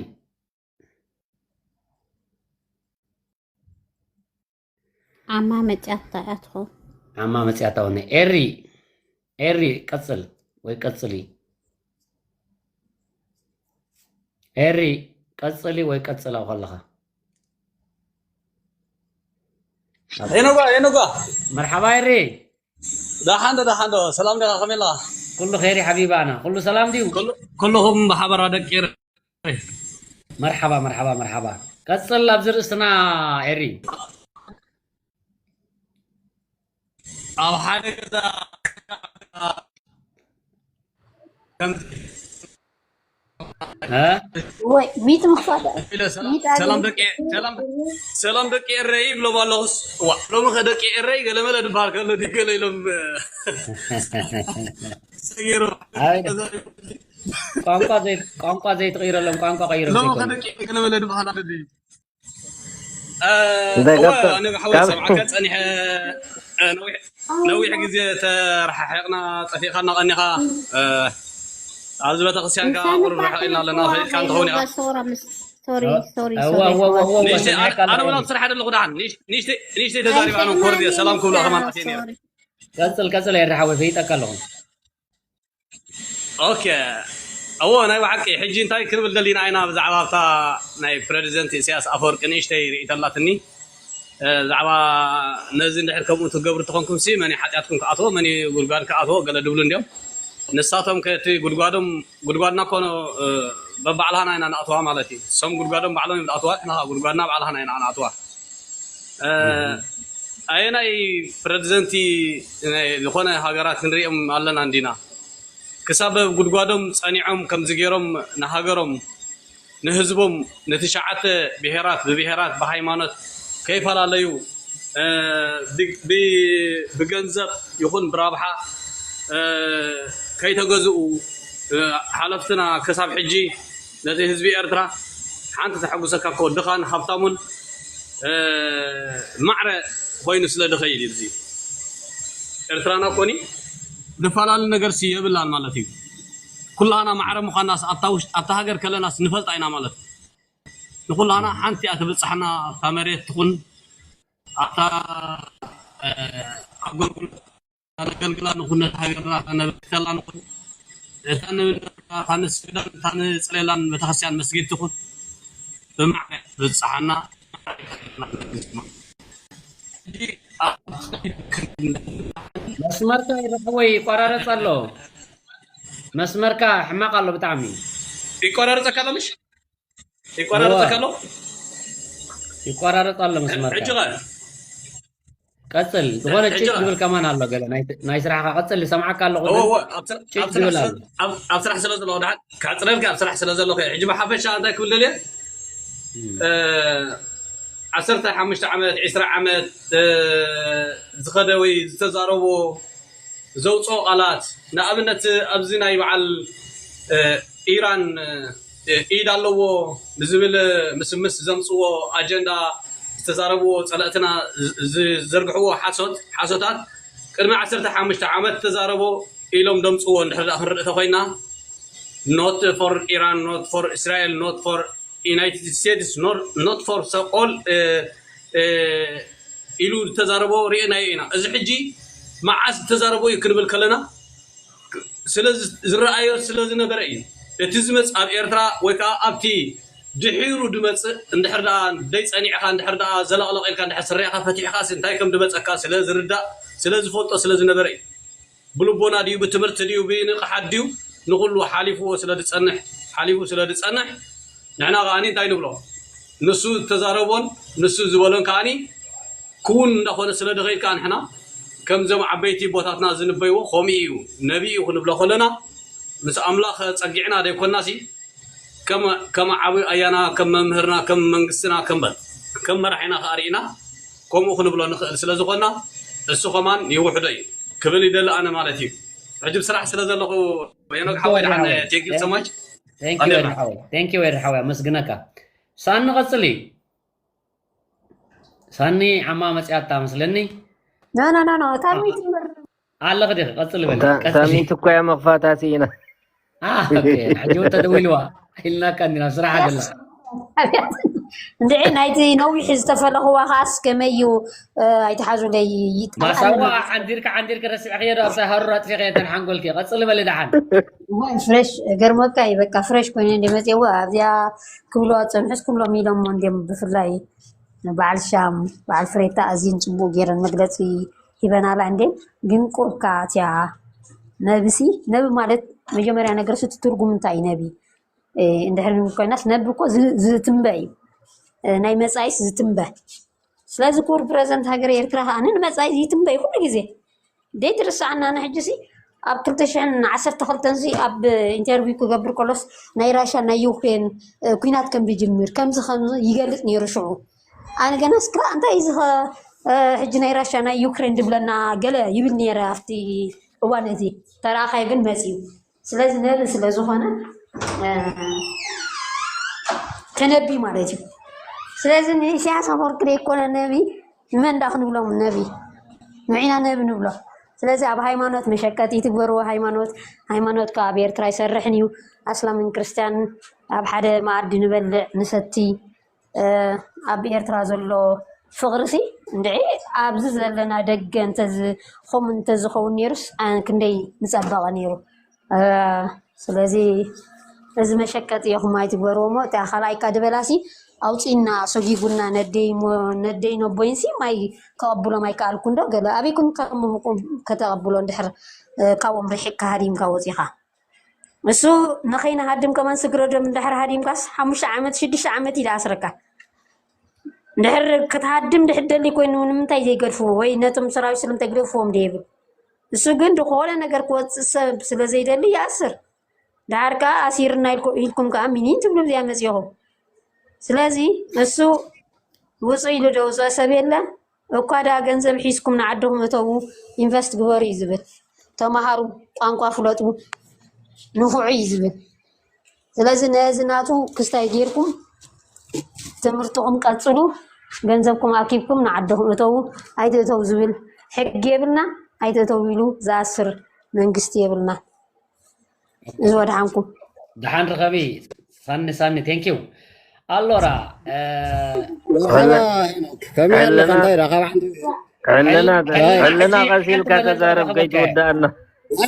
ዓማ መፅያታ እያ ትኸውን ዓማ መፅያታ ሆነ ኤሪ ኤሪ ቀፅል ወይ ቀፅሊ ኤሪ ቀፅሊ ወይ ቀፅላ ከለኻ ሄኖጋ ሄኖጋ መርሓባ ኤሪ ደሓን ዶ ደሓን ዶ ሰላም ዲኻ ከመይ ኣለኻ ኩሉ ኸይሪ ሓቢባና ኩሉ ሰላም ድዩ ኩልኹም ብሓበራ ደቂ መርሓባ መርሓባ መርሓባ ቀፅል ኣብዚ ርእስትና ኤሪ ኣብ ሓደ ገዛ ወይ ቢት ምኽፋት ሰላም ደቂ ሰላም ደቂ ኤረይ ይብሎም ኣለኹስ ዋ ሎሚ ከ ደቂ ኤረይ ገለመለ ድበሃል ከሎ ድዩ ገለ ኢሎም ሰጊሮም ቋንቋ ዘይትቕይረሎም ቋንቋ ቀይሮም ሎሚ ከ ደቂ ገለመለ ድበሃል ኣሎ ድዩ ነብሓወይ ሰብዓካ ፀኒሐ ነዊሕ ግዜ ተረሓሒቕና ጠፊእኻና ቀኒኻ ኣብዚ ቤተክርስትያን ከዓ ቁሩብ ርሕቕ ኢልና ኣለና ፈሊጥካ እንትኸውን ኢኻ ኣነ ወላ ስራሕ ደለኹ ደሓን ንእሽተይ ተዛሪባ ኣነ ኮርድ ሰላም ክብሎ ከማን ኣትየ ነረ ቀፅል ቀፅል ኤርሓወይ ፈይጠካ ኣለኹ ኦኬ እዎ ናይ ብሓቂ ሕጂ እንታይ ክንብል ደሊና ኢና ብዛዕባ ኣብታ ናይ ፕረዚደንት ኢሳያስ ኣፈወርቂ ንእሽተይ ርእይቶ ኣላትኒ ብዛዕባ ነዚ እንድሕር ከምኡ ትገብሩ ተኾንኩም ሲ መን ሓጢኣትኩም ክኣትዎ መን ጉድጓድ ክኣትዎ ገለ ድብሉ እንዲዮም ንሳቶም ከቲ ጉድጓዶም ጉድጓድና ኮኖ በባዕልሃና ኢና ንኣትዋ ማለት እዩ እሶም ጉድጓዶም ባዕሎም እዮም ዝኣትዋ ንኻ ጉድጓድና ባዕልሃና ኢና ንኣትዋ ኣየናይ ፕረዚደንቲ ናይ ዝኾነ ሃገራት ንሪኦም ኣለና እንዲና? ክሳብ ኣብ ጉድጓዶም ጸኒዖም ከምዚ ገይሮም ንሃገሮም ንህዝቦም ንትሽዓተ ብሄራት ብብሄራት ብሃይማኖት ከይፈላለዩ እ፣ ብ- ብ- ብገንዘብ ይኹን ብረብሓ እ፣ ከይተገዝኡ እ፣ ሓለፍትና ክሳብ ሕጂ ነቲ ህዝቢ ኤርትራ ሓንቲ ተሐጉሰካ እኮ ድኻን ሃብታሙን እ፣ ማዕረ ኮይኑ ስለ ድኸይድ እዩ። እዚ ኤርትራና ኮኒ ዝፈላለ ነገር ሲ የብላን ማለት እዩ። ኩላና ማዕረ ምዃናስ ኣብታ ውሽጢ ኣብታ ሃገር ከለናስ ንፈልጣ ኢና ማለት እዩ። ንኩላና ሓንቲ እያ ትብጽሓና፣ ኣብታ መሬት ትኹን ኣብታ እ፣ ኣገልግሎት ነገልግላ ንኹን ነቲ ሃገርና ከነበርክተላ ንኹን እታ ንብለካ እታ ንስግዳን እታ ንጽለላን ቤተክርስትያን መስጊድ ትኹን ብማዕረ ትብጽሓና። መስመርካ ይረኸቦ ይቆራረፅ ኣሎ። መስመርካ ሕማቕ ኣሎ ብጣዕሚ። ይቆራረፀካ ኣሎ ምሽ ይቆራረፀካ ኣሎ። ይቆራረፅ ኣሎ መስመርካ። ሕጂ ኸ ቀፅል። ዝኾነ ጭጭ ዝብል ከማን ኣሎ ገለ ናይ- ናይ ስራሕካ ቀፅል። ዝሰምዓካ ኣለኹ እወ ግን እወ ኣብ ስራ- ጭጭ ኣብ ስራሕ ዝብል ስለ- ኣሎ። ኣብ- ኣብ ስራሕ ስለ ዘለኹ ድሓን ካፅለልካ ኣብ ስራሕ ስለ ዘለኹ እየ። ሕጂ ብሓፈሻ እንታይ ክብል ደልየ እ፣ ዓሰርተ ሓሙሽተ ዓመት ዒስራ ዓመት እ፣ ዝኸደ ወይ ዝተዛረቦ ዘውፅኦ ቃላት ንኣብነት ኣብዚ ናይ በዓል እ፣ ኢራን እ፣ ኢድ ኣለዎ ንዝብል ምስምስ ዘምፅዎ ኣጀንዳ ዝተዛረብዎ ፀላእትና ዝ- ዝዘርግሕዎ ሓሶት ሓሶታት ቅድሚ ዓሰርተ ሓሙሽተ ዓመት ተዛረቦ ኢሎም ደምፅዎ እንድሕር ደኣ ክንርኢ ተኮይና not for Iran, not for Israel, not for United States, not, not for Seoul ኢሉ ዝተዛረቦ ርእናዮ ኢና። እዚ ሕጂ መዓስ ዝተዛረቦ እዩ ክንብል ከለና ስለ ዝረኣዮ ስለ ዝነበረ እዩ። እቲ ዝመፅ ኣብ ኤርትራ ወይ ከዓ ኣብቲ ድሒሩ ድመፅእ እንድሕር ደኣ ደይ ፀኒዕካ እንድሕር ደኣ ዘለቕለቕ ኢልካ እንድሕር ስረኻ ፈቲሕካ እንታይ ከም ድመፀካ ስለ ዝርዳእ ስለ ዝፈልጦ ስለ ዝነበረ እዩ። ብልቦና ድዩ ብትምህርቲ ድዩ ብንቕሓት ድዩ ንኹሉ ሓሊፍዎ ስለ ዝፀንሕ ሓሊፉ ስለ ዝፀንሕ ንሕና ከዓኒ እንታይ ንብሎ ንሱ ዝተዛረቦን ንሱ ዝበሎን ከዓኒ ክውን እንዳኾነ ስለ ዝኸይድ ከዓ ንሕና ከምዞም ዓበይቲ ቦታትና ዝንበይዎ ከምኡ እዩ ነቢ እዩ ክንብሎ ከለና ምስ ኣምላኽ ፀጊዕና ዘይኮናሲ ከም ዓብ ኣያና ከም መምህርና ከም መንግስትና ከም ከም መራሒና ከዓ ርኢና ከምኡ ክንብሎ ንኽእል ስለ ዝኾና እሱ ከማን ይውሕዶ እዩ ክብል ይደሊ ኣነ ማለት እዩ። ሕጂ ብስራሕ ስለ ዘለኹ ሄኖክ ሓወይ ደሓን thank you so much። Thank you ወዲ ሓወይ ኣመስግነካ። ሳኒ ቀፅሊ። ሳኒ ዓማ መፅያታ መስለኒ። No no no no እታ ሚትምር ኣለኽ ዲኺ ቀፅሊ በል። ሳሚንት እኮ እያ መኽፋታ ስኢና። ሕጂ እውን ተደዊልዋ ኢልናካ እንዲና ስራሕ ኣደላ። እንድዒ ናይቲ ነዊሕ ዝተፈለኽዋ ከዓስ ከመይ እዩ ኣይትሓዙለይ። ማሳዋ ዓንዲርካ ዓንዲርካ ረሲዕክዮ ዶ ኣብታ ሃሩር ኣጥፊኽዮ ተን ሓንጎልኪ። ቀፅሊ በሊ ደሓን። ፍሬሽ ገርመካ እዩ በቃ ፍሬሽ ኮይነ እንደ መፅየዎ ኣብዚኣ ክብሎ ፀንሑስ ክብሎም ኢሎሞ እንዲም ብፍላይ በዓል ሻም በዓል ፍሬታ ኣዝየን ፅቡቅ ገይረን መግለፂ ሂበናላ እንዴ ግን ቁርካ እቲያ ነብሲ ነቢ ማለት መጀመርያ ነገር ስቲ ትርጉም እንታይ ነቢ እንድሕር ኮይናስ ነቢ እኮ ዝትንበ እዩ ናይ መፃኢስ ዝትንበ ስለዚ ክቡር ፕረዚደንት ሃገር ኤርትራ ከዓ ንመፃኢ ይትንበይ ኩሉ ግዜ ዘይትርስዓና ንሕጂ ሲ ኣብ ክልተ ሽሕን ዓሰርተ ክልተን ሲ ኣብ ኢንተርቪው ክገብር ከሎስ ናይ ራሻ ናይ ዩክሬን ኩናት ከም ዝጅምር ከምዚ ከም ይገልፅ ነይሩ ሽዑ ኣነ ገና ስክራ እንታይ እዚ ሕጂ ናይ ራሻ ናይ ዩክሬን ድብለና ገለ ይብል ነይረ ኣብቲ እዋን እዚ ተረኣኻዮ ግን መፅዩ ስለዚ ነቢ ስለዝኾነ ተነቢ ማለት እዩ ስለዚ ንኢሳያስ ኣፈወርቂ ዘይኮነ ነቢ ንመን ዳ ክንብሎም ነቢ ንዒና ነቢ ንብሎ ስለዚ ኣብ ሃይማኖት መሸቀጢ ትግበርዎ ሃይማኖት ሃይማኖት ካብ ኤርትራ ኣይሰርሕን እዩ ኣስላምን ክርስትያን ኣብ ሓደ መኣዲ ንበልዕ ንሰቲ ኣብ ኤርትራ ዘሎ ፍቅሪ ሲ እንድዒ ኣብዚ ዘለና ደገ እንተዚ ከምኡ እንተዝኸውን ነይሩስ ክንደይ ምፀበቀ ነይሩ ስለዚ እዚ መሸቀጢ ኢኹም ኣይትግበርዎ እሞ እታ ካልኣይካ ድበላሲ ኣውፂና ሰጊጉና ነደይ ነቦይንሲ ማይ ከቐብሎም ኣይከኣልኩ እንዶ ገለ ኣበይኩም ከም ከተቐብሎ እንድሕር ካብኦም ርሒቅካ ሃዲምካ ወፂኻ እሱ ንኸይንሃድም ከማን ስግረዶም እንድሕር ሃዲምካስ ሓሙሽተ ዓመት ሽዱሽተ ዓመት እዩ ዝኣስረካ እንድሕር ክትሃድም ድሕር ደሊ ኮይኑ ንምንታይ ዘይገድፍዎ ወይ ነቶም ሰራዊት ስለምንታይ ግደፍዎም ደይብል። እሱ ግን ዝኾነ ነገር ክወፅእ ሰብ ስለ ዘይደሊ ይኣስር። ደሓር ከዓ ኣሲርና ኢልኩ- ኢልኩም ከዓ ሚኒን ትብሉ እዚኣ መፂኹም። ስለዚ እሱ ውፁ ኢሉ ደውፅኦ ሰብ የለ። እኳ ደኣ ገንዘብ ሒዝኩም ንዓድኹም እተዉ፣ ኢንቨስት ግበሩ እዩ ዝብል። ተምሃሩ፣ ቋንቋ ፍለጡ፣ ንፍዑ እዩ ዝብል። ስለዚ ነዚ ናቱ ክስታይ ጌርኩም ትምህርትኹም ቀጽሉ፣ ገንዘብኩም ኣኪብኩም ንዓድኹም እተዉ፣ ኣይትእተዉ ዝብል ሕጊ የብልና። ኣይትእተዉ ኢሉ ዝኣስር መንግስቲ የብልና። እዚ ወድሓንኩም። ደሓን ርኸቢ ሳኒ ሳኒ ቴንኪው ኣሎራ መርሓባ ሄኖክ ከመይ ኣለካ ሕልና እንታይ ኢኻ ካብ ዓንዲ ሕልና ኣይ ሕልና ሕጂ ቀስ ኢልካ ሕክምና ተዛረብ ተረኸብካ ከይትውዳእና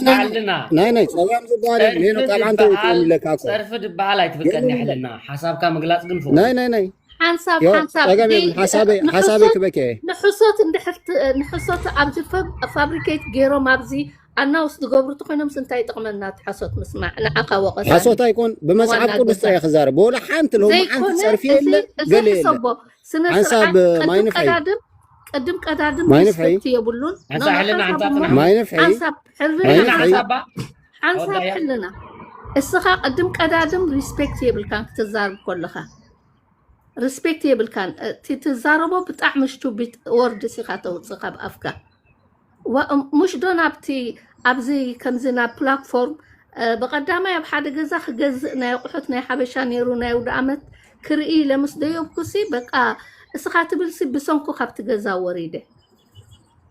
ናይ ናይ ናይ ናይ ጸገም ዝበሃል ጸርፊ ሄኖክ ካብ ዓንተ ውፅኦም ድበሃል ይለካ እኮ ጸርፊ ድበሃል ኣይትፍቀድኒ ሕልና ሓሳብካ ምግላፅ ግን ፍቑድ ናይ እዩ። ናይ ናይ ሓንሳብ ዮ ሓንሳብ ጸገም ደይ- የብሉን ሓሳበይ ሓሳበይ ንሕሶት ክበኪ እየ ንሕሶት እንድሕር ት- ንሕሶት ኣብዚ ፈብ- ፋብሪኬት ገይሮም ኣብዚ ኣናውስ ዝገብሩ ተኮይኖም ስንታይ ይጠቕመና እቲ ሓሶት ምስማዕ ንዓኻ ወቐሳ ሓሶት ኣይኮን ብመጽሓፍ ዋና ቅዱስ ገዛ ጥራይ ክዛረብ ወላ ሓንቲ ሎሚ ሓንቲ ዘይኮነ ጸርፊ እዚ የለ እዚ ገለ የለ ሕሰቦ ስነ ሓንሳብ ስርዓት ቅድም ማይንፍሐይ ቀዳድም ቅድም ቀዳድም ማይንፍሐይ ሪስፔክት የብሉን ሓንሳብ ሕልና ሓንሳብ ጥና ማይንፍሐይ ሓንሳብ ሕልና ማይንፍሐይ ሓንሳባ ሓንሳብ ወዳያ ሕልና እስኻ ቅድም ቀዳድም ሪስፔክት የብልካን ክትዛርብ ከለኻ ሪስፔክት የብልካን እቲ ትዛረቦ ብጣዕሚ ስቱቢድ ወርድስ ኢኻ ተውፅእ ካብ ኣፍካ ዋ- እም- ሙሽ ዶ ናብቲ ኣብዚ ከምዚ ናብ ፕላትፎርም እ፣ ብቐዳማይ ኣብ ሓደ ገዛ ክገዝእ ናይ ኣቑሑት ናይ ሓበሻ ነይሩ ናይ ውደ ኣመት ክርኢ ኢለ ምስ ደየብኩሲ በቃ እስኻ ትብልሲ ብሰንኩ ካብቲ ገዛ ወሪደ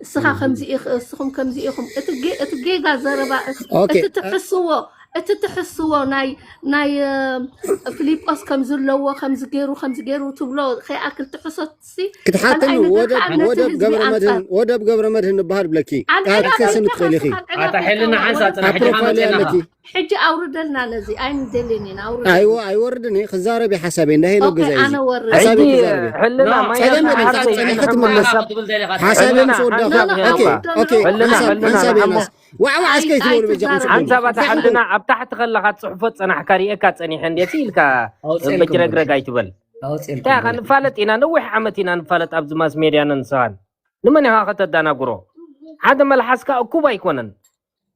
እስኻ ከምዚ ኢኽ እስኹም ከምዚ ኢኹም እቲ ጌ- እቲ ጌጋ ዘረባ እ- ኦኬ እቲ ትሕስዎ እቲ ትሕስዎ ናይ ናይ እ፣ ፊሊጶስ ከምዚ ኣለዎ ከምዚ ገይሩ ከምዚ ገይሩ ትብሎ ከይኣክል ትሕሶትሲ ክትሓተኒ ካልኣይ ነገር ወደብ ከዓ ነቲ ወደብ ህዝቢ ገብረ ኣንጻር መድህን ወደብ ገብረ መድህን ንበሃል ብለኪ ኣነ ክትከሲ ኢላ ንትኽእል ኢኺ በልካ ኣታ ሕልና ሓንሳ ወደብ ፅና ኣብ ሕጂ ፕሮፋይል ሓመፀና ኣለኪ ሕጂ ኣውርደልና ነዚ ኣይንደልን ኢና ኣውርደ ኣይዎ ኣይወርድን እየ ክዛረብ እየ ሓሳበይ እንዳ ሄኖክ ኦኬ ገዛ እዩ ኣነ ወርድ ሓሳበይ ሕጂ ክዛረብ እየ ሕልና ኖ ማይ ጸገም ናብቲ የለን ሓሳብ ጸኒሐ ዘይንሕመስ ክትምለስ ሓሳብ ትብል ዘለካ ሓሳብ ሕልና ምስ ወዳእካ ሕልና ኦኬ ሄኖካ ኦኬ ሕልና ሓሳብ ሕልና ሓሳብ ሓሞ የናስ ዋዕዋዕ እስከ ይትበሉ በጃኹም ኣይትዛረብ ስኩን ሓንሳብ ኣታ እንታይ ሕልና ኣብታ ትኸለኻ ፅሑፎት ፀናሕካ ሪኤካ ፀኒሐ እንዴት ኢልካ ኣውፅኤልኩም በጅረግረግ ኣይትበል ኣውፅኤልኩም እንታይ ኢኻ ንፋለጥ ኢና ነዊሕ ዓመት ኢና ንፋለጥ ኣብዚ ማስ ሜድያ ነንስኻን ንመን ኢኻ ከተዳናግሮ ሓደ መልሓስካ እኩብ ኣይኮነን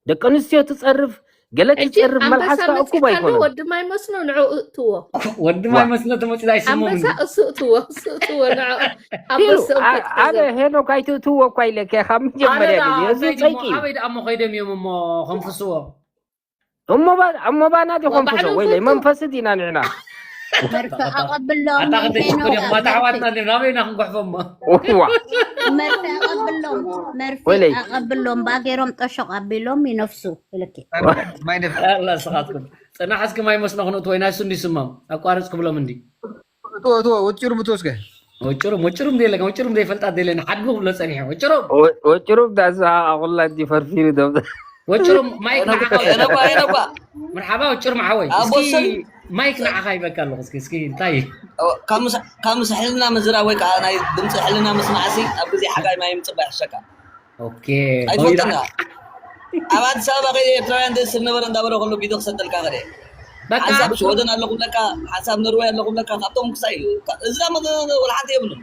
ደቂ ኣንስትዮ ትፀርፍ ገለ ሕጂ ትፀርፍ ኣንበሳ መልሓስካ እኩብ መፂእካ ኣሎ ኣይኮነን ወዲ ማይ መስኖ ንዕኡ እእትዎ ወዲ ዋ ማይ መስሎ ትመፅእ ኣይስሞም ኣንበሳ እንዲ እሱ እትዎ እሱ እትዎ ንዕኡ ፊሉ ኣንበሳ ክትገዘብ ሄኖክ ኣይትእትዎ እኳ ኢለካ ካብ መጀመርያ ኣነዳ ግዜ እዚ እንታይ ድሞ ፀይቂ እዩ ኣበይ ደኣ እሞ ከይዶም እዮም እሞ ከንፍስዎ እሞ ባ- እሞ ባና ዲኹም ፍሶ ባዕሎም ወይለይ ፈቱ መንፈስ ዲና ንሕና መርፍእ ኣቐብሎም ኣታ ክንደይ ሄኖክ ጭቁን እዮም እማ መርፍእ ኣሕዋትና እንዲም ናበይና ክንጉሕፎም እሞ ዋ መርፍእ ኣቐብሎም መርፍእ ወይለይ ኣቐብሎም ባጌሮም ጠሾቕ ኣቢሎም ይነፍሱ ብልኪ ኣላ ስኻትኩም ፅናሕ እስኪ ማይ መስኖ ክንእትዎ ኢና እሱ እንዲ ስሞም ኣቋርፅ ክብሎም እንዲ እትዎ እትዎ ወጭሩ ምትዎ እስከ ወጭሩም ወጭሩም ዘይለካ ወጭሩም ዘይፈልጣት ዘይለና ሓድጉ ክብሎ ፀኒሐ ወጭሩም ወጭሩም ዳስ ኣቁላ እንዲ ፈርፊሩ ደም ወጭሩም ማይክ ንዓኻ የነባ የነባ መርሓባ ወጭሩም ሓወይ ኣቦ እስኪ ሰሊም ማይክ ንዓኻ ይበካ ኣለኹ እስኪ እስኪ እንታይ እዩ ካብ ምስ- ካብ ምስ ሕልና ምዝራብ ወይ ከዓ ናይ ድምፂ ሕልና ምስማዕሲ ኣብ ግዜ ሓጋይ ማይ ምፅባይ ይሕሸካ ኦኬ ኣይትፈልጥና ኣብ ኣዲስ ኣበባ ከይደ ኤርትራውያን ደስ ዝነበረ እንዳበረ ከሎ ቪድዮ ክሰደልካ ከደ በቃ ሓንሳብ ሽወደን ኣለኹ ብለካ ሓንሳብ ኖርወይ ኣለኹ ብለካ ካብቶም ክሳይ እዩ እዚ ዳ ወላ ሓንቲ የብሉን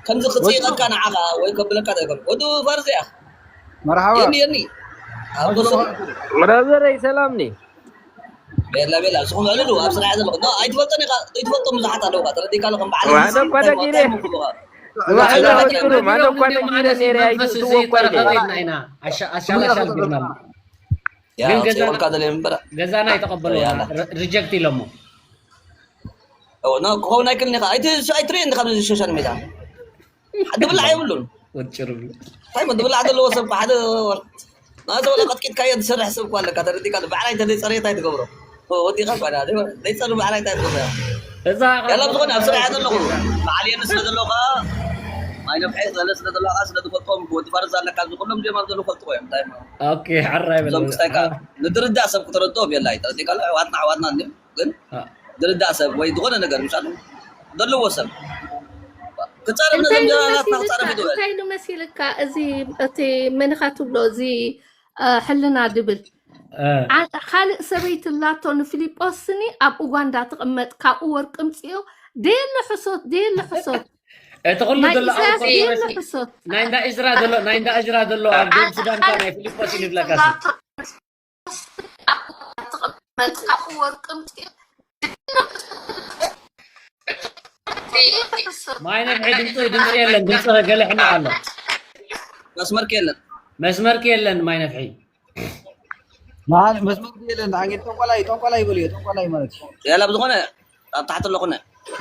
ከምዚ ክፅይቐካ ንዓኻ ወይ ከብለካ ተገር ወዲ ፋርስ እያ መርሓባ የኒ የኒ ኣብ መርሓባ ቁስል ብራዘረይ ሰላም ኒ ቤላ ቤላ ንስኹም ዕልሉ ኣብ ስራሕ ዘለኹ ኖ ኣይትፈልጦን ኢኻ ኣይትፈልጦም ብዙሓት ኣለውካ ተረዲእካ ኣለኹም በዓል ዋዕደ እኳ ነጊረ ክብሉኻ ዋዕደ ሰላም ወጭሩ ማደ እኳ ነጊረ ነይረ መንፈስ ኣይትእትዎ እኳ ኢለ ዘይጠረኸበና ኢና ኣሻ- ኣሻላሻ ቢርና ያ ግን ገዛ ፅወልካ ደለ ምበር ገዛና ኣይተቐበልዎ ያላ ሪጀክት ኢሎሞ ኖ ክኸውን ኣይክልን ኢኻ ኣይትርእዮ እንዲ ካብ ሶሻል ሜድያ ድብላዕ የብሉን ወጭሩ እንታይ ድብላዕ ዘለዎ ሰብ ሓደ ናዘ ወላ ቀጥቂጥካዮ ዝሰርሕ ሰብ እኳ ኣለካ ተረዲካ በዓል ኣይተ ዘይፀረየት ኣይትገብሮ ወዲኻ ኳ ዘይፀር በዓል ኣይተ ኣይትገብሮ እዛ ያላ ዝኾነ ኣብ ስራሕ ዘለኹ በዓል የን ስለ ዘለኹ ከዓ ማይ ነፍሐ ዘለ ስለ ዘለካ ስለ ዝፈልጦም ወዲ ፋርስ ኣለካ ዝኩሎም ጀማም ዘለኩ ፈልጥዎ እዮም እንታይ ኦኬ ሓራይ በለ እዞም ክስታይካ ንድርዳእ ሰብ ክትረድኦም የላ ተረዲካ ኣሕዋትና ኣሕዋትና እንዲም ግን ዝርዳእ ሰብ ወይ ዝኾነ ነገር ምሳሉ ዘለዎ ሰብ ክፀርፍ እንታይ ኢሉ ነዘምዘናናትና መሲልካ ክፀርፍ ይትበል እንታይ ኢሉ መሲልካ እዚ እቲ መንኻ ትብሎ እዚ እ፣ ሕልና ድብል ዓ- ካልእ ሰበይቲ ላቶ ንፊሊጶስ ስኒ ኣብ ኡጋንዳ ትቕመጥ ካብኡ ወርቂ ምፅዮ ደየለ ሕሶት ደየለ ሕሶት እቲ ኩሉ ናይ ዘሎ ኢሳያስ ኣውቶር ድዩ ይመስል ሕሶት? ናይ እንዳ እዝራ ዘሎ ናይ እንዳ እዝራ ዘሎ ኣብ ደቡብ ሱዳን እኮ ናይ ፊሊጶስ እዩ ዝብለካ። መጽሓፍ ወርቅም ማይ ነፍሒ ድምፂ ድምፂ የለን። ድምፂ ገለ ሕማቕ ኣሎ። መስመርክ የለን። መስመርክ የለን ማይ ነፍሒ። ማን መስመር የለን። ዳንጌ ጠንቆላይ ጠንቆላይ ይበልዮ ጠንቆላይ ማለት እዩ። ያላ ብዝኾነ ኣብ ታሕቲ ኣለኹነ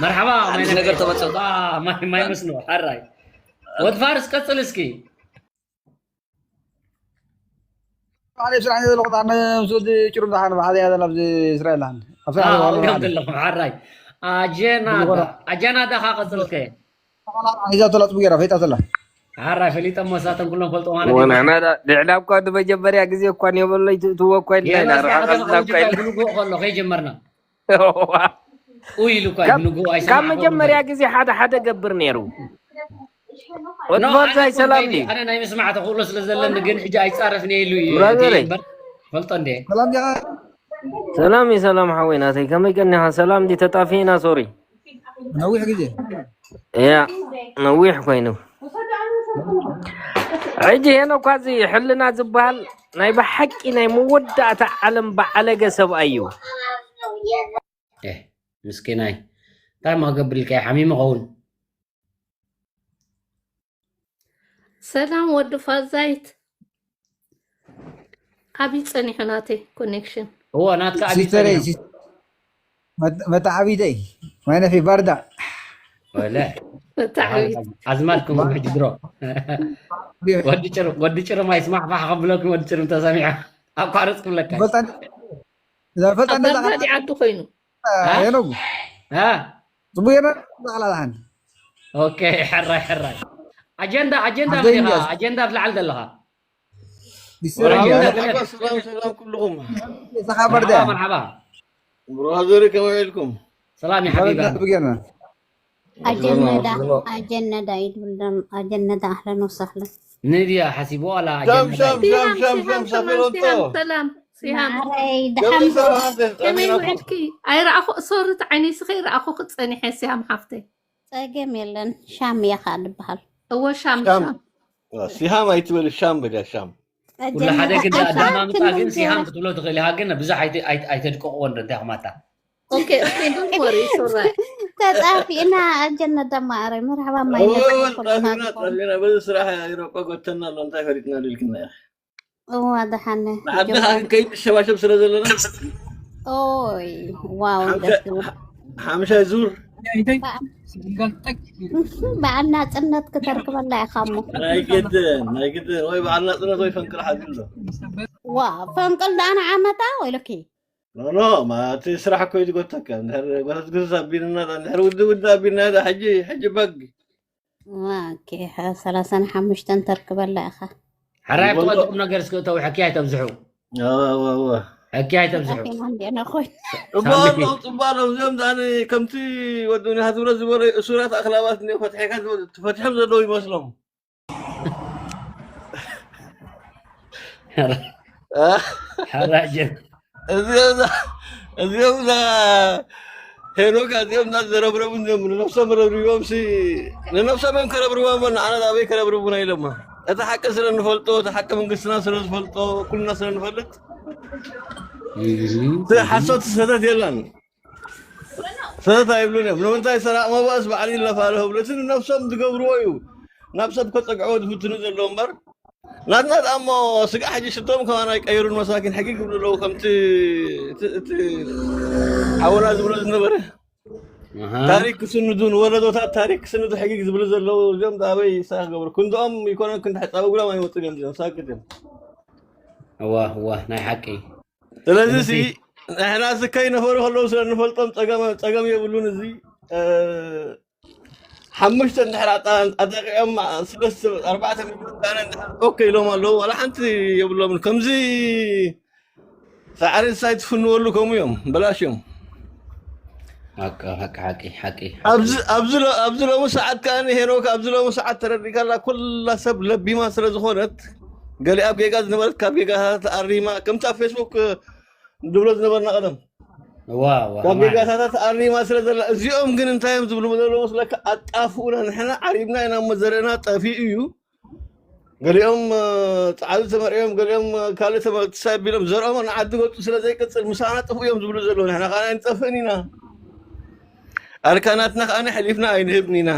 መርሓባ ማይ ሓድሽ ነፍሒ። ነገር ተመፅእ። ባ ማይ ማይ መስኖ ሓራይ። ወድ ፋርስ ቀፅል እስኪ። ኣነ ስራሕ ዘለኹ ጣን ምስ ወዲ ጭሩም ዳሓን ብሓደ ያዘን ኣብዚ እስራኤል ዳሓን ኣብ ስራሕ ኣዎ ዘለኹ ገምትለኹም ሓራይ። ኣጀናዳ ኣጀናዳ ካ ቀፅልከ። ሒዛቶ ላጥቡ ገይራ ፈይጣቶ ኣላ። ሓራይ ፈሊጠ መሳተን ኩሎም ፈልጦ ማለት እዩ። ወናና ድሕዳ እኳ ንመጀመርያ ግዜ እኳ የበሎ ይትእትዎ እኳ ኢልና ኢና የመስ ርሓቐልና ያኸተል እኳ ኢልና ብንጉ ከሎ ከይጀመርና እዋ። ኡይ ኢሉ እኳ ካብ ብንጉ ካብ ኣይሰማዕኹም መጀመርያ ግዜ ሓደ ሓደ ገብር ነይሩ። ኖ ወድፋዛይ ኣነ ሰላም ኮንፈይዲ ድዩ? ኣነ ናይ ምስማዕ ተኽእሎ ስለ ዘለኒ ግን ሕጂ ኣይጻረፍን ኢሉ እዩ ብራዘር እቲ ይንበር ፈልጦ እንዴ። ሰላም ዲኻ? ሰላም እዩ ሰላም ሓወይ ናተይ ከመይ ቀኒኻ? ሰላም እንዲ ተጣፊእና ሶሪ ነዊሕ ግዜ ያ ነዊሕ ኮይኑ ሕጂ ሄኖ እኳ እዚ ሕልና ዝበሃል ናይ ብሓቂ ናይ መወዳእታ ዓለም በዓለገ ሰብኣይ እዩ። ኤ ምስኪናይ እንታይ ማ ክገብር ኢልካ ሓሚሙ ኸውን። ሰላም ወዲ ፋዛይት። ኣብይ ጸኒሑ ናተይ ኮኔክሽን። እዎ ናትካ ኣብይ ሲስተረይ ጸኒሑ። ሲስ- መት- መተዓቢተይ ማይነፊ ባርዳ ወለ መተዓቢት። ኣዝማድኩም ሕጂ ድሮ ወዲ ጭር ወዲ ጭርም ኣይስማሕፋሕ ከብለኩም ወዲ ጭርም ተሰሚዖ ኣቋርጽ ክብለካ እዩ። ፈልጣ እዛ ፈልጣ ኣብ እንደዛ ባርዳዲ ዓዲ ኮይኑ። የነጉ አ? ጽቡቅ የነ ዛዕላ ዳሓን ኦኬ ሕራይ ሕራይ ኣጀንዳ ኣጀንዳ ዓደይ መን ኢኻ እንዲያ ኣጀንዳ ኣብ ላዕሊ ዘለኻ ሲስተረይ ወራጅ እንዲያ ወራጅ መርሓባ ሰላም ሰላም ኩልኹም። እዛ ኻበርዳ መርሓባ መርሓባ ብራዘር ከመይ ኢልኩም? ሰላም እዩ ሓቢባ ብጌርና ኣጀነዳ ኣጀነዳ ይድብል ደም ኣጀነዳ ኣህለን ወሰህለን ንድያ ሓሲቡ ዋላ ሻም ኣጀንዳ ሻም ሻም ሲሃም ሻም ሲሃም ሻም ሰላም ሳፌሎንቶ ሲሃም ሰላም ሲሃም ማዓረይ ገመይ ደሓን ሰላም ከመይ ጸሚናኩም ውዕልኪ? ኣይረኣኹ ሶሪ ተዓይነይ ስኸ ይረኣኹ ክጸኒሐ ሲሃም ሓፍተይ። ጸገም የለን ሻም እያ ከዓ ዝበሃል እወ ሻም ሻም ሻም ሲሃም ኣይትበል ሻም በል ያ ሻም ኩሉ ሓደ ግን ኣጀነዳ ኣዳማምፃ ኣሻም ግን ሲሃም ክንብል ክትብሎ ትኽእል ኢኻ ግን ብዙሕ ኣይተ- ኣይተ- ኣይተድቅቕዎ እንዶ እንታይ ኹማታ ኦኬ ኦኬ don't worry it's alright። ተጻፊእና ኣጀነዳ ማዕረይ መርሓባ ማይ እወ ነበር እወ ኩልና ጠፊና ንኾን ጠፊና በዚ ስራሕ ይረቆ ጎተና ኣሎ እንታይ ፈሪጥና ልልክና እዋ ደሓነ ንዓዲ ከይድ ሸባሸብ ስለ ዘለና ኦይ ዋው ሓምሻ- ደስ ዝብል ሓምሻይ ዙር በዓል ናጽነት ክተርክበላ ኢኻ እሞ ናይ ግድን ናይ ግድን ወይ በዓል ናጽነት ወይ ፈንቅል ሓዚ ኣሎ ዋ ፈንቅል ዳኣ ንዓመታ ወይለኪ ኖ ኖ ማቲ ስራሕ እኮ እዩ ዝጎተካ እንድሕር ጎተት ግዝስ ኣቢልና እንድሕር ውዲ ውዲ ኣቢልና ዳ ሕጂ ሕጂ በግ ኦኬ ሰላሳን ሓሙሽተን ተርክበላ ኢኻ ሓራይ ይበሎ። ኣብቲ ቁም ነገር እስኪ እተው ሕኪ ኣይተብዝሑ እወ፣ እወ፣ እወ። ሕኪ ኣይተብዝሑ ጣፊና እንዲና ኮይን ጽቡቅ ኣለዉ ጽቡቅ ኣለዉ እዚኦም ዳኒ ከምቲ ወዲ ኒሃት ዝብሎ ዝበሎ እሱራት ኣክላባት እኒኦ ፈትሒካ ዝበሎ- ፈትሖም ዘለዉ ይመስሎም ሓራጀን እዚኦም እዛ- እዚኦም እዛ ሄኖክ እዚኦም እና ዘረብረቡ እዮም ንነብሶም ረብሪቦም ሲ ንነብሶም እዮም ከረብርቦም እሞ ንዓና ኣበይ ከረብርቡና ኢሎማ እቲ ሓቂ ስለ ንፈልጦ እቲ ሓቂ መንግስትና ስለ ዝፈልጦ ኩልና ስለ ንፈልጥ እቲ ሓሶት ሰተት የለን ሰተት ኣይብሉን እዮም ንምንታይ ሰራቅ መባእስ ባዕሉ ይለፋለሁ ብሎ እቲ ንነብሶም ዝገብርዎ እዩ ናብ ሰብ ከፀግዕዎ ዝፍትኑ ዘለዉ እምበር ናትና ደኣ እሞ ስጋዕ ሕጂ ሽቶም ከማን ኣይቀይሩን መሳኪን ሕጊ ክብሉ ኣለዉ ከምቲ እቲ- እቲ ሓወና ዝብሎ ዝነበረ ኣሃ። ታሪክ ክስንዱ ንወለዶታት ታሪክ ክስንዱ ሕጊ ዝብሉ ዘለዉ እዚኦም ኣበይ ሳ ክገብሩ ክንድኦም ይኮነ ክንዲ ሕፃዊ ጉዳም ኣይመፁን እዮም እዚኦም ሳክት እዮም እዋ እዋ ናይ ሓቂ ስለዚ ስለዚ ሲ ንሕና ሲ ከይነፈሩ ከለዉ ስለ ንፈልጦም ፀገም ፀገም የብሉን እዚ እ፣ ሓሙሽተ እንድሕር ኣጣ- ኣጣቂዖም ስለስተ ኣርባዕተ ሚሊዮን ጋነ እንድሕር ኦኬ ኢሎም ኣለዉ ዋላ ሓንቲ የብሎምን ከምዚ ሳዕሪ ንሳይ ትፍንወሉ ከምኡ እዮም በላሽ እዮም ሓቂ ሓቂ ሓቂ ሓቂ ኣብዚ ኣብዚ ሎ- ኣብዚ ሎሚ ሰዓት ከዓ ሄኖክ ኣብዚ ሎሚ ሰዓት ተረዲካላ ኩላ ሰብ ለቢማ ስለ ዝኾነት ገሊኣ ኣብ ጌጋ ዝነበረት ካብ ጌጋ ተኣሪማ ከምቲ ኣብ ፌስቡክ ንብሎ ዝነበርና ቀደም ካብ ጌጋታታት ኣሪማ ስለ ዘላ፣ እዚኦም ግን እንታይ እዮም ዝብሉ ዘለዉ መስለካ? ኣጣፍኡና፣ ንሕና ዓሪብና ኢና እሞ ዘርእና ጠፊኡ እዩ። ገሊኦም ጻዕዱ ተመርዕዮም፣ ገሊኦም ካልእ ተመርዕሳ ኣቢሎም ዘርኦም ንዓዲ ገጹ ስለ ዘይቅጽል ምሳና ጥፉእ እዮም ዝብሉ ዘለዉ። ንሕና ከኣ ኣይንጠፍእን ኢና። ኣርካናትና ከኣ ሕሊፍና ኣይንህብን ኢና።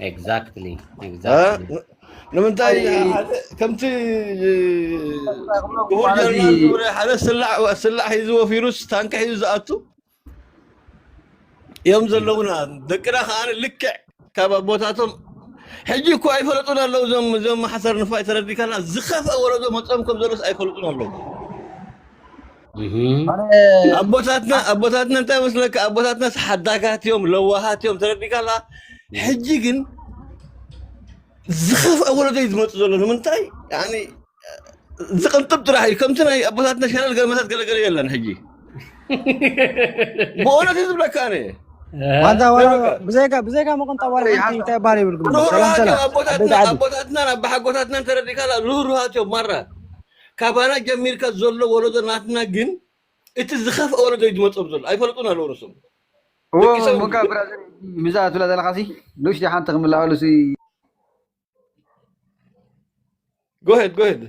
Exactly. ንምንታይ ከምቲ ክቡር ጀነራል ዝብሎ ሓደ ስላዕ ስላዕ ሒዙ ወፊሩስ ታንኪ ሒዙ ዝኣቱ እዮም ዘለውና። ደቅና ከኣ ልክዕ ካብ ኣቦታቶም ሕጂ እኮ ኣይፈለጡን ኣለዉ። እዞም እዞም ሓሰር ንፋይ ተረዲካና ዝኸፍአ ወለዶ መጾም ከም ዘሎስ ኣይፈለጡን ኣለዉ። ኣቦታትና ኣቦታትና እንታይ መስለካ? ኣቦታትናስ ሓዳጋት እዮም፣ ለዋሃት እዮም። ተረዲካላ። ሕጂ ግን ዝኸፍአ ወለዶ እዩ ዝመጽእ ዘሎ። ንምንታይ? ያኒ ዝቕንጥብ ጥራሕ እዩ። ከምቲ ናይ ኣቦታትና ሸለል ገለመታት ገለገለ የለን ሕጂ። ብእውነት እዩ ዝብለካ ኣነ። ዋንታ ዋላ ብዘይካ ብዘይካ መቐንጣ ዋላ ሓንቲ እንታይ ባል ይብል ግን ሰላም ሰላም። ኣቦታትና ኣቦታትናን ኣባሓጎታትናን ተረዲካላ ርህሩሃት እዮም ማራ። ካባና ጀሚርካ ዘሎ ወለዶ ናትና ግን እቲ ዝኸፍአ ወለዶ እዩ ዝመጾም ዘሎ። ኣይፈልጡን ኣለዉ ርእሶም። እዎ ሙካ ብራዘር ምዛ ትብላ ዘለካ ሲ ንእሽተይ ሓንቲ ክምላኣሉ ሲ ጎሄድ ጎሄድ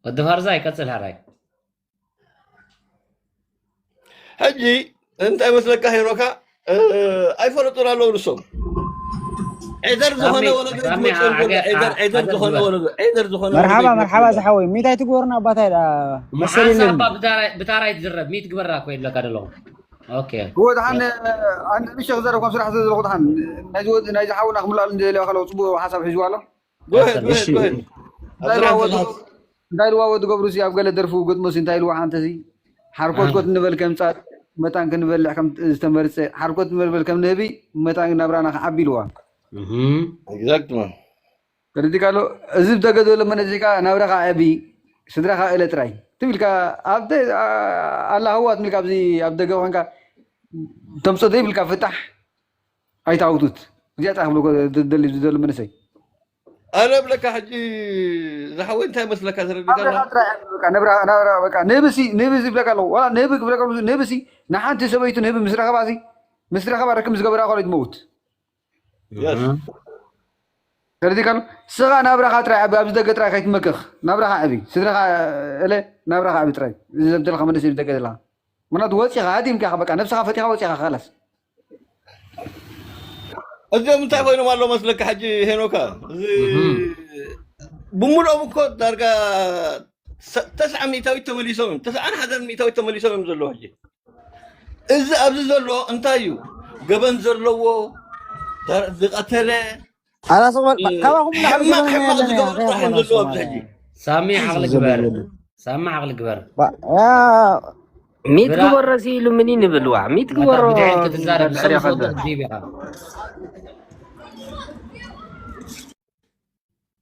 ወዲ ፋርዛ ይቀጽል ሃራይ ሕጂ እንታይ መስለካ ሄኖካ? ኣይፈለጡን ኣለዉ ንሶም። ዒደር ዝኾነ ወለዶ ዝመፅኦም ዘሎ ዒደር ዝኾነ ወለዶ ዒደር ዝኾነ መርሓባ መርሓባ ዝሓወይ ሚታይ ትግበሩና ኣባታይ ዳ መሰል መሓሳ የለን እባ ብታራይ ብታራይ ትዝረብ ሚት ግበራ እኮ የለካ ደለኹ ኦኬ እወ ድሓን ኣንድ ምሸ ክዘረብኩም ስራሕ ስለ ዘለኹ ድሓን ናይዚ ሓውና ክምላሉ እንደልያ ከለዉ ፅቡቅ ሓሳብ ሒዝዋ ኣሎ ጎሄድ ጎሄድ ጎሄድ እንታይ ልዋ ወዲ ገብሩ ሲ ኣብ ገለ ደርፉ ግጥሙ ሲ እንታይ ልዋ ሓንቲ ሲ ሓርኮትኮት ንበል ከም ፃድ መታን ክንበልዕ ከም ዝተመርፀ ሓርኮት ንበልበል ከም ንህቢ መታን ናብራና ክዓቢ ኢልዋ exactement ተረዲካ ኣሎ እዚ ብደገ ዘሎ መነዚካ ናብራኻ ዕቢ ስድራኻ እለ ጥራይ ትብልካ ኣብተ ኣላህዋ ትብልካ ኣብዚ ኣብ ደገ ኮንካ ተምፆ ዘይብልካ ፍታሕ ኣይታውቱት እዚኣ ጥራሕ ክብሎ ደሊ ዘሎ መንእሰይ ኣነ ብለካ ሕጂ ዝሓወይ እንታይ መስለካ ተረዲካ ንህብሲ ንህብሲ ብለካ ኣለዎ ዋላ ንህቢ ክብለካ ንህብሲ ንሓንቲ ሰበይቱ ንህቢ ምስ ረኸባ ሲ ምስ ረኸባ ርክብ ዝገበራ ኮለ ትመውት ተረዲካ ኣሎ ስኻ ናብራኻ ጥራይ ዓቢ ኣብዚ ደገ ጥራይ ከይትመክኽ ናብራኻ ዓቢ ስድራኻ እለ ናብራኻ ዓቢ ጥራይ እዚ ዘምተልካ መንእሰይ ብደገ ዘለኻ ምክንያቱ ወፂኻ ሃዲምካ በቃ ነብስኻ ፈቲኻ ወፂኻ ካላስ እዚኦም እንታይ ኮይኖም ኣሎ መስለካ ሕጂ ሄኖካ እዚ ብምልኦም እኮ ዳርጋ ተስዓ ሚእታዊት ተመሊሶም እዮም ተስዓን ሓደን ሚእታዊት ተመሊሶም እዮም ዘለዉ ሕጂ እዚ ኣብዚ ዘሎ እንታይ እዩ ገበን ዘለዎ ዝቀተለ ኣላስቕበል ካባኹም ላዕሊ ሕማቅ ገበን ሕማቅ ያለን ዝገብሩ እያ ጥራሕ እዮም ዘለዉ ኣብዚ ሕጂ ሳሚ ዓቕሊ ግበር ሳሚ ዓቕሊ ግበር ሚት ግበሮ ሲ ኢሉ ምን ይንብል ዋ ሚት ግበሮ ብድሕሪት ክትዛረብ ዝሰምዖ ዲብ ኢኻ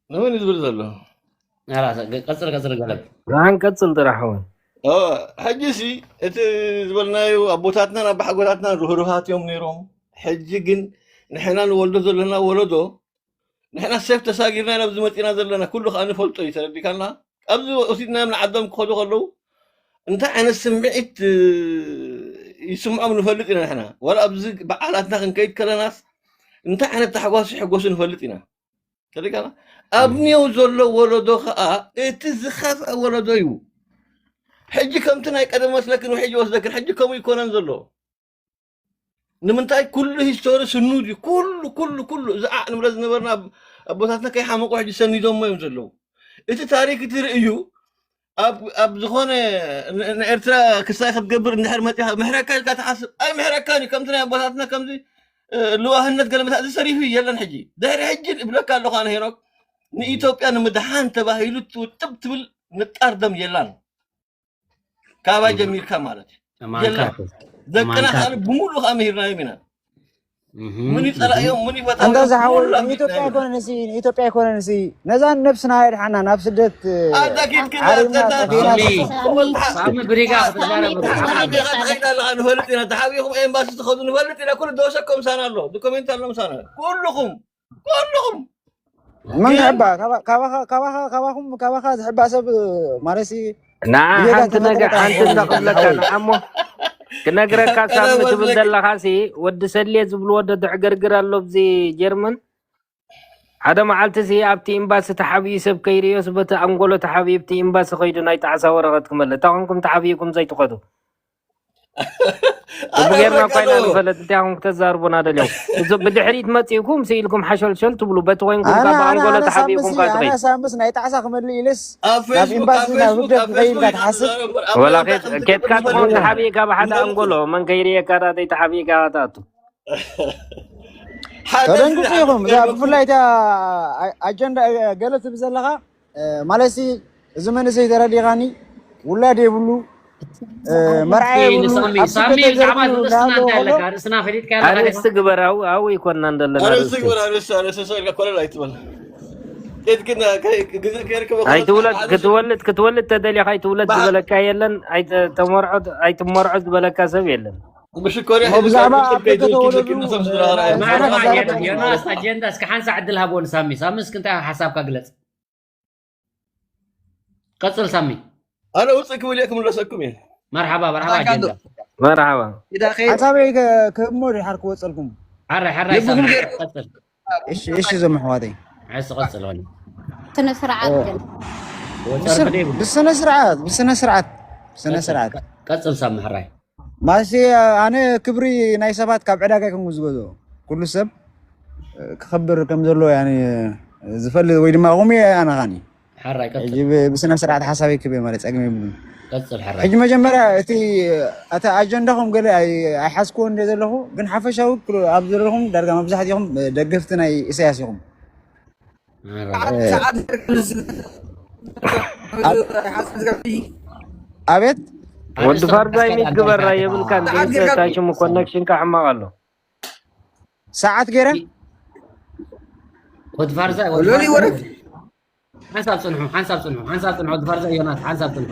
ንመን እዩ ዝብል ዘሎ ራ- ቀፅል ቀፅል ገለብ ንዓን ቀፅል ጥራሕ እውን ሕጂ ሲ እቲ ዝበልናዩ ኣቦታትናን ኣባሓጎታትናን ርህሩሃት እዮም ነይሮም ሕጂ ግን ንሕና ንወልዶ ዘለና ወለዶ ንሕና ሴፍ ተሳጊርና ኢና ኣብዚ መፂና ዘለና ኩሉ ከዓ ንፈልጦ እዩ ተረዲካና ኣብዚ ወሲድናዮም ንዓዶም ክኸዱ ከለዉ እንታይ ዓይነት ስምዒት ይስምዖም ንፈልጥ ኢና ንሕና ዋላ ኣብዚ በዓላትና ክንከይድ ከለናስ እንታይ ዓይነት ታሕጓስ ይሕጎሱ ንፈልጥ ኢና ተረዲካና ኣብ ኒው ዘሎ ወለዶ ከዓ እቲ ዝኸፍአ ወለዶ እዩ ሕጂ ከምቲ ናይ ቀደም መስለክን ውሕጅ ወስደክን ሕጂ ከምኡ ይኮነን ዘሎ ንምንታይ ኩሉ ሂስቶሪ ስኑድ እዩ ኩሉ ኩሉ ኩሉ እዚ ዓዕ ንብለ ዝነበርና ኣቦታትና ከይሓመቁ ሕጂ ሰኒዶሞ እዮም ዘለዉ እቲ ታሪክ እቲ ርእዩ ኣብ ዝኾነ ንኤርትራ ክሳይ ክትገብር እንድሕር መፂኻ ምሕረካ ኢልካ ትሓስብ ኣይ ምሕረካን እዩ ከምቲ ናይ ኣቦታትና ከምዚ ልዋህነት ገለመታ እዚ ሰሪሑ የለን ሕጂ ድሕሪ ሕጂ እብለካ ኣለኹ ኣነ ሄኖክ ንኢትዮጵያ ንምድሓን ተባሂሉ ትውጥብ ትብል ንጣር ደም የላን ካባይ ጀሚርካ ማለት እዩ የለን ደቅና ከዓ ብሙሉ ከዓ ምሂርናዮም ኢና ምን ይፀላእዮም ምን ይፈታእዮም እንተ ዝሓወይ ንኢትዮጵያ ኣይኮነን ሲ ንኢትዮጵያ ኣይኮነን ሲ ነዛን ነብስና የድሓና ናብ ስደት ዓሪምና ጠፊእና ሳሚ ብሪጋ ክትዛረብ ንፈልጥ ኢና ተሓቢኹም ኤምባሲ ትኸዱ ንፈልጥ ኢና ኩሉ ደወሰኮም ምሳና ኣሎ ዶኮሜንት ኣሎ ምሳና ኩልኹም ኩልኹም መን ክሕባ ካባኻ ካባኻ ካባኹም ካባኻ ዝሕባ ሰብ ማለት ሲ ንዓ ሓንቲ ነገር ሓንቲ እንዳኽብለካ ንዓሞ ክነግረካ ሳሚ ትብል ዘለኻሲ ወዲ ሰሌ ዝብልዎ ወደ ድዕገርግር ኣሎ ኣብዚ ጀርመን ሓደ መዓልቲ ሲ ኣብቲ ኤምባሲ ተሓብዩ ሰብ ከይርእዮስ በቲ ኣንጎሎ ተሓብዩ ኣብቲ ኤምባሲ ከይዱ ናይ ጣዕሳ ወረቐት ክመልእ እታ ኮንኩም ተሓብዩኩም ዘይትኸዱ ብጌርና እኳ ኢና ንፈለጥ እንታይ ኮንኩ ተዛርቡና ደልዮም እዚ ብድሕሪት መፂእኩም ስኢልኩም ሓሸልሸል ትብሉ በቲ ኮይንኩም ካብ ኣንጎሎ ተሓቢእኩም ካ ትኸይድ ሳምስ ናይ ጣዕሳ ክመልእ ኢልስ ናብ ኤምባሲ ናብ ህግደፍ ክኸይድ ኢልካ ትሓስብ ወላ ኬትካ ትኾን ተሓቢእካ ብሓደ ኣንጎሎ መን ከይርእየካ ዳ ዘይተሓቢእካ ትኣቱ ተደንግፁ ኢኹም እዛ ብፍላይ እታ ኣጀንዳ ገለ ትብል ዘለኻ ማለት እዚ መንእሰይ ተረዲኻኒ ውላድ የብሉ መርዓ የብሉ ሳሚ ሳሚ ብዛዕባ ዝብለስና እንታይ ኣለካ ርእስና ፈሊጥካ ኣለካ ኣርእስቲ ግበራዊ ኣው ይኮና እንደለና ኣርእስቲ ግበራ ኣርእስቲ ኣርእስቲ ሰው ኢልካ ኮለል ኣይትበል ክትወልድ ክትወልድ ክትወልድ ተደሊኻ ኣይትውለድ ዝበለካ የለን ኣይትመርዖ ዝበለካ ሰብ የለን ብዛዕባ ኣብ ደገ ተወለዱ ዮናስ ኣጀንዳ እስከ ሓንሳ ዕድል ሃቦ ንሳሚ ሳሚ እስክ እንታይ ሓሳብካ ግለፅ ቀፅል ሳሚ ኣነ ውፅእ ክብል እየ ክምለሰኩም እየ መርሓባ መርሓባ ኣጀንዳ መርሓባ ሓሳበይ ክህብሞ ድሓር ክወፀልኩም ሓራይ ሓራይ ሳሚ ቀፅል እሺ እዞም ኣሕዋተይ ሓስ ቀፅል ሆነ ስነ ስርዓት ግን ብስነ ስርዓት ብስነ ስርዓት ብስነ ስርዓት ቀፅል ሳሚ ሕራይ ማለትሲ ኣነ ክብሪ ናይ ሰባት ካብ ዕዳጋ ከም ዝገዝኦ ኩሉ ሰብ ክኸብር ከም ዘሎ ዝፈልጥ ወይ ድማ ከምኡ ኣነ ኻኒ ሓራይ ቀፅል ሕጂ ብስነ ስርዓት ሓሳበይ ክብ ማለት ፀግሚ ይብሉ ቀፅል ሓራይ ሕጂ መጀመርያ እቲ እቲ ኣጀንዳኹም ገለ ኣይሓዝክዎ እንደ ዘለኹ ግን ሓፈሻዊ ኣብ ዘለኹም ዳርጋ መብዛሕትኹም ደገፍቲ ናይ ኢሳያስ ኢኹም ኣቤት ወዲ ፋርዛይ ሚት ግበራ የብልካ እንዴ ታሽሙ ኮኔክሽን ካሕማቕ ኣሎ ሰዓት ገይረ ወዲ ፋርዛይ ወዲ ፋርዛይ ሓንሳብ ፅንሑ ሓንሳብ ፅንሑ ሓንሳብ ፅንሑ ወዲ ፋርዛይ ዮናስ ሓንሳብ ፅንሑ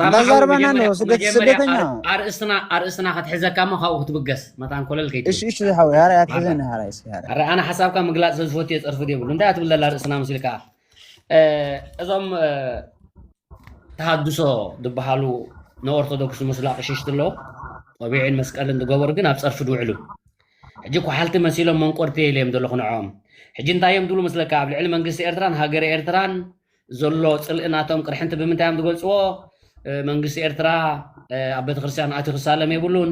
እንዳዛርበና ነው ስደተኛ ኣርእስትና ኣርእስትና ክትሕዘካ ሞ ካብኡ ክትብገስ መታን ኮለል ከይት እሺ እሺ ዝሓው ያራ ያትሕዘኒ ሃራ ይስ ያራ ኣነ ሓሳብካ ምግላፅ ስለ ዝፈትዮ ፀርፊ የብሉ እንታይ ትብል ዘላ ርእስና መሲልካ እዞም ተሃድሶ ዝበሃሉ ንኦርቶዶክስ ዝመስሉ ኣቕሽሽቲ ኣለዉ ቆቢዕን መስቀልን ዝገበሩ ግን ኣብ ፀርፊ ዝውዕሉ ሕጂ ኳሓልቲ መሲሎም መንቆርቲ ኢለ እዮም ዘለኹ ንዕኦም ሕጂ እንታይ እዮም ዝብሉ መስለካ ኣብ ልዕሊ መንግስቲ ኤርትራን ሃገረ ኤርትራን ዘሎ ፅልኢ ናቶም ቅርሕንቲ ብምንታይ እዮም ዝገልፅዎ መንግስቲ ኤርትራ ኣብ ቤተክርስትያን ኣትዩ ክሳለም የብሉን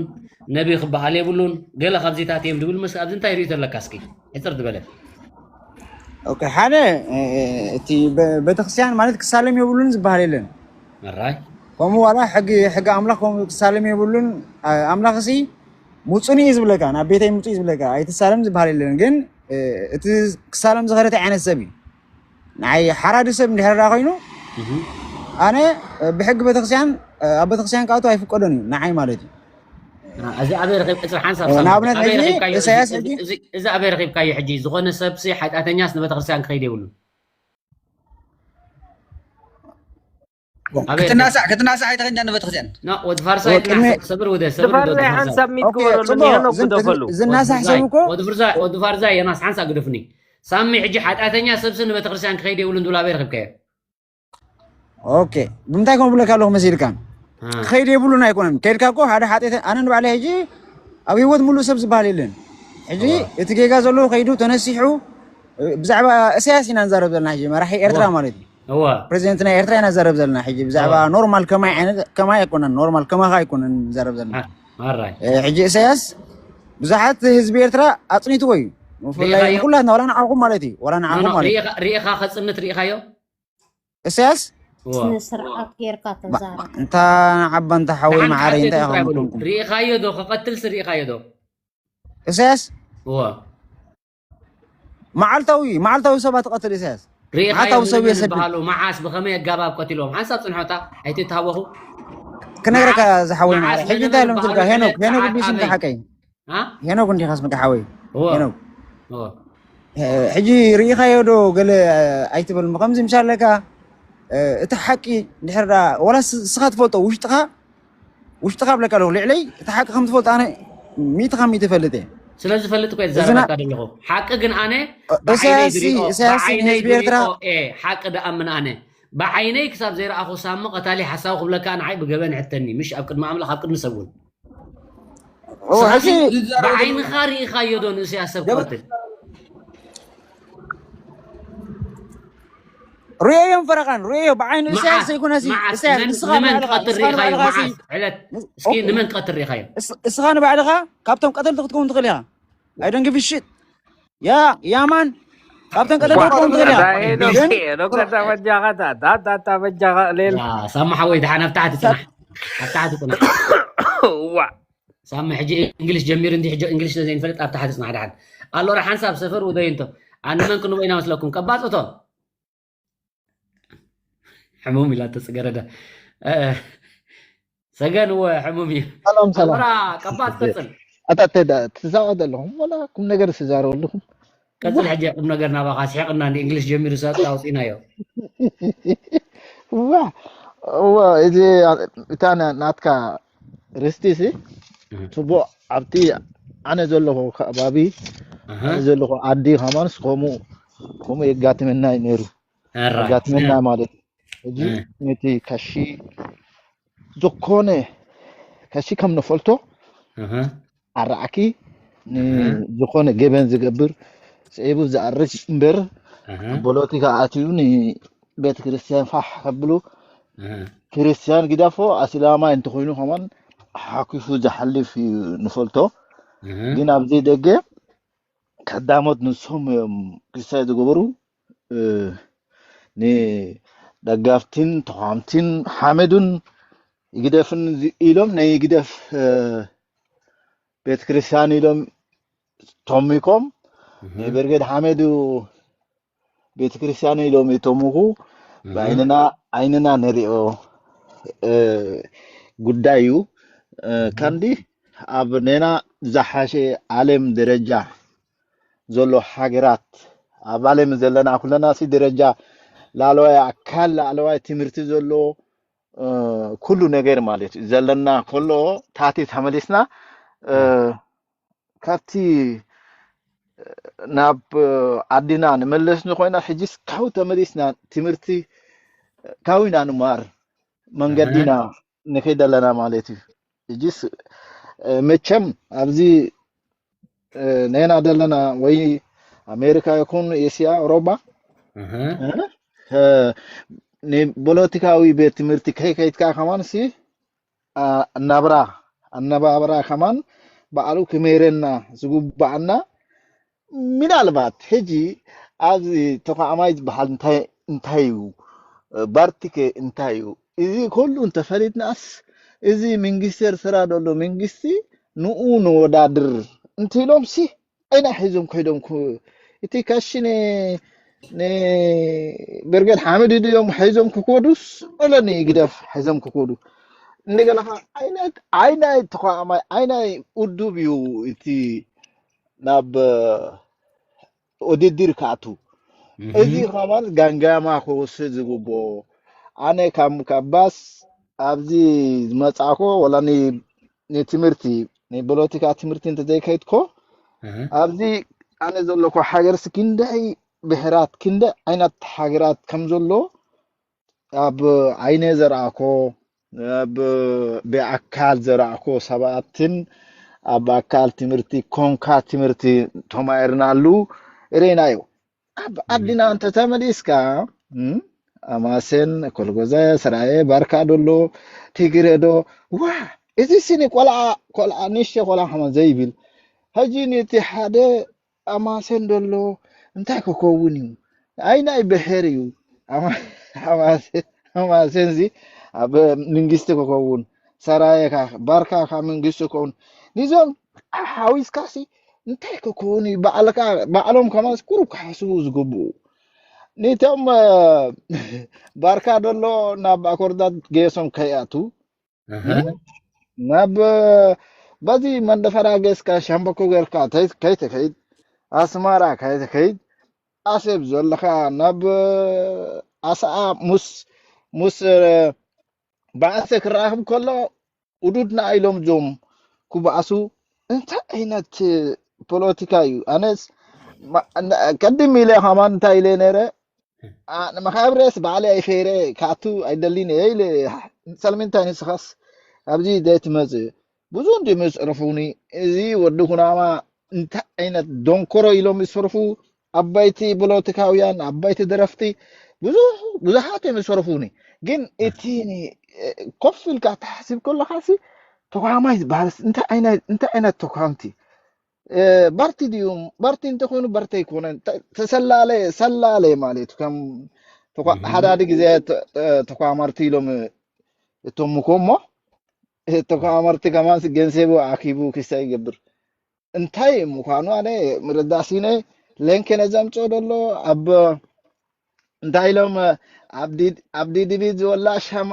ነቢ ክበሃል የብሉን ገለ ካብዚታት እዮም ዝብል ምስ ኣብዚ እንታይ ርእዩ ዘለካ እስኪ ሕፅር ዝበለ ሓደ እቲ ቤተክርስትያን ማለት ክሳለም የብሉን ዝበሃል የለን ራይ ከምኡ ዋላ ሕጊ ሕጊ ኣምላኽ ከምኡ ክሳለም የብሉን ኣምላኽ ሲ ሙፁኒ እዩ ዝብለካ ናብ ቤተይ ምፁ እዩ ዝብለካ ኣይትሳለም ዝበሃል የለን ግን እቲ ክሳለም ዝኸደተ ዓይነት ሰብ እዩ ንዓይ ሓራዲ ሰብ እንድሕር ዳ ኮይኑ ኣነ ብሕጊ ቤተክርስትያን ኣብ ቤተክርስትያን ክኣቱ ኣይፍቀዶን እዩ ንዓይ ማለት እዩ እዚ ኣበይ ረኺብ ቅፅል ሓንሳብ ንኣብነት ሕጂ ኢሳያስ ሕጂ እዚ ኣበይ ረኺብካዮ ሕጂ ዝኾነ ሰብሲ ሓጢኣተኛስ ንቤተክርስትያን ክኸይድ የብሉን ክትናሳዕ ክትናሳዕ ኣይተኸኛ ንቤተክርስትያን ወዲ ፋርሳ ሰብር ወደ ሰብር ወዲ ፋርሳ ሓንሳብ ሚት ግበረሉ ሄኖክ ግደፈሉ ዝናሳሕ ሰብ እኮ ወዲ ፋርሳ ዮናስ ሓንሳ ግደፍኒ ሳሚ ሕጂ ሓጢኣተኛ ሰብሲ ንቤተክርስትያን ክኸይድ የብሉን ዝብል ኣበይ ረኺብካዮ ኦኬ ብምንታይ ከም ብለካ ኣለኹ መሲልካ ክኸይድ የብሉን ኣይኮነን ከይድካ እኮ ሓደ ሓጢኣተ ኣነ ንባዕለ ሕጂ ኣብ ህይወት ሙሉእ ሰብ ዝበሃል የለን ሕጂ እቲ ጌጋ ዘለዎ ከይዱ ተነሲሑ ብዛዕባ እሳያስ ኢና ንዛረብ ዘለና ሕጂ መራሒ ኤርትራ ማለት እዩ እወ ፕሬዚደንት ናይ ኤርትራ ኢና ንዛረብ ዘለና ሕጂ ብዛዕባ ኖርማል ከማይ ዓይነት ከማይ ኣይኮነን ኖርማል ከማኻ ኣይኮነን ንዛረብ ዘለና ማራይ ሕጂ እሳያስ ብዙሓት ህዝቢ ኤርትራ ኣፅኒትዎ እዩ ብፍላይ ኩላትና ዋላ ንዓኹም ማለት እዩ ዋላ ንዓኹም ማለት እዩ ሪኢኻ ከፅንት ሪኢኻዮ እሳያስ ስነ ስርዓት ጌርካ ተዛረብ እንታ ዓባ እንታ ሓወይ መዓረይ እንታይ ኢኹም ሪኢኻዮ ዶ ክቐትልሲ ሪኢኻዮ ዶ እሳያስ እወ መዓልታዊ መዓልታዊ ሰባት ትቐትል እሳያስ ሪኢኻዮ ዝበሃሉ መዓስ ብኸመይ ኣጋባብ ቀቲልዎም ሓንሳብ ፅንሖታ ኣይትተሃወኹ ክነግረካ ዝሓወይ መዓረ ሕጂ እንታይ ኢሎም ትልካ ሄኖክ ሄኖክ ቢስም ሓቀይ ሄኖክ እንዲኻ ስምካ ሓወይ ሄኖክ ሕጂ ርኢኻዮ ዶ ገለ ኣይትበል ከምዚ ምሻለካ እቲ ሓቂ ድሕር ወላ ስኻ ትፈልጦ ውሽጥኻ ውሽጥኻ ብለካ ኣለኹ ልዕለይ እቲ ሓቂ ከም ትፈልጦ ኣነ ሚእቲ ካብ ሚእቲ እፈልጥ እየ ስለ ዝፈልጥ እኮ ዝዛረበካ ዘለኹ ሓቂ ግን ኣነ ብዓይነይ ዝሪኦ ብዓይነይ ዝሪኦ ሓቂ ደኣምን ኣነ ብዓይነይ ክሳብ ዘይረኣኹ ሳሚ ቀታሊ ሓሳዊ ክብለካ ንዓይ ብገበን ሕተኒ፣ ምሽ ኣብ ቅድሚ ኣምላኽ ኣብ ቅድሚ ሰብ እውን። እዎ፣ ንስኻ ሕጂ ብዓይንኻ ርኢኻዮ ዶ ንእስያስ ሰብ ገብረ ክቐትል? ርእየዮም ፈረቓን ርእዮ ብዓይኑ እሳያስ መዓስ ዘይኮነሲ መዓስ እሳያስ መን ንስኻ ንመን ንባዕልኻ ክቐትል ንስኻ ርኢኻዮ? ንባዕልኻ ሲ መዓስ ዕለት? እስኪ ንመን ክቐትል ርኢኻዮ? እስ- እስኻ ንባዕልኻ ካብቶም ቀተልቲ ክትከውን ትኽእል ኢኻ። I don't give a shit. ያ ያማን ካብቶም ቀተልቲ ዋ ክትከውን ትኽእል ኢኻ። ዳሄ ዶ ግን ዶ ከዳ በጃኻ ዳ ዳ ዳ በጃኻ ሌል ያ ሳሚ ሓወይ ደሓን ኣብ ታሕቲ ጽናሕ። ኣብ ታሕቲ ጽናሕ። ዋ ሳሚ ሕጂ እንግሊሽ ጀሚሩ እንዲ ሕጂ እንግሊሽ ዘይንፈልጥ ኣብ ታሕቲ ጽናሕ ደሓን። ኣሎ ረ ሓንሳብ ሰፈር ውደይ እንቶ። ኣነ መን ክንቦ ኢና መስለኩም? ቀባጽ እቶ። ሕሙም ኢላ ተጽገረዳ። እ፣ ሰገን እወ ሕሙም እዩ። ሰላም ሰላም። ኣልበራ ቀባጽ ቀጽል። ኣታ ተዳ ትዛወ ዘለኹም ወላ ቁም ነገር ትዛረቡ ኣለኹም። ቀጽል ሕጂ ቁም ነገር ናባኻ ስሒቕና እንዲ እንግሊሽ ጀሚሩ ሰጥ ኣውጺናዮ። ዋ ዋ እዚ እታ ና- ናትካ ርስቲ ሲ እህ። ጽቡቕ ኣብቲ ኣነ ዘለኹ ከባቢ ኣሃ። ኣነ ዘለኹ ዓዲ ከማንስ ከምኡ ከምኡ የጋጥመና እዩ ነይሩ። ኣራ። ኣጋጥመና ማለት እዩ። ሕጂ እህ። ነቲ ከሺ ዝኾነ ከሺ ከም ንፈልጦ ኣሃ። ኣራዕኪ ንዝኾነ ገበን ዝገብር ስዒቡ ዝኣርግ እምበር ኣሃ። ፖለቲካ ኣትዩ ንቤተ ክርስቲያን ፋሕ ከብሉ ኣሃ። ክርስቲያን ግዳፎ ኣስላማይ እንተኾይኑ ከማን ሓኪፉ ዝሓልፍ እዩ ንፈልጦ። ኣሃ። ግን ኣብዚ ደገ ቀዳሞት ንሶም እዮም ክስታይ ዝገበሩ። እ፣ ንደጋፍትን ተቋምትን ሓመዱን ይግደፍን ዚ- ኢሎም ናይ ይግደፍ እ፣ ቤተ ክርስቲያን ኢሎም ተሚኮም እህ። ናይ ብርጌድ ሓመዱ ቤተ ክርስቲያን ኢሎም ይተምኹ። እህ። ብዓይንና ዓይንና ንሪኦ እ፣ ጉዳይ እዩ። እ፣ ከንዲ ኣብ ኔና ዝሓሸ ዓለም ደረጃ ዘሎ ሃገራት ኣብ ዓለም ዘለና ኩለና ሲ ደረጃ ላዕለዋይ ኣካል ላዕለዋይ ትምህርቲ ዘሎ እ፣ ኩሉ ነገር ማለት እዩ ዘለና ከሎ ታቲ ተመሊስና እ፣ ካብቲ ናብ እ፣ ዓድና ንመለስ ንኮይና ሕጂስ ካብ ተመሊስና ትምህርቲ ካብ ኢና ንማር መንገዲና ንኸይድ ኣለና ማለት እዩ። ሕጂስ እ፣ መቸም ኣብዚ እ፣ ነና ዘለና ወይ ኣሜሪካ ይኹን ኤስያ ኣውሮባ እህ። እ፣ እ፣ ንፖለቲካዊ ቤት ትምህርቲ ከይከይድካ ከማን ሲ ኣ፣ ናብራ ኣነባብራ ከማን ባዕሉ ክመይረና ዝግባኣና ምናልባት ሕጂ ኣብዚ ተቋማይ ዝበሃል እንታይ እንታይ እዩ ባርቲከ እንታይ እዩ እዚ ኩሉ እንተፈሊጥናስ እዚ መንግስቲ ኤርትራ ዘሎ መንግስቲ ንኡ ንወዳድር እንትኢሎም ሲ ኣይና ሒዞም ከይዶም እቲ ካሺ ንብርገድ ሓመድ ድዮም ሒዞም ክኮዱስ ወለ ንግደፍ ሒዞም ክኮዱ እንደገና ዓይነት ዓይናይ ተቋማይ ዓይናይ ውዱብ እዩ እቲ ናብ ውድድር ክኣቱ እዚ ከማን ጋንጋማ ክወስድ ዝግብኦ ኣነ ካብ ካባስ ኣብዚ ዝመጻእኮ ወላ ንትምህርቲ ንፖለቲካ ትምህርቲ እንተዘይከይድኮ ኣብዚ ኣነ ዘለኮ ሃገርስ ክንደይ ብሕራት ክንደይ ዓይነት ሃገራት ከም ዘሎ ኣብ ዓይነ ዘርኣኮ ኣብ ብኣካል ዘርኣኮ ሰባትን ኣብ ኣካል ትምህርቲ ኮንካ ትምህርቲ ተማሂርናሉ ርኢናዮ። ኣብ ዓድና እንተተመሊስካ ኣማሴን ኮልጎዘ ሰራየ ባርካ ዶሎ ትግረ ዶ ዋ እዚ ሲኒ ቆልዓ ቆልዓ ንእሽተ ቆልዓ ከማን ዘይብል ሕጂ ነቲ ሓደ ኣማሴን ደሎ እንታይ ክከውን እዩ? ኣይ ናይ ብሔር እዩ። ኣማሴን ዚ ኣብ መንግስቲ ክከውን ሰራየካ ባርካ ካብ መንግስቲ ክከውን ንዞም ሓዊስካ ሲ እንታይ ክከውን እዩ? ባዕልካ ባዕሎም ከማስ ቁሩብ ክሓስቡ ዝግብኡ ንቶም ባርካ ደሎ ናብ ኣኮርዳት ገየሶም ከይኣቱ ናብ በዚ መንደፈራ ገስካ ሻምበኮ ገርካ ከይትከይድ ኣስማራ ከይትከይድ ኣሰብ ዘለካ ናብ ኣስኣ ሙስ ሙስ ባዕሰ ክራኸብ ከሎ ውዱድና ኢሎም ዞም ክባእሱ እንታይ ዓይነት ፖለቲካ እዩ? ኣነስ ቀድም ኢለ ከማን እንታይ ኢለ ነረ መኻብረስ ባዕለ ኣይፈይረ ካቱ ኣይደሊን እየ ኢለ። ሰለምንታይ ንስኻስ ኣብዚ ዘይትመጽእ? ብዙ እንዲ ምስ ዕርፉኒ፣ እዚ ወዲ ኩናማ እንታይ ዓይነት ደንኮሮ ኢሎም ይሰርፉ። ኣባይቲ ፖለቲካውያን፣ ኣባይቲ ደረፍቲ፣ ብዙ ብዙሓት እዮም ዝሰርፉኒ። ግን እቲ ኒ- ኮፍ ኢልካ ተሓሲብ ከለኻሲ፣ ተኳማይ ዝበሃል እንታይ ዓይነት እንታይ ዓይነት ተኳምቲ? ባርቲ ድዩ? ባርቲ እንተኾይኑ ባርቲ ኣይኮነን። ተሰላለ ሰላለ ማለት ከም ተኳ- ሓዳዲ ግዜ ተኳማርቲ ኢሎም እቶም እኮ እሞ ተኳማርቲ ከማን ገንዘቡ ኣኪቡ ክሳ ይገብር። እንታይ ምዃኑ ኣነ ምርዳእ ሲነ። ሌንከ ነዚ ኣምፅኦ ደሎ ኣብ እንታይ ኢሎም ኣብ ዲድቢት ዝወላ ሻማ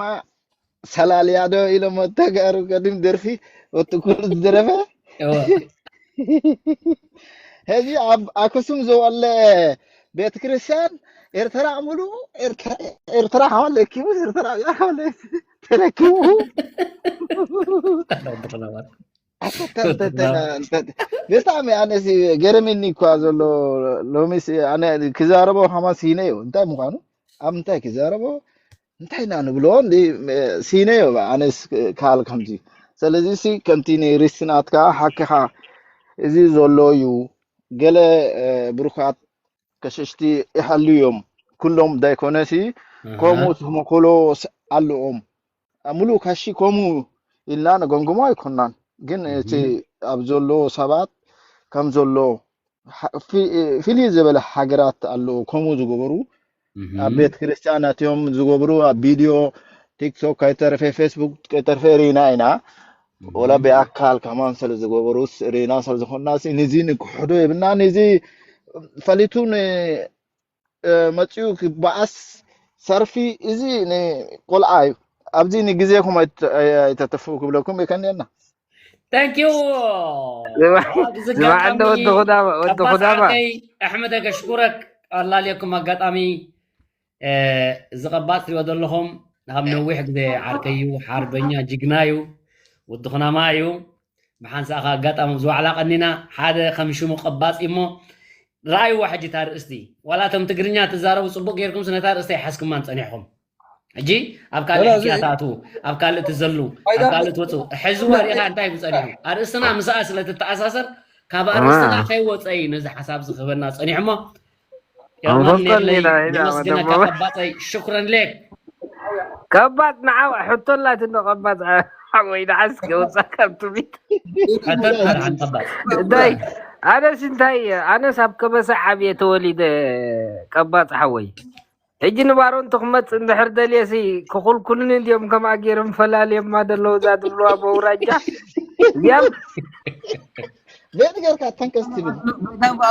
ሰላልያ ዶ ኢሎም ተጋሩ ቀዲም ደርፊ ወጥኩሉ ዝደረፈ። ሕዚ ኣብ ኣክሱም ዝወለ ቤተ ክርስቲያን ኤርትራ ሙሉ ኤርትራ ሓዋለ ኪቡ ኤርትራ ተለኪቡ። ብጣዕሚ ኣነሲ ገረሚኒ እኳ ዘሎ። ሎሚ ክዛረቦ ከማ ሲነዮ እንታይ ምዃኑ ኣብ እንታይ ክዛረቦ እንታይ ኢና ንብሎ እንዲ ሲነዮ። ኣነስ ካል ከምዚ ስለዚ ሲ ከምቲ ንሪስናትካ ሓክኻ እዚ ዘሎ እዩ። ገለ ብሩካት ከሸሽቲ ይሃሉ እዮም። ኩሎም ዳይኮነሲ ከምኡ ትመኮሎ ኣለኦም። ሙሉእ ካሺ ከምኡ ኢልና ነገምግሞ ኣይኮናን። ግን እቲ ኣብ ዘሎ ሰባት ከም ዘሎ ፍልይ ዝበለ ሃገራት ኣለዉ ከምኡ ዝገበሩ ኣብ ቤት ክርስቲያን ኣትዮም ዝገብሩ ኣብ ቪድዮ ቲክቶክ ከይተረፈ ፌስቡክ ከይተረፈ ርኢና ኢና። ወላ ብኣካል ከማን ስለ ዝገበሩስ ርኢና ስለ ዝኾንና ንዚ ንክሕዶ የብልና። ንዚ ፈሊቱ መፅኡ ክበኣስ ሰርፊ እዚ ንቆልዓ እዩ። ኣብዚ ንግዜኩም ኣይተተፍኡ ክብለኩም የከንየና። Thank you። ዝማዕዶ ወዲ ኩዳማ ወዲ ኩዳማ ኣሕመደ ገሽኩረክ ኣላልየኩም ኣጋጣሚ እዚ ቀባፅ ትሪኦ ዘለኹም ካብ ነዊሕ ግዜ ዓርከይ እዩ። ሓርበኛ ጅግና እዩ። ወዲ ኩናማ እዩ። ብሓንሳእ ከኣ ኣጋጣሚ ኣብዚ ዋዕላ ቀኒና ሓደ ከም ሽሙ ቀባጺ እሞ ረኣይዋ ሕጂ እታ ኣርእስቲ። ዋላ እቶም ትግርኛ ትዛረቡ ጽቡቕ ጌርኩምስ ነታ ኣርእስቲ ኣይሓዝኩማን ጸኒሕኹም። ሕጂ ኣብ ካልእ ሕክያ ትኣትዉ፣ ኣብ ካልእ ትዘሉ፣ ኣብ ካልእ ትወጽኡ። ሕዚ ወሪኻ እንታይ እዩ ጸኒሑ? ኣርእስትና ምስኣ ስለ ትተኣሳሰር ካብ ኣርእስትና ከይወጸ እዩ ነዚ ሓሳብ ዝህበና ጸኒሑ እሞ ኣንፈንፈን ኢላ ኢላ የመስግነካ መደቦ ቀባጸይ ሽኩረን ሌክ ቀባጽ ንዓ ሕቶ ኣላት እንዶ ቀባጽ ሓወይ ንዓስ ከውጻ ካብ ትቢት ሕቶ ንሓን ቀባጽ እንታይ ኣነስ እንታይ ኣነስ ኣብ ከበሳ ዓብየ ተወሊደ ቀባጽ ሓወይ ሕጂ ንባሮን ትኽመጽ እንድሕር ደልየሲ ክኹልኩልኒ እንዲዮም ከምኣ ገይሮም ፈላልየማ ደለዉ እዛ ትብልዋ በውራጃ እዚኣም ቤት ገርካ ተንከስ ትብል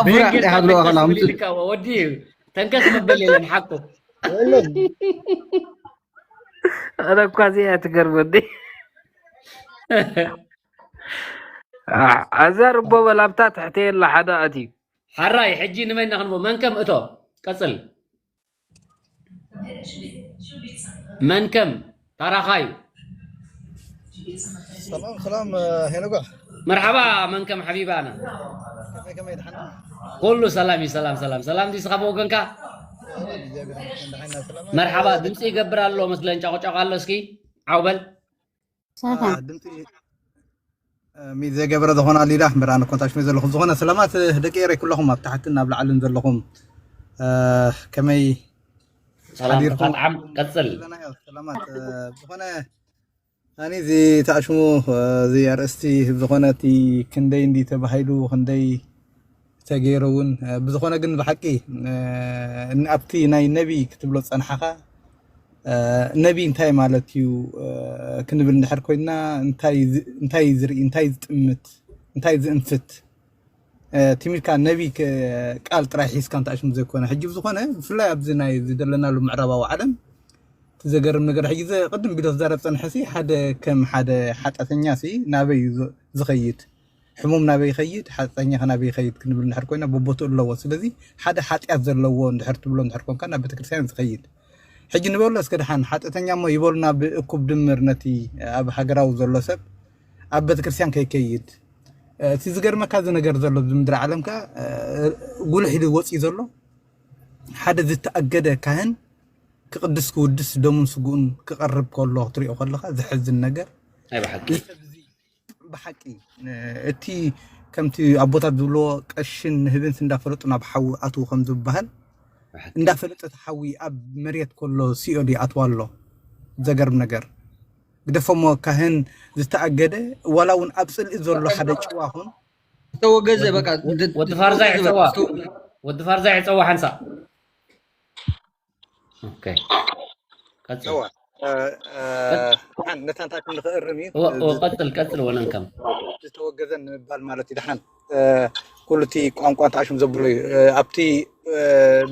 ቤት ጌርካ ተንከስ ትብል ኢልካ ወዲ እዩ ተንከስ መበል የለን ሓቁ የለን ኣረ እኳ እዚኣ ትገርመኒ ኣዛ ርቦ በላብታ ትሕተ የላ ሓደ ኣትዩ ሓራይ ሕጂ ንመን ኢና ክንቦ መን ከም እቶ ቀጽል መን ከም ታራኻዩ ሰላም ሰላም ሄኖጋ መርሓባ መን ከም ሓቢባና ከመይ ከመይ ድሓና ኩሉ ሰላም እዩ ሰላም ሰላም ሰላም ዲስኻ ብወገንካ እግዚኣብሔር ይመስገን ድሓና ሰላም መርሓባ ድምፂ ይገብር ኣሎ መስለን ጫቆጫቆ ኣሎ እስኪ ዓውበል ሰላም ድምፂ ሚት ዘገብረ ዝኾና ሊዳ ምራን ኮንታክት ዘለኹም ዝኾነ ሰላማት ደቂ ኤረይ ኩለኹም ኣብ ታሕትን ኣብ ላዕልን ዘለኹም ከመይ ሰላም ሓዲርኩም? ተፋጥዓም ቀፅል ዘለናዮ ሰላማት ዝኾነ ኣኒ እዚ ተኣሽሙ እዚ ኣርእስቲ ዝኾነ እቲ ክንደይ እንዲ ተባሂሉ ክንደይ ተገይሩ እውን ብዝኾነ ግን ብሓቂ ኣብቲ ናይ ነቢ ክትብሎ ዝፀንሓኻ ነቢ እንታይ ማለት እዩ ክንብል እንድሕር ኮይንና እንታይ ዝ- እንታይ ዝርኢ እንታይ ዝጥምት እንታይ ዝእንፍት ትሚልካ ነቢ ቃል ጥራይ ሒዝካ እንተኣሽሙ ዘይኮነ ሕጂ ብዝኾነ ብፍላይ ኣብዚ ናይ ዝደለናሉ ምዕራባዊ ዓለም እቲ ዘገርም ነገር ሕጂ ዘ- ቅድም ቢሎ ዝዛረብ ፀንሐ ሲ ሓደ ከም ሓደ ሓጢኣተኛ ሲ ናበይ እዩ ዝ- ዝኸይድ ሕሙም ናበይ ይኸይድ ሓጢኣተኛ ከ ናበይ ይኸይድ ክንብል እንድሕር ኮይና በቦትኡ ኣለዎ ስለዚ ሓደ ሓጢኣት ዘለዎ እንድሕር ትብሎ እንድሕር ኮንካ ናብ ቤተክርስትያን ዝኸይድ ሕጂ ንበሎ እስከ ደሓን ሓጢኣተኛ እሞ ይበሉና ብእኩብ ድምር ነቲ ኣብ ሃገራዊ ዘሎ ሰብ ኣብ ቤተክርስትያን ከይከይድ እቲ ዝገርመካ እዚ ነገር ዘሎ ኣብዚ ምድሪ ዓለም ከ ጉልሕ ኢሉ ወፅዩ ዘሎ ሓደ ዝተኣገደ ካህን ክቕድስ ክውድስ ደሙን ስግኡን ክቐርብ ከሎ ክትሪኦ ከለኻ ዘሕዝን ነገር። ናይ ብሓቂ እዚ ሰብ እዚ ብሓቂ እቲ ከምቲ ኣቦታት ዝብልዎ ቀሽን ንህብንስ እንዳፈለጡ ናብ ሓዊ ኣትዉ ከም ዝበሃል ብሓቂ እንዳፈለጠ እቲ ሓዊ ኣብ መሬት ከሎ ሲኦል ይኣትዋ ኣሎ። ዘገርም ነገር ግደፎሞ ካህን ዝተኣገደ ዋላ እውን ኣብ ጽልኢ ዘሎ ሓደ ጭዋ ኹን ዝተወገዘ በቃ ወዲ ፋርዛ ይዕፀዋ ወዲ ፋርዛ ይዕፀዋ ሓንሳእ ኦኬ ቀፅል እዋ፣ እ፣ እ፣ ደሓን ነታ ንታክል ንኽእርም እዩ። እወ- እወ፣ ቀፅል ቀፅል ወለንከም ዝተወገዘ ንምባል ማለት እዩ። ደሓን እ፣ ኩሉ እቲ ቋንቋ ተኣሽም ዘብሎ እዩ። እ፣ ኣብቲ እ፣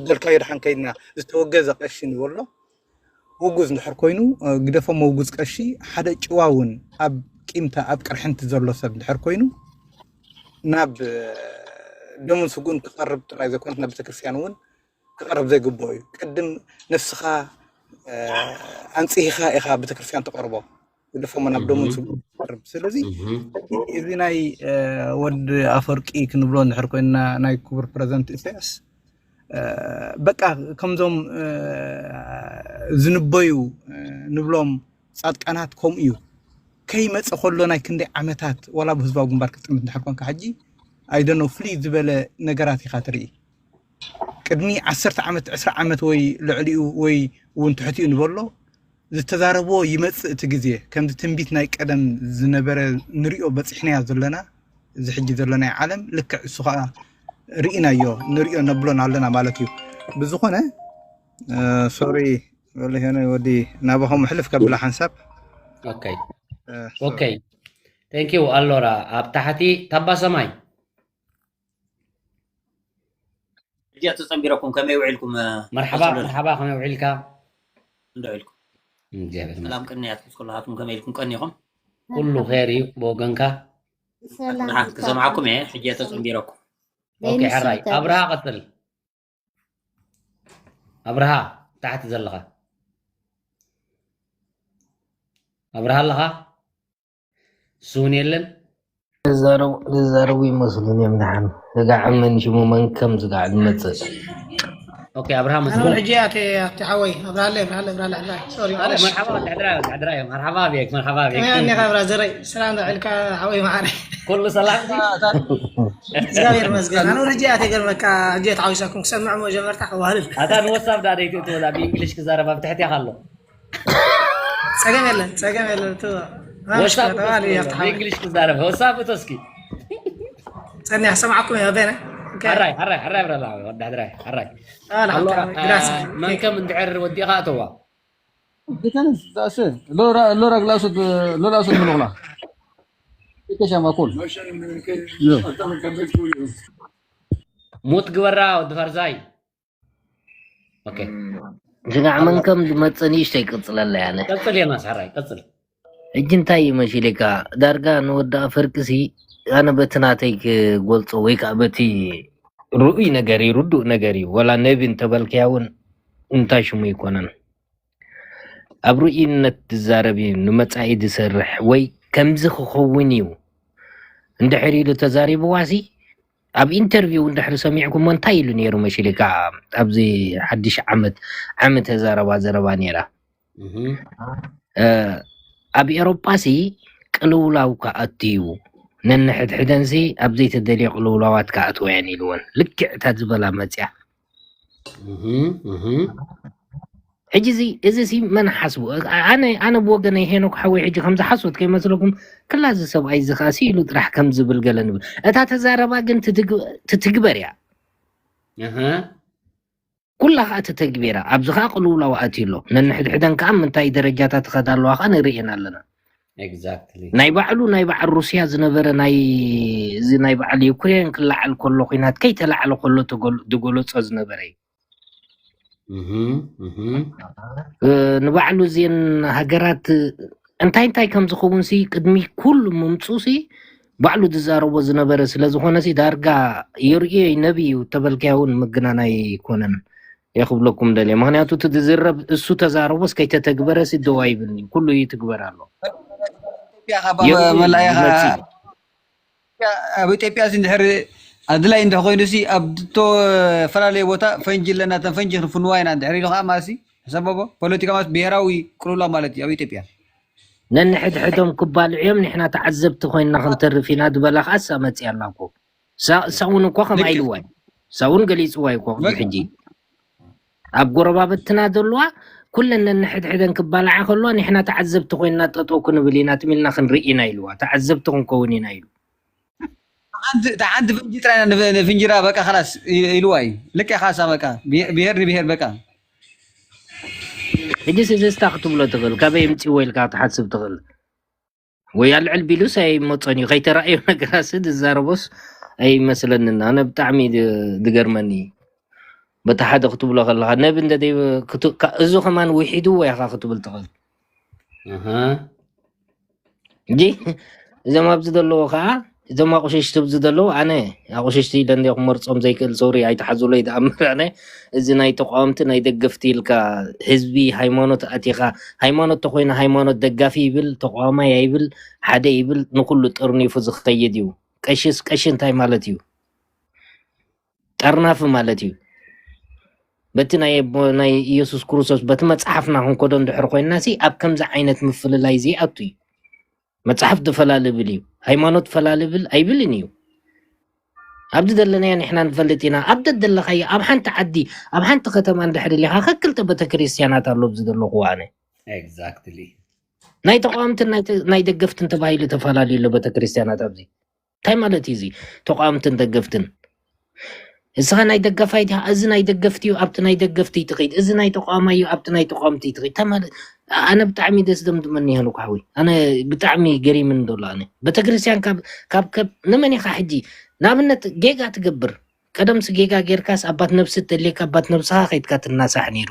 ደልካዮ ደሓን ከይድና ዝተወገዘ ቀሺ ንበሎ ውጉዝ እንድሕር ኮይኑ እ፣ ግደፎ መውጉዝ ቀሺ ሓደ ጭዋ እውን ኣብ ቂምታ ኣብ ቅርሕንቲ ዘሎ ሰብ እንድሕር ኮይኑ ናብ እ፣ ደሙን ስጉን ክቐርብ ጥራይ ዘይኮነት ናብ ቤተክርስትያን እውን ክቐርብ ዘይግብኦ እዩ። ቅድም ነፍስኻ እ፣ ኣንጽሂኻ ኢኻ ቤተክርስትያን ተቐርቦ ግደፎሞ ናብ ደሙን ስጉን ክቐርብ። ስለዚ እዚ ናይ እ፣ ወዲ ኣፈወርቂ ክንብሎ እንድሕር ኮይንና ናይ ክቡር ፕረዚደንት ኢሳያስ እ፣ በቃ ከምዞም እ፣ ዝንበዩ እ፣ ንብሎም ጻድቃናት ከምኡ እዩ። ከይመጸ ከሎ ናይ ክንደይ ዓመታት ዋላ ብህዝባዊ ግንባር ክትጥምት እንድሕር ኮንካ ሕጂ ኣይደኖ ፍልይ ዝበለ ነገራት ኢኻ ትርኢ። ቅድሚ ዓሰርተ ዓመት ዕስራ ዓመት ወይ ልዕሊኡ ወይ እውን ትሕቲኡ ንበሎ ዝተዛረብዎ ይመጽእ እቲ ግዜ ከምዚ ትንቢት ናይ ቀደም ዝነበረ ንሪኦ በፂሕናዮ ዘለና እዚ ሕጂ ዘለናዮ ዓለም ልክዕ እሱ ከዓ ርኢናዮ ንሪኦ ነብሎን ኣለና ማለት እዩ። ብዝኾነ ሶሪ ወዲ ናባኹም ሕልፍ ከብላ ሓንሳብ ኦኬ ኦኬ thank you ኣሎራ ኣብ ታሕቲ ታባ ሰማይ ሕጂ ተጸንቢረኩም ከመይ ውዒልኩም መርሓባ መርሓባ ከመይ ውዒልካ እንዶ ውዒልኩም እግዚኣብሔር ሰላም ቅንያት ምስ ኩላሃትኩም ከመይ ኢልኩም ቀኒኹም ኩሉ ኸይር እዩ ብወገንካ ሰላም ደሓን ክሰምዓኩም እየ ሕጂ ተጸንቢረኩም ኦኬ ሕራይ ኣብርሃ ቀጽል ኣብርሃ ታሕቲ ዘለኻ ኣብርሃ ኣለኻ እሱ እውን የለን ዝዛረቡ ይመስሉን እዮም። ደሓን ስጋዕ መን ሽሙ መን ከም ስጋዕ ዝመፅእ ኦኬ ኣብርሃ ኣነ መስሎ እውን ሕጂ ኣቴ ኣብቲ ሓወይ ኣብርሃ ኣለ ኣብርሃ ኣብርሃ ኣለ ኣብርሃ ሶሪ ማለሽ መርሓባ ድሕድራ ድሕድራ እዮም መርሓባ ቤክ መርሓባ ቤክ ከመይ ኣኒኻ ኣብራ ዘረይ ሰላም ዶ ዕልካ ሓወይ መዓረ ኩሉ ሰላም እግዚኣብሔር ይመስገን ኣነ እውን ሕጂ ኣቴ ገርመካ ሕጂ ተሓዊሰኩም ክሰምዕ መጀመርታ ክዋህልል ኣታ ንወሳብ ዳ ደይትእትወላ ብእንግሊሽ ክዛረብ ኣብ ትሕቲ ኣሎ ጸገም የለን ጸገም የለን ቱ ወሳብ ብእንግሊሽ ክዛረብ ወሳብ እቶ እስኪ ጸኒሕ ሰማዕኩም እየ በነ ሕራይ ሕራይ ሕራይ ብረላ ወዳ ሕራይ ሕራይ ኣሎራ መን ከም እንድሕር ወዲኻ እተዋ ሎራ ግላሱት ሎራ ሱት ምልኹላ ይከሻማ ኩል ሙት ግበራ ወዲ ፈርዛይ ኦኬ ስጋዕ መን ከም ዝመፅእ ንእሽተይ ቅፅለላ ያነ ቀፅል የናስ ሕራይ ቀፅል ሕጂ እንታይ እዩ መሲልካ ዳርጋ ንወዲ ኣፈርቅሲ ኣነ በቲ ናተይ ክገልፆ ወይ ከዓ በቲ ርኡይ ነገር እዩ ርዱእ ነገር እዩ ወላ ነቢ እንተበልካያ እውን እንታይ ሽሙ ይኮነን ኣብ ርኡይነት ዝዛረብ እዩ ንመፃኢ ዝሰርሕ ወይ ከምዚ ክኸውን እዩ እንድሕር ኢሉ ተዛሪብዋሲ ኣብ ኢንተርቪው እንድሕር ሰሚዕኩሞ እንታይ ኢሉ ነይሩ መሲልካ ኣብዚ ሓድሽ ዓመት ዓመተ ዘረባ ዘረባ ነይራ ኣብ ኤሮጳ ሲ ቅልውላው ክኣቱ እዩ ነንሕድሕደን ሲ ኣብ ዘይተደልየ ቅልውላዋት ክኣትወ እየን ኢልወን ልክዕ እታ ዝበላ መፅያ ሕጂ እዚ እዚ ሲ መን ሓስቡ ኣነ ኣነ ብወገነይ ሄኖክ ሓወይ ሕጂ ከም ዝሓስወት ከይመስለኩም ክላ እዚ ሰብኣይ እዚ ከዓ ስኢሉ ጥራሕ ከም ዝብል ገለ ንብል እታ ተዛረባ ግን ትትግበር እያ ኩላ ከዓ ተተግቢራ ኣብዚ ከዓ ቅልውላው ኣትዩ ኣሎ ነንሕድሕደን ከዓ ምንታይ ደረጃታት ትኸዳ ኣለዋ ከዓ ንርእየን ኣለና Exactly. ናይ ባዕሉ ናይ በዓል ሩስያ ዝነበረ ናይ እዚ ናይ በዓል ዩክሬን ክለዓል ከሎ ኩናት ከይተላዕለ ከሎ ተገል- ዝገለጾ ዝነበረ እዩ Mhm, mhm. እ፣ ንባዕሉ እዚን ሃገራት እንታይ እንታይ ከም ዝኸውን ሲ ቅድሚ ኩሉ ምምፁ ሲ ባዕሉ ዝዛረቦ ዝነበረ ስለ ዝኾነ ሲ ዳርጋ የርእዮ እዩ ነቢ እዩ ተበልካዮ እውን ምግናን ኣይኮነን እየ ክብለኩም ደልየ ምክንያቱ እቲ ዝዝረብ እሱ ተዛረቦስ ከይተተግበረ ሲ ደው ኣይብልኒ ኩሉ ይትግበር ኣሎ ኢትዮጵያ ካብ መላእኻ ኣብ ኢትዮጵያ ሲ እንድሕር ኣድላይ እንተ ኮይኑ ሲ ኣብ ዝተፈላለየ ቦታ ፈንጂ ኣለና፣ እተን ፈንጂ ክንፍንዋ ኢና። እንድሕር ኢሉ ከዓ ማሲ ሕሰቦቦ ፖለቲካ ማለት ብሄራዊ ቅልውላው ማለት እዩ ኣብ ኢትዮጵያ። ነንሕድሕዶም ክባልዑ እዮም፣ ንሕና ተዓዘብቲ ኮይንና ክንተርፍ ኢና ዝበላ ከዓ እሳ መፅያ ኣላ እኮ። እሳ እውን እኮ ከምኣ ኢልዋ እዩ። እሳ እውን ገሊፅዋ እዩ እኮ ቅድሚ ሕጂ። ኣብ ጎረባብትና ዘለዋ ኩለን ነንሕድሕደን ክባልዓ ከለዋ ንሕና ተዓዘብቲ ኮይንና ጠጠው ክንብል ኢና፣ ትም ኢልና ክንርኢ ኢና ኢልዋ። ተዓዘብቲ ክንከውን ኢና ኢሉ። ሓንቲ ፈንጂ ጥራይ ንፍንጅራ በቃ ላስ ኢልዋ እዩ። ልክ ኢኻ እሳ በቃ ብሄር ንብሄር በቃ። ሕጂ ስዝስታ ክትብሎ ትኽእል፣ ካበይ የምፅዎ ኢልካ ክትሓስብ ትኽእል። ወይ ኣልዕል ቢሉስ ኣይመፆን እዩ። ከይተራእዮ ነገራሲ ዝዛረቦስ ኣይመስለንን። ኣነ ብጣዕሚ እዩ ዝገርመኒ። በቲ ሓደ ክትብሎ ከለካ ነብ እንደ እዚ ከማን ውሒድዎ ኢካ ክትብል ትኽእል። እጂ እዞም ኣብዚ ዘለዎ ከዓ እዞም ኣቁሽሽቲ ኣብዚ ዘለዉ ኣነ ኣቁሽሽቲ ኢለ እንደ ክመርፆም ዘይክእል ሶሪ ኣይተሓዙለይ። ተኣምር ኣነ እዚ ናይ ተቃወምቲ ናይ ደገፍቲ ኢልካ ህዝቢ ሃይማኖት ኣቲኻ ሃይማኖት ተኮይነ ሃይማኖት ደጋፊ ይብል ተቃዋማይ ኣይብል ሓደ ይብል ንኩሉ ጠርኒፉ ዝኸይድ እዩ። ቀሽስ ቀሺ እንታይ ማለት እዩ? ጠርናፊ ማለት እዩ። በቲ ናይ ኣቦ- ናይ ኢየሱስ ክርስቶስ በቲ መጽሓፍና ክንኮዶ እንድሕር ኮይንና ሲ ኣብ ከምዚ ዓይነት ምፍልላይ እዚ ኣቱ እዩ። መጽሓፍ ትፈላልብል እዩ፣ ሃይማኖት ፈላልብል ኣይብልን እዩ። ኣብዚ ዘለናዮ ንሕና ንፈልጥ ኢና። ኣብ ደደለኻዮ ኣብ ሓንቲ ዓዲ ኣብ ሓንቲ ከተማ እንድሕር ኢኻ ከክልተ ቤተክርስትያናት ኣሎ ኣብዚ ዘለኹ ኣነ exactly ናይ ተቃወምትን ናይ ተ- ናይ ደገፍትን ተባሂሉ ተፈላለዩ ኣሎ ቤተክርስትያናት ኣብዚ እንታይ ማለት እዩ እዚ ተቃወምትን ደገፍትን እስኻ ናይ ደገፋይ ዲኻ እዚ ናይ ደገፍቲ እዩ ኣብቲ ናይ ደገፍቲ ትኸይድ እዚ ናይ ተቃዋማይ እዩ ኣብቲ ናይ ተቃወምቲ ትኸይድ እንታይ ማለት ኣነ ብጣዕሚ ደስ ደምድመኒ ይህሉ ካሕዊ ኣነ ብጣዕሚ ገሪምን ዘሎ ኣነ ቤተክርስትያን ካብ ካብ ከብ ንመን ኢኻ ሕጂ ንኣብነት ጌጋ ትገብር ቀደምሲ ጌጋ ጌርካስ ኣባት ነብሲ ተልየካ ኣባት ነብስኻ ከይድካ ትናሳሕ ነይሩ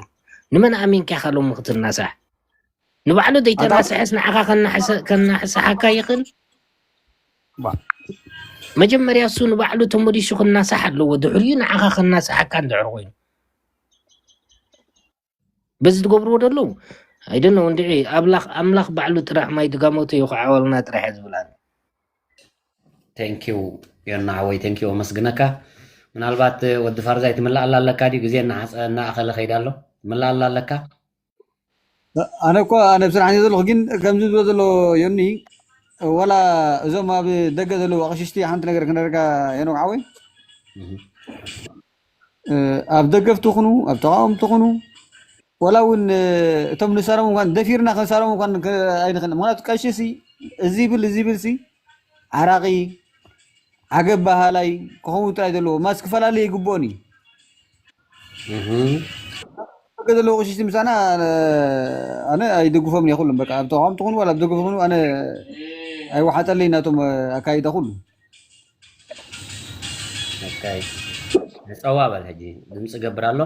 ንመን ኣሚንካ ኢኻ ሎሚ ክትናሳሕ ንባዕሉ ዘይተናስሐስ ንዓኻ ከናሕሰ- ከናሕስሓካ ይኽእል። መጀመርያ እሱ ንባዕሉ ተመሊሱ ክናሳሕ ኣለዎ። ድሕሪኡ ንዓኻ ከናስሓካ እንድሕር ኮይኑ በዚ ትገብርዎ ደለዉ ኣይደነ እንድዒ ኣምላኽ ኣምላኽ ባዕሉ ጥራሕ ማይ ድጋሞቶ ይኹዓወልና ጥራሕ እየ ዝብላኒ። ቴንኪው ዮና ሓወይ ቴንኪው ኣመስግነካ። ምናልባት ወዲ ፋርዛይ ትምላኣላ ኣለካ ድዩ? ግዜ እናሓፀ እናኣኸለ ከይዳ ኣሎ። ትምላኣላ ኣለካ? ኣነ እኮ ኣነ ብስራሕ እየ ዘለኹ ግን ከምዚ ዝብሎ ዘሎ ዮኒ ወላ እዞም ኣብ ደገ ዘለዉ ኣቕሽሽቲ ሓንቲ ነገር ክነርጋ ሄኖክ ዓወይ ኣብ ደገፍ ትኹኑ ኣብ ተቃወም ትኹኑ ወላ እውን እቶም ንሳሮም እንኳን ደፊርና ክንሳሮም እንኳን ኣይንኽእል ምክንያቱ ቀሺ ሲ እዚ ይብል እዚ ይብል ሲ ዓራቂ ዓገብ በሃላይ ክኸውን ጥራይ ዘለዎ ማስ ክፈላለ ይግብኦን እዩ ዘለዉ ቅሽቲ ምሳና ኣነ ኣይደግፎም እየ ኩሎም በቃ ኣብ ተቃወም ትኹኑ ዋላ ኣብ ደገፍ ትኹኑ ኣነ ኣይወሓጠለይ ናቶም ኣካይዳ ኩሉ ጸዋ በል ሕጂ ድምፂ ገብር ኣሎ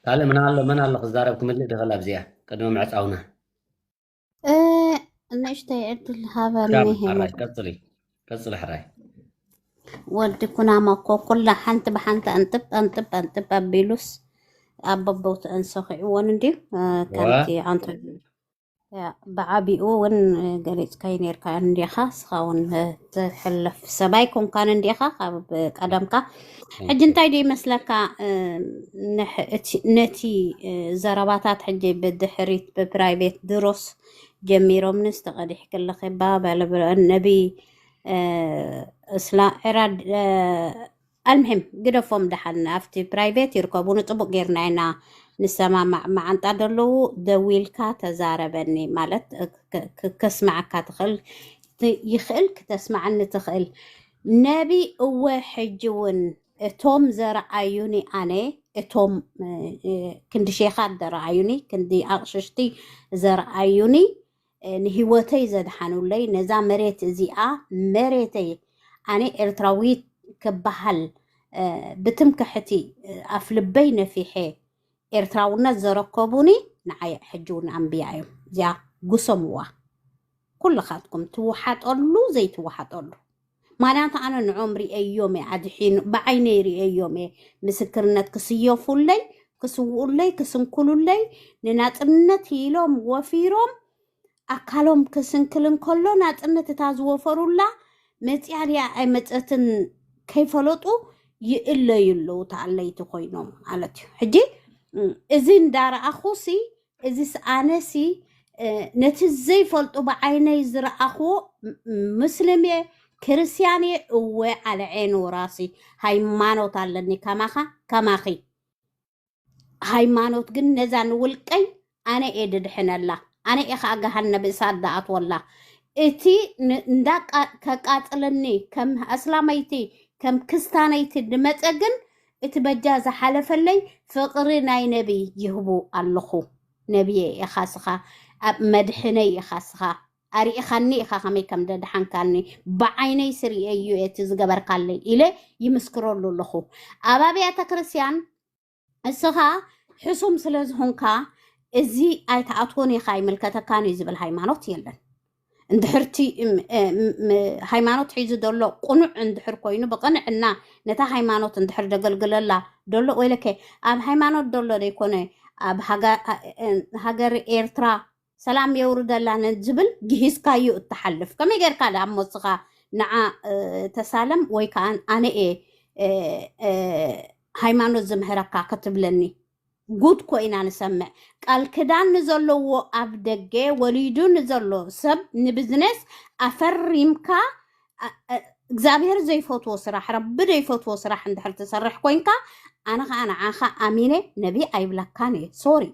ካልእ ምን ኣሎ መን ኣሎ ክዛረብ ክምልእ ድኽእል ኣብዚኣ ቅድሚ ምዕፃውና ንእሽተይ ዕድል ሃበኒ ቀፅሊ ቀፅሊ ሕራይ ወዲ ኩናማ እኮ ኩላ ሓንቲ ብሓንቲ ኣንጥብ ኣንጥብ ኣንጥብ ኣቢሉስ ኣብ በቦትአን ሰኺዕዎን እንድዩ ከምቲ ኣንተ ብዓቢኡ እውን ገሊፅካይ ነርካ እንዲኻ እስኻ እውን ትሕለፍ ሰባይ ኮንካን እንዲኻ ካብ ቀደምካ ሕጂ እንታይ ዶ ይመስለካ ነቲ ዘረባታት ሕጂ ብድሕሪት ብፕራይቬት ድሮስ ጀሚሮምንስ ተቐዲሕክለኺ ባ በለብረአን ነቢ እስላ ዕራድ ኣልምሕም ግደፎም ደሓን ኣብቲ ፕራይቬት ይርከቡ ንፅቡቅ ጌርና ኢና ንሰማማዕ መዓንጣ ደለዉ ደዊልካ ተዛረበኒ ማለት ከስማዓካ ትኽእል ይኽእል ክተስማዓኒ ትኽእል ነቢ እወ ሕጂ እውን እቶም ዘረኣዩኒ ኣነ እቶም ክንዲ ሼኻት ዘረኣዩኒ ክንዲ ኣቕሽሽቲ ዘረኣዩኒ ንህይወተይ ዘድሓኑለይ ነዛ መሬት እዚኣ መሬተይ ኣነ ኤርትራዊት ክበሃል ብትምክሕቲ ኣፍልበይ ነፊሐ ኤርትራውነት ዘረከቡኒ ንዓይ ሕጂ እውን ኣንብያ እዮም እዚኣ ጉሰምዋ ኩልኻትኩም ትወሓጠሉ ዘይትወሓጠሉ ማንያቱ ኣነ ንዖም ርእዮም እየ ኣድሒኑ ብዓይነይ ርእዮም እየ ምስክርነት ክስየፉለይ ክስውኡለይ ክስንኩሉለይ ንናፅነት ኢሎም ወፊሮም ኣካሎም ክስንክል እንከሎ ናፅነት እታ ዝወፈሩላ መፅያ ድያ ኣይመፀትን ከይፈለጡ ይእለዩ ኣለዉ፣ ተኣለይቲ ኮይኖም ማለት እዩ። ሕጂ እም፣ እዚ እንዳረኣኹሲ፣ እዚስ ኣነሲ፣ እ፣ ነቲ ዘይፈልጡ ብዓይነይ ዝረኣኽዎ፣ ም-፣ ምስልም እየ፣ ክርስትያን እየ፣ እወ፣ ኣለ ዔን ወራሲ፣ ሃይማኖት ኣለኒ፣ ከማኻ፣ ከማኺ። ሃይማኖት ግን ነዛ ንውልቀይ ኣነ እየ ድድሕነላ፣ ኣነ እየ ኸዓ ገሃነብ እሳት ድኣትወላ። እቲ ን-፣ እንዳ ቃ-፣ ከቃጽለኒ፣ ከም ኣስላመይቲ፣ ከም ክስታነይቲ ድመጸ ግን፣ እቲ በጃ ዝሓለፈለይ ፍቕሪ ናይ ነቢይ ይህቡ ኣለኹ። ነቢየ ኢኻ ስኻ፣ ኣብ መድሕነይ ኢኻ ስኻ፣ ኣርኢኻኒ ኢኻ ከመይ ከም ደድሓንካኒ፣ ብዓይነይ ስርእየዩ እቲ ዝገበርካለይ ኢለ ይምስክረሉ ኣለኹ። ኣብ ኣብያተ ክርስቲያን እስኻ ሕሱም ስለ ዝኾንካ፣ እዚ ኣይትኣትዎን ኢኻ፣ ኣይምልከተካን እዩ ዝብል ሃይማኖት የለን። እንድሕርቲ እም፣ እም፣ ሃይማኖት ሒዙ ዘሎ ቅኑዕ እንድሕር ኮይኑ፣ ብቕንዕና ነታ ሃይማኖት እንድሕር ደገልግለላ፣ ደሎ ወይለከ፣ ኣብ ሃይማኖት ደሎ ዘይኮነ፣ ኣብ ሃጋ-፣ እ፣ እ፣ ሃገር ኤርትራ ሰላም የውርደላ ንዝብል ግሂስካዩ እትሓልፍ። ከመይ ጌርካ ደኣ እሞ እስኻ ንዓ፣ እ፣ ተሳለም ወይ ከኣ ኣነ እየ፣ እ፣ እ፣ ሃይማኖት ዝምህረካ ክትብለኒ? ጉድ ኮይና ንሰምዕ። ቃል ክዳን ንዘለዎ ኣብ ደገ ወሊዱ ንዘሎ ሰብ ንብዝነስ ኣፈሪምካ፣ ኣ-፣ እ፣ እግዚኣብሔር ዘይፈትዎ ስራሕ፣ ረቢ ዘይፈትዎ ስራሕ እንድሕር ትሰርሕ ኮይንካ፣ ኣነ ኸዓ ንዓኻ ኣሚነ ነቢ ኣይብለካን እየ። ሶሪ።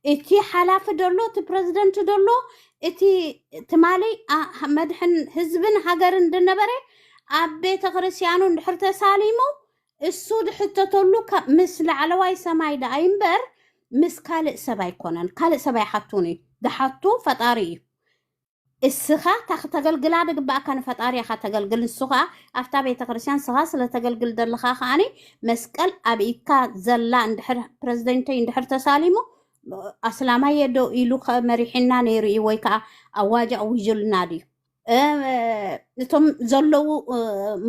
እቲ ሓላፊ ደሎ፣ እቲ ፕረዚደንት ደሎ፣ እቲ ትማሊ፣ ኣ፣ መድሕን ህዝብን ሃገርን ድነበረ ኣብ ቤተ ክርስቲያኑ እንድሕር ተሳሊሙ፣ እሱ ድሕተተሉ ካብ ምስ ላዕለዋይ ሰማይ ደኣ እምበር ምስ ካልእ ሰብ ኣይኮነን። ካልእ ሰብ ኣይሓቱን እዩ። ድሓቱ ፈጣሪ እዩ። እስኻ እታ ክተገልግላ ድግባእካ ንፈጣሪ ኢኻ ተገልግል። ንሱ ኸኣ ኣብታ ቤተ ክርስቲያን ስኻ ስለ ተገልግል ዘለኻ ከኣኒ መስቀል ኣብ ኢድካ ዘላ እንድሕር ፕረዚደንተይ እንድሕር ተሳሊሙ ኣስላማይ እየ ዶ ኢሉ ከ መሪሕና ነይሩ እዩ ወይ ከኣ ኣዋጅ ኣዊጁልና ድዩ? እ፣ እቶም ዘለዉ፣ እ፣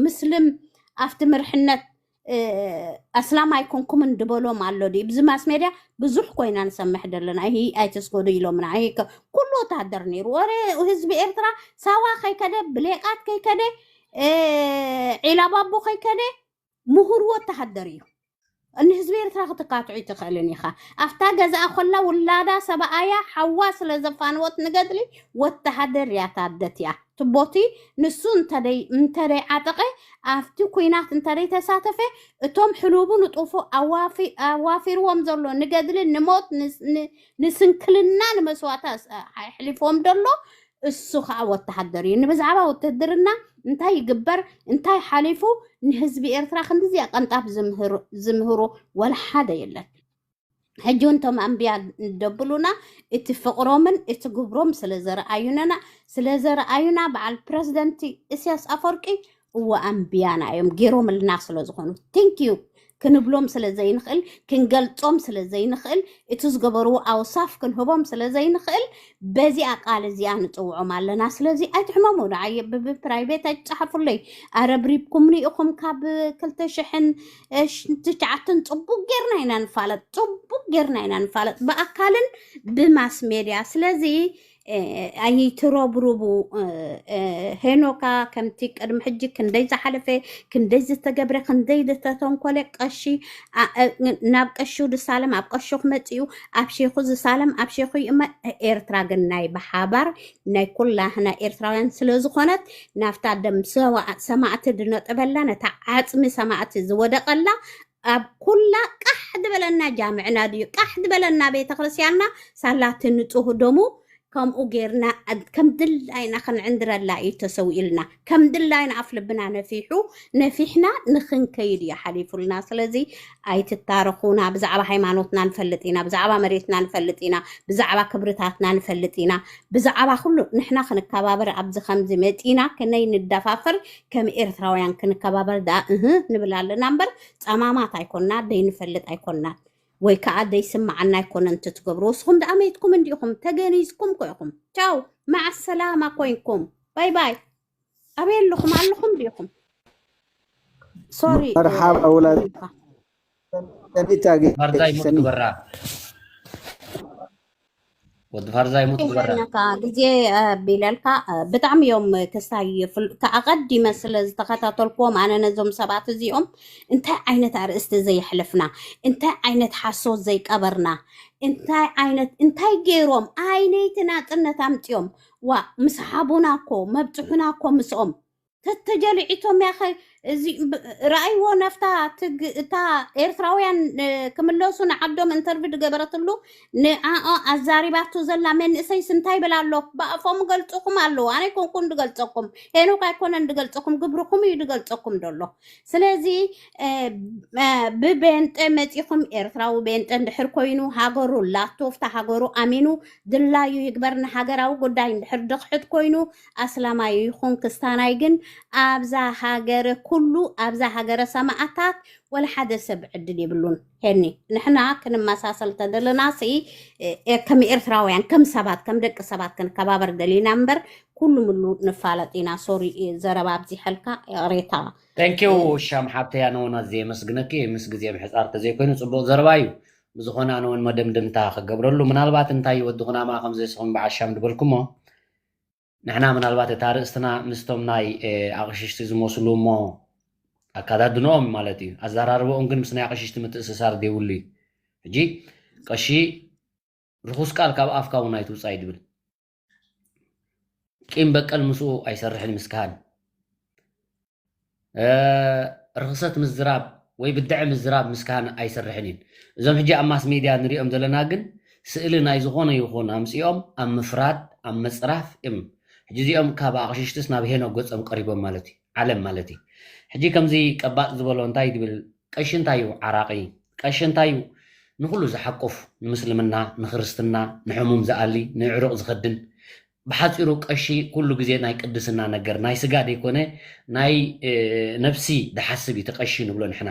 ምስልም ኣብቲ ምርሕነት፣ እ፣ ኣስላም ኣይኮንኩምን ድበሎም ኣሎ ድዩ? ብዚ ማስ ሜድያ ብዙሕ ኮይና ንሰምሕ ዘለና። ይሂ ኣይተስገዱ ኢሎምና። ይሂ ከ-፣ ኩሉ ወታሃደር ነይሩ። ወረ ህዝቢ ኤርትራ ሳዋ ከይከደ፣ ብሌቃት ከይከደ፣ እ፣ ዒላባቦ ከይከደ፣ ምሁር ወታሃደር እዩ። ንህዝቢ ኤርትራ ክትካትዑ ኣይትኽእልን ኢኻ። ኣብታ ገዛኣ ኮላ ውላዳ ሰብኣያ ሓዋ ስለ ዘፋንወት ንገድሊ ወተሃደር እያ፣ ታደት እያ። ትቦቲ ንሱ እንተደይ-፣ እንተደይ ዓጠቐ፣ ኣብቲ ኲናት እንተደይ ተሳተፈ፣ እቶም ሕሉቡ ንጡፉ ኣዋፊ-፣ ኣዋፊርዎም ዘሎ ንገድሊ ንሞት ንስ-፣ ን-፣ ንስንክልና ንመስዋእታ ስ-፣ ኣሕሊፍዎም ደሎ እሱ ኸዓ ወተሃደር እዩ። ንብዛዕባ ውትህድርና እንታይ ይግበር፣ እንታይ ሓሊፉ ንህዝቢ ኤርትራ ክንድዚኣ ቀንጣብ ዝምህሩ፣ ዝምህሩ ወላ ሓደ የለን። ሕጂ እውን እቶም ኣንብያ ደብሉና እቲ ፍቕሮምን እቲ ግብሮም ስለ ዘረኣዩነና፣ ስለ ዘረኣዩና በዓል ፕረዚደንት እስያስ ኣፈወርቂ እወ ኣንብያና እዮም ገይሮምልና ስለ ዝኾኑ። Thank you ክንብሎም ስለ ዘይንኽእል፣ ክንገልጾም ስለ ዘይንኽእል፣ እቲ ዝገበርዎ ኣውሳፍ ክንህቦም ስለ ዘይንኽእል፣ በዚኣ ቃል እዚኣ ንጽውዖም ኣለና። ስለዚ ኣይትሕመሙ፣ ንዓይ ብ-፣ ብፕራይቬት ኣይትጽሓፉለይ። ኣረብሪብኩምኒ ኢኹም ካብ ክልተ ሽሕን ትሽዓተን ጽቡቅ ጌርና ኢና ንፋለጥ፣ ጽቡቅ ጌርና ኢና ንፋለጥ ብኣካልን ብማስ ሜድያ። ስለዚ እ፣ ኣይትረብርቡ። እ፣ እ፣ ሄኖካ ከምቲ ቅድሚ ሕጂ ክንደይ ዝሓለፈ፣ ክንደይ ዝተገብረ፣ ክንደይ ዝተተንኮለ ቀሺ፣ ኣ፣ እ፣ ናብ ቀሹ ድሳለም፣ ኣብ ቀሹ ክመጽኡ፣ ኣብ ሼኹ ዝሳለም፣ ኣብ ሼኹ ይእመ-፣ ኤርትራ ግን ናይ ብሓባር ናይ ኩላህና ኤርትራውያን ስለ ዝኾነት፣ ናብታ ደም ሰዋ-፣ ሰማእቲ ድነጥበላ፣ ነታ ዓጽሚ ሰማእቲ ዝወደቐላ፣ ኣብ ኩላ ቃሕ ዝበለና ጃምዕና ድዩ፣ ቃሕ ዝበለና ቤተ ክርስቲያንና፣ ሳላ እቲ ንጹህ ደሙ ከምኡ ጌርና፣ ከም ድላይና ክንዕንድረላ እዩ ተሰዊኡልና። ከም ድላይና ኣፍ ልብና ነፊሑ፣ ነፊሕና ንኽንከይድ እዩ ሓሊፉልና። ስለዚ ኣይትታረኹና። ብዛዕባ ሃይማኖትና ንፈልጥ ኢና፣ ብዛዕባ መሬትና ንፈልጥ ኢና፣ ብዛዕባ ክብርታትና ንፈልጥ ኢና፣ ብዛዕባ ኩሉ ንሕና ክንከባበር ኣብዚ ከምዚ መጺና፣ ከነይ ንደፋፈር፣ ከም ኤርትራውያን ክንከባበር ደኣ እህ ንብል ኣለና እምበር፣ ጸማማት ኣይኮና፣ ደይንፈልጥ ኣይኮናን። ወይ ከኣ ደይስምዓና ኣይኮነን እቲ ትገብርዎ። ንስኹም ደኣ መይትኩም እንዲኹም፣ ተገኒዝኩም እኮ ኢኹም። ቻው፣ መዓ ሰላማ ኮይንኩም። ባይ ባይ። ኣበይ ኣለኹም? ኣለኹም ዲኹም? ሶሪ፣ መርሓባ፣ እ፣ ውላድ። ሰኒታ ጌ-፣ መርዳይ ሙት ሰኒ-፣ ግበራ። ወዲ ፋርዛይ ሙት ግበራ። ይብለካ ግዜ እ፣ ቢለልካ እ፣ ብጣዕሚ እዮም ክስታይ ይፍል- ከ- ኣቐዲመ ስለ ዝተኸታተልኩዎም ኣነ ነዞም ሰባት እዚኦም እንታይ ዓይነት ኣርእስቲ ዘየሕለፍና እንታይ ዓይነት ሓሶት ዘይቀበርና እንታይ ዓይነት እንታይ ገይሮም ኣይነይቲ ናፅነት ኣምፅኦም ዋ ምስ ሓቡና እኮ መብፅሑና እኮ ምስኦም ተተጀልዒቶም ያኸ እዚ ብ- ረኣይዎ ነፍታ ትግ እታ ኤርትራውያን እ፣ ክምለሱ ንዓዶም ኢንተርቪ ዝገበረትሉ ንኣኦ ኣዛሪባቶ ዘላ መንእሰይስ እንታይ ይብል ኣሎ ብኣፎም ገልፅኹም ኣለዉ ኣነ ኣይኮንኩን ድገልፀኩም ሄኖክ ኣይኮነን ድገልፀኩም ግብርኹም እዩ ድገልፀኩም ደሎ ስለዚ እ፣ እ፣ ብቤንጠ መፂኹም ኤርትራዊ ቤንጠ እንድሕር ኮይኑ ሃገሩ ላቶፍታ ሃገሩ ኣሚኑ ድላዩ ይግበር ንሃገራዊ ጉዳይ እንድሕር ድኽሕድ ኮይኑ ኣስላማይ ይኹን ክስታናይ ግን ኣብዛ ሃገረ ኩሉ ኣብዛ ሃገረ ሰማእታት ወላ ሓደ ሰብ ዕድል የብሉን ሄኒ ንሕና ክንመሳሰል ተደለና ሲ እ፣ ከም ኤርትራውያን ከም ሰባት ከም ደቂ ሰባት ክንከባበር ደሊና እምበር ኩሉ ምሉ ንፋለጥ ኢና ሶሪ እ፣ ዘረባ ኣብዚሐልካ ይቕሬታ Thank you ሻም ሓብተይ ኣነ እውን ኣዝየ የመስግነኪ ምስ ግዜ ምሕፃር ተዘይኮይኑ ፅቡቅ ዘረባ እዩ ብዝኾነ ኣነ እውን መደምደምታ ክገብረሉ ምናልባት እንታይ ወዲ ኩናማ ከምዘይስኹም በዓል ሻም ድበልኩሞ ንሕና ምናልባት እታ ርእስትና ምስቶም ናይ እ፣ ኣቕሽሽቲ ዝመስሉ እሞ ኣካዳድንኦም ማለት እዩ ኣዘራርበኦም ግን ምስ ናይ ኣቕሽሽቲ ምትእስሳር ዘይብሉ እዩ ሕጂ ቀሺ ርኹስ ቃል ካብ ኣፍካ እውን ኣይትውፃእ ድብል ቂም በቀል ምስኡ ኣይሰርሕን ምስ ካህን እ፣ ርኽሰት ምዝራብ ወይ ብድዐ ምዝራብ ምስ ካህን ኣይሰርሕን እዩን እዞም ሕጂ ኣብ ማስ ሚድያ ንሪኦም ዘለና ግን ስእሊ ናይ ዝኾነ ይኹን ኣምፅኦም ኣብ ምፍራድ ኣብ ምፅራፍ እም ሕጂ እዚኦም ካብ ኣቕሽሽትስ ናብ ሄኖ ገፆም ቀሪቦም ማለት እዩ ዓለም ማለት እዩ ሕጂ ከምዚ ቀባጥ ዝበሎ እንታይ ድብል ቀሺ እንታይ እዩ ዓራቒ ቀሺ እንታይ እዩ ንኩሉ ዝሓቁፍ ንምስልምና ንክርስትና ንሕሙም ዝኣሊ ንዕሩቕ ዝኸድን ብሓፂሩ ቀሺ ኩሉ ግዜ ናይ ቅድስና ነገር ናይ ስጋ ደይኮነ ናይ ነብሲ ድሓስብ እዩ ተቀሺ ንብሎ ንሕና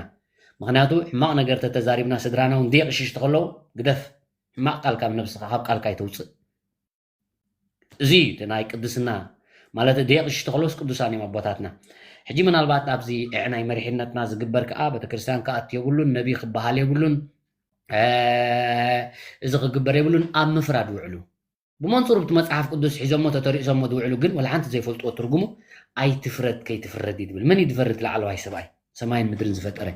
ምክንያቱ ሕማቕ ነገር ተተዛሪብና ስድራና እውን ደየቅሽሽ ተከለዉ ግደፍ ሕማቕ ቃል ካብ ነብስካ ካብ ቃልካ ይተውፅእ እዚ እዩ እቲ ናይ ቅድስና ማለት ደየቅሽሽ ተከለውስ ቅዱሳን እዮም ኣቦታትና ሕጂ ምናልባት ኣብዚ ዕዕናይ መሪሕነትና ዝግበር ከዓ ቤተክርስትያን ክኣት የብሉን ነቢ ክበሃል የብሉን እዚ ክግበር የብሉን ኣብ ምፍራድ ውዕሉ ብመንፅሩ ብቲ መፅሓፍ ቅዱስ ሒዞሞ ተተሪእሶሞ ዝውዕሉ ግን ወላ ሓንቲ ዘይፈልጥዎ ትርጉሙ ኣይትፍረድ ከይትፍረድ እዩ ዝብል መን እዩ ዝፈርድ ላዕለዋይ ሰብኣይ ሰማይን ምድርን ዝፈጠረ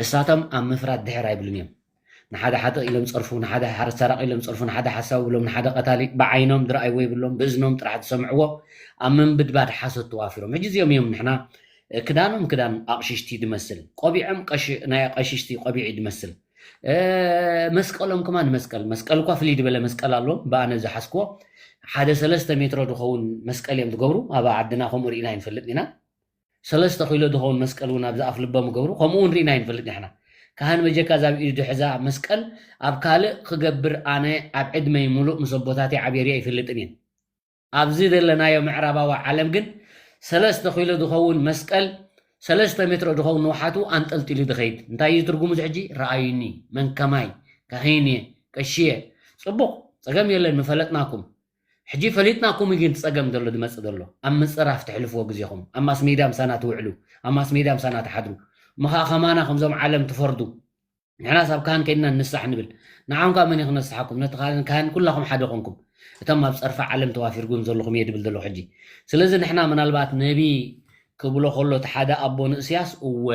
እሳቶም ኣብ ምፍራድ ድሕር ኣይብሉን እዮም ንሓደ ሓጥእ ኢሎም ፀርፉ ንሓደ ሓረስ ሰራቂ ኢሎም ፀርፉ ንሓደ ሓሳዊ ብሎም ንሓደ ቀታሊ ብዓይኖም ዝረኣይዎ ይብሎም ብእዝኖም ጥራሕ ዝሰምዕዎ ኣብ ምንብድባድ ሓሶት ተዋፊሮም ሕጂ እዚኦም እዮም ንሕና ክዳኖም ክዳን ኣቕሽሽቲ ድመስል ቆቢዖም ናይ ኣቐሽሽቲ ቆቢዕ ድመስል መስቀሎም ከማን መስቀል መስቀል እኳ ፍልይ ዝበለ መስቀል ኣሎ ብኣነ ዝሓዝክዎ ሓደ ሰለስተ ሜትሮ ዝኸውን መስቀል እዮም ዝገብሩ ኣብ ዓድና ከምኡ ርኢና ይንፈልጥ ኢና ሰለስተ ኪሎ ዝኸውን መስቀል እውን ኣብዚ ኣፍ ልቦም ይገብሩ ከምኡ እውን ርኢና ይንፈልጥ ንሕና ካህን በጀካ ዛብ ኢዱ ድሕዛ መስቀል ኣብ ካልእ ክገብር ኣነ ኣብ ዕድመይ ሙሉእ ምስ ኣቦታተይ ዓብየርያ ይፈልጥን እየን ኣብዚ ዘለናዮ ምዕራባዊ ዓለም ግን ሰለስተ ኪሎ ዝኸውን መስቀል ሰለስተ ሜትሮ ዝኸውን ንውሓቱ ኣንጠልጢሉ ዝኸይድ እንታይ እዩ ትርጉሙ እዚ ሕጂ ረኣዩኒ መን ከማይ ካህን እየ ቀሺ እየ ፅቡቕ ፀገም የለን ምፈለጥናኩም ሕጂ ፈሊጥናኩም ግን ትፀገም ዘሎ ዝመፅእ ዘሎ ኣብ ምፅራፍ ትሕልፍዎ ግዜኹም ኣብ ማስሜድያ ምሳና ትውዕሉ ኣብ ማስሜድያ ምሳና ትሓድሩ ምኻ ከማና ከምዞም ዓለም ትፈርዱ ንሕናስ ኣብ ካህን ከይድና ንንሳሕ ንብል ንዓኹም ካብ መን ክነስሓኩም ነቲ ካህን ካህን ኩላኹም ሓደ ኮንኩም እቶም ኣብ ፀርፊ ዓለም ተዋፊርኩም ዘለኹም እየ ድብል ዘለኹ ሕጂ ስለዚ ንሕና ምናልባት ነቢ ክብሎ ከሎ እቲ ሓደ ኣቦ ንእስያስ እወ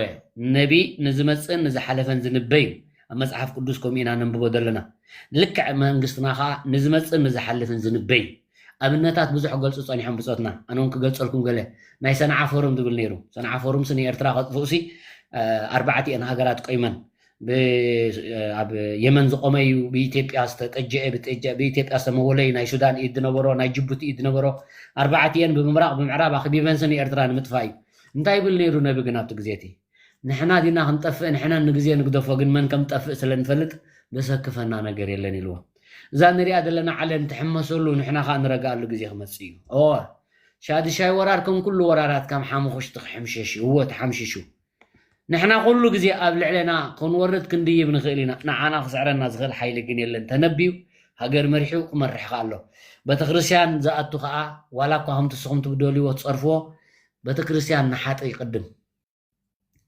ነቢ ንዝመፅእን ንዝሓለፈን ዝንበይ እዩ ኣብ መፅሓፍ ቅዱስ ከምኡ ኢና ነንብቦ ዘለና ልክዕ መንግስትና ከዓ ንዝመፅእን ንዝሓልፍን ዝንበይ ኣብነታት ብዙሕ ገልፁ ፀኒሖም ብፆትና ኣነውን ክገልፀልኩም ገለ ናይ ሰንዓ ፎሩም ዝብል ነይሩ ሰንዓ ፎሩም ሲ ንኤርትራ ከጥፍኡ ሲ ኣርባዕቲኤን ሃገራት ቆይመን ኣብ የመን ዝቆመ እዩ ብኢትዮጵያ ዝተጠጀአ ብኢትዮጵያ ዝተመወለ እዩ ናይ ሱዳን ኢድ ዝነበሮ ናይ ጅቡቲ ኢድ ዝነበሮ ኣርባዕቲኤን ብምብራቅ ብምዕራብ ኣክቢበንሲ ንኤርትራ ንምጥፋእ እዩ እንታይ ይብል ነይሩ ነቢ ግን ኣብቲ ግዜ እቲ ንሕና ዲና ክንጠፍእ ንሕና ንግዜ ንግደፎ ግን መን ከም ጠፍእ ስለ ንፈልጥ ዘሰክፈና ነገር የለን ኢልዎ እዛ ንሪኣ ዘለና ዓለም ትሕመሰሉ ንሕና ከዓ ንረግኣሉ ግዜ ክመፅእ እዩ እወ ሻድሻይ ወራር ከም ኩሉ ወራራት ከም ሓሙኽሽቲ ክሕምሸሽ እዩ እወ ተሓምሽሹ ንሕና ኩሉ ግዜ ኣብ ልዕለና ክንወርድ ክንድይብ ንኽእል ኢና ንዓና ክስዕረና ዝኽእል ሓይሊ ግን የለን ተነቢዩ ሃገር መሪሑ ክመርሕ ከኣ ኣሎ ቤተክርስትያን ዝኣቱ ከኣ ዋላ እኳ ከምቲ ስኹም ትብደልዎ ትፀርፍዎ ቤተክርስትያን ንሓጢ ይቅድም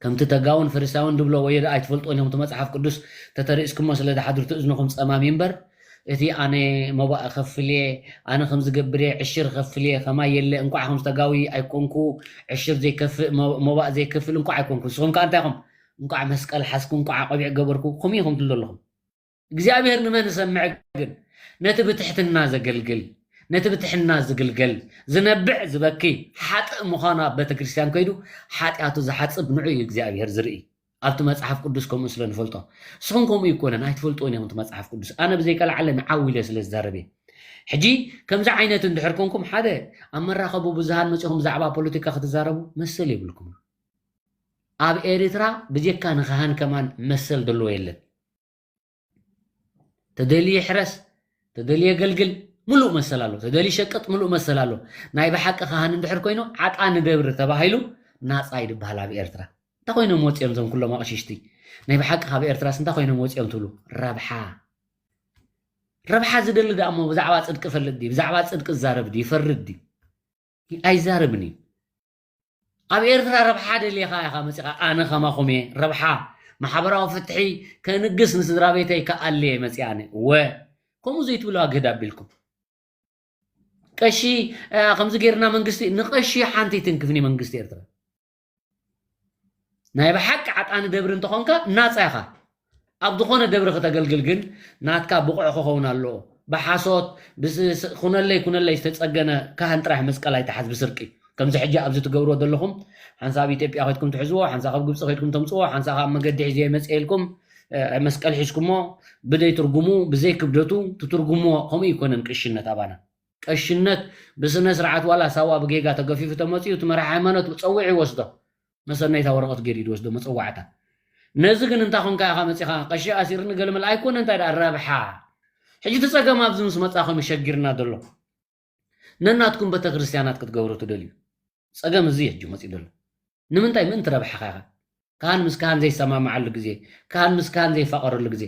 ከምቲ ተጋውን ፈሪሳውን ድብሎ ወዮ ደኣ ኣይትፈልጥዎን ኢኹም እቲ መፅሓፍ ቅዱስ ተተርእስኩሞ ስለ ዝሓድሩ ትእዝንኹም ፀማም እዩ እምበር እቲ ኣነ መባእ እኸፍል እየ፣ ኣነ ከም ዝገብር እየ፣ ዕሽር እኸፍል እየ፣ ከማይ የለ፣ እንኳዕ ከም ዝተጋዊ ኣይኮንኩ፣ ዕሽር ዘይከፍእ፣ መ-፣ መባእ ዘይከፍል እንኳዕ ኣይኮንኩ። ንስኹም ከኣ እንታይ ኢኹም? እንኳዕ መስቀል ሓዝኩ፣ እንኳዕ ቆቢዕ ገበርኩ፣ ከምኡ ኢኹም ትብሉ ኣለኹም። እግዚኣብሔር ንመን ዝሰምዕ ግን? ነቲ ብትሕትና ዘገልግል፣ ነቲ ብትሕትና ዝግልገል፣ ዝነብዕ ዝበኪ፣ ሓጥእ ምዃኑ ኣብ ቤተ ክርስቲያን ከይዱ ሓጢኣቱ ዝሓጽብ ንዑ እዩ እግዚኣብሔር ዝርኢ። ኣብቲ መጽሓፍ ቅዱስ ከምኡ ስለ ንፈልጦ። ንስኹም ከምኡ ይኮነን፣ ኣይትፈልጥዎን ኢኹም እቲ መጽሓፍ ቅዱስ። ኣነ ብዘይካ ላዕለ ንዓው ኢለ ስለ ዝዛረብ እየ። ሕጂ ከምዚ ዓይነት እንድሕር ኮንኩም፣ ሓደ ኣብ መራኸቢ ብዙሃን መጺኹም ብዛዕባ ፖለቲካ ክትዛረቡ መሰል የብልኩምን። ኣብ ኤርትራ ብጀካ ንኻህን ከማን መሰል ደለዎ የለን። ተደልዩ ይሕረስ፣ ተደልዩ የገልግል፣ ምሉእ መሰል ኣሎ። ተደልዩ ይሸቅጥ፣ ምሉእ መሰል ኣሎ። ናይ ብሓቂ ካህን እንድሕር ኮይኑ ዓጣኒ ደብሪ ተባሂሉ ናጻ እዩ ዝበሃል ኣብ ኤርትራ። እንታይ ኮይኖም ወፂኦም እዞም ኩሎም ኣቕሽሽቲ? ናይ ብሓቂ ካብ ኤርትራስ እንታይ ኮይኖም ወፂኦም ትብሉ? ረብሓ። ረብሓ ዝደሊ ደኣ እሞ ብዛዕባ ጽድቂ ይፈልጥ ድዩ? ብዛዕባ ጽድቂ ዝዛረብ ድዩ? ይፈርድ ድዩ? ኣይዛረብን እዩ። ኣብ ኤርትራ ረብሓ ደሊኻ ኢኻ መጺኻ፣ ኣነ ከማኹም እየ፣ ረብሓ፣ ማሕበራዊ ፍትሒ ከንግስ ንስድራ ቤተይ ክኣሊ እየ መጺኣ ኣነ። ወ፣ ከምኡ ዘይትብሉ ኣግህድ ኣቢልኩም። ቀሺ፣ እ፣ ከምዚ ጌርና መንግስቲ፣ ንቀሺ ሓንቲ ትንክፍኒ መንግስቲ ኤርትራ። ናይ ብሓቂ ዓጣኒ ደብሪ እንተኾንካ ናጻ ኢኻ። ኣብ ዝኾነ ደብሪ ከተገልግል ግን ናትካ ብቑዕ ክኸውን ኣለዎ። ብሓሶት፣ ብስ-፣ ስ-፣ ኩነለይ ኩነለይ ዝተጸገነ ካህን ጥራሕ መስቀል ኣይትሓዝ ብስርቂ። ከምዚ ሕጂ ኣብዚ ትገብርዎ ዘለኹም፣ ሓንሳብ ኢትዮጵያ ከይድኩም ትሕዝዎ፣ ሓንሳ ካብ ግብጺ ከይድኩም ተምጽዎ፣ ሓንሳ ካብ መገዲ ሒዘ መጽኤ ኢልኩም፣ እ፣ መስቀል ሒዝኩሞ፣ ብደይ ትርጉሙ፣ ብዘይ ክብደቱ ትትርጉምዎ፣ ከምኡ ይኮነን ቅሽነት ኣባና። ቀሽነት ብስነ ስርዓት ዋላ ሳዋ ብጌጋ ተገፊፉ ተመጺኡ፣ እቲ መራሒ ሃይማኖት ጸዊዑ ይወስዶ። መሰነይታ ወረቐት ገይሩ ይወስዶ መጸዋዕታ። ነዚ ግን እንታይ ኾንካ ኢኻ መጺኻ ቀሺ ኣሲርኒ ገለ መለ ኣይኮነ፣ እንታይ ደኣ ረብሓ። ሕጂ እቲ ጸገም ኣብዚ ምስ መጻኹም ይሸጊርና ዘሎ። ነናትኩም ቤተክርስትያናት ክትገብሩ ትደልዩ። ጸገም እዚ እዩ ሕጂ መጺኡ ዘሎ። ንምንታይ? ምእንቲ ረብሓኻ ኢኻ። ካህን ምስ ካህን ዘይሰማማዓሉ ግዜ፣ ካህን ምስ ካህን ዘይፋቐረሉ ግዜ፣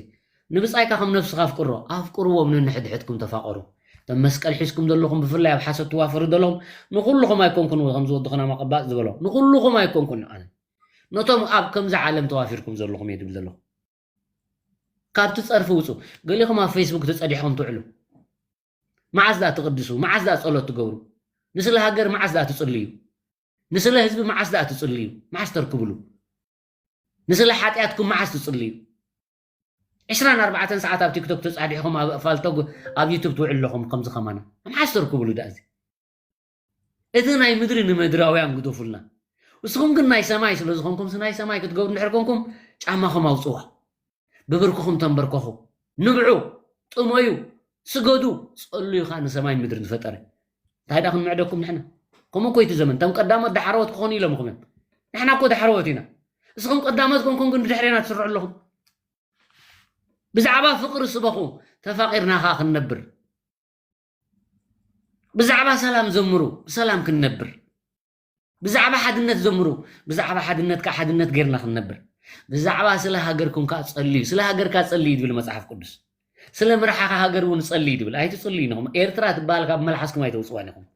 ንብጻይካ ከም ነብስኻ ኣፍቅሮ። ኣፍቅርዎም፣ ነንሕድሕድኩም ተፋቐሩ። እቶም መስቀል ሒዝኩም ዘለኹም፣ ብፍላይ ኣብ ሓሶት ትዋፈሩ ዘለኹም፣ ንኹልኹም ኣይኮንኩን፣ ከምዚ ወዲ ኸናማ ቀባጽ ዝበሎ፣ ንኹልኹም ኣይኮንኩን ኣነ። ነቶም ኣብ ከምዚ ዓለም ተዋፊርኩም ዘለኹም እየ ዝብል ዘለኹ። ካብቲ ጸርፊ ውጹ። ገሊኹም ኣብ ፌስቡክ ተጸዲሕኩም ትውዕሉ። መዓስ ደኣ ትቕድሱ? መዓስ ደኣ ጸሎት ትገብሩ? ንስለ ሃገር መዓስ ደኣ ትጽልዩ? ንስለ ህዝቢ መዓስ ደኣ ትጽልዩ? መዓስ ተርክብሉ? ንስለ ሓጢኣትኩም መዓስ ትጽልዩ? ዕስራን ኣርባዕተን ሰዓት ኣብ ቲክቶክ ተጻዲሕኩም፣ ኣብ ፋልቶግ፣ ኣብ ዩቱብ ትውዕሉ ኣለኹም። ከምዚ ከማና መዓስ ተርክብሉ ደኣ እዚ? እቲ ናይ ምድሪ ንምድራውያን ግደፉልና። ንስኹም ግን ናይ ሰማይ ስለ ዝኾንኩም፣ ናይ ሰማይ ክትገብሩ እንድሕር ኮንኩም፣ ጫማኹም ኣውጽዋ። ብብርክኹም ተንበርከኹ። ንብዑ፣ ጥመዩ፣ ስገዱ፣ ጸልዩ ኸኣ ንሰማይን ምድርን ዝፈጠረ። እንታይ ደኣ ክንምዕደኩም ንሕና? ከምኡ እኮ እዩ እቲ ዘመን። እቶም ቀዳሞት ዳሕረዎት ክኾኑ ኢሎምኹም እዮም። ንሕና እኮ ዳሕረዎት ኢና። ንስኹም ቀዳሞት ኮንኩም ግን ብድሕሬና ትስርዑ ኣለኹም። ብዛዕባ ፍቕሪ ስበኹ፣ ተፋቒርና ኸኣ ክንነብር። ብዛዕባ ሰላም ዘምሩ፣ ብሰላም ክንነብር። ብዛዕባ ሓድነት ዘምሩ፣ ብዛዕባ ሓድነት ከኣ ሓድነት ጌርና ክንነብር። ብዛዕባ ስለ ሃገርኩም ከኣ ጸልዩ፣ ስለ ሃገርካ ጸልዩ ዝብል መጽሓፍ ቅዱስ። ስለ መራሕኻ ሃገር እውን ጸልዩ ዝብል። ኣይትጽልዩ ኢኹም። ኤርትራ ትበሃል ካብ መልሓስኩም ኣይተውጽዋን ኢኹም።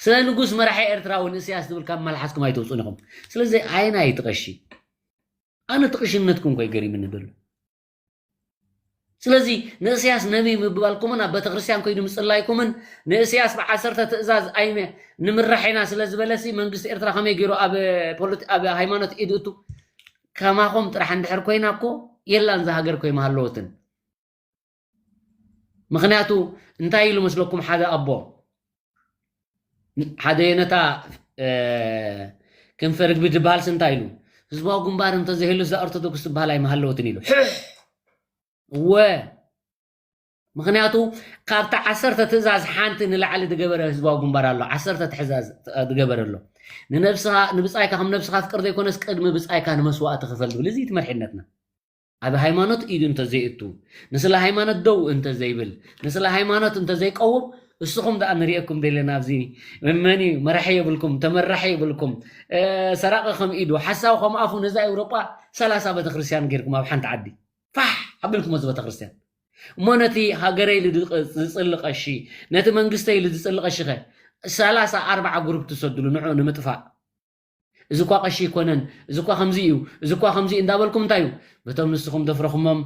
ስለ ንጉስ መራሒ ኤርትራ እውን እስያስ ትብል ካብ መልሓስኩም ኣይተውጽኡን ኢኹም። ስለዚ ኣየናይ እዩ እቲ ቀሺ? ኣነ እቲ ቅሽነትኩም እኮ እዩ ገሪምኒ ዘሎ። ስለዚ ንእስያስ ነቢ ምባልኩምን ኣብ ቤተክርስትያን ከይዱ ምጽላይኩምን ንእስያስ ብዓሰርተ ትእዛዝ ኣይመ-፣ ንምራሕ ኢና ስለ ዝበለሲ መንግስቲ ኤርትራ ከመይ ገይሩ ኣብ ፖለቲ-፣ ኣብ ሃይማኖት ኢድ እቱ? ከማኹም ጥራሕ እንድሕር ኮይና እኮ የላን እዛ ሃገር እኮ ኣይምሃለወትን። ምኽንያቱ እንታይ ኢሉ መስለኩም ሓደ ኣቦ? ሓደ ነታ፣ እ፣ ክንፈ ርግቢ ዝበሃልስ እንታይ ኢሉ? ህዝባዊ ግንባር እንተዘይህሉ እዛ ኦርቶዶክስ ትበሃል ኣይምሃለወትን ኢሉ። ሕሕ! እወ። ምኽንያቱ ካብቲ ዓሰርተ ትእዛዝ ሓንቲ ንላዕሊ ዝገበረ ህዝባዊ ግንባር ኣሎ። ዓሰርተ ትእዛዝ ዝገበረ ኣሎ። ንነብስኻ፣ ንብጻይካ ከም ነብስኻ ኣፍቅር ዘይኮነስ ቅድሚ ብጻይካ ንመስዋእቲ ክፈል ዝብል። እዚ እዩ እቲ መርሒነትና። ኣብ ሃይማኖት ኢዱ እንተዘይእቱ፣ ንስለ ሃይማኖት ደው እንተዘይብል፣ ንስለ ሃይማኖት እንተዘይቀውም፣ እስኹም ደኣ ንርእየኩም ደለና ኣብዚ። መን እዩ መራሒ የብልኩም፣ ተመራሒ የብልኩም። እ፣ ሰራቂ ከም ኢዱ፣ ሓሳዊ ከም ኣፉ ነዛ ኤውሮጳ ሰላሳ ቤተክርስትያን ጌርኩም ኣብ ሓንቲ ዓዲ። ፋሕ ኣቢልኩም እዚ ቤተክርስትያን። እሞ ነቲ ሃገረይ ኢሉ ዝቅ-፣ ዝጽሊ ቀሺ፣ ነቲ መንግስተይ ኢሉ ዝጽሊ ቀሺ ኸ? ሰላሳ ኣርባዓ ግሩፕ ትሰድሉ ንዕኡ ንምጥፋእ። እዚ እኳ ቀሺ ኣይኮነን፣ እዚ እኳ ከምዚ እዩ፣ እዚ እኳ ከምዚ እዩ እንዳበልኩም እንታይ እዩ? በቶም ንስኹም ደፍረኹሞም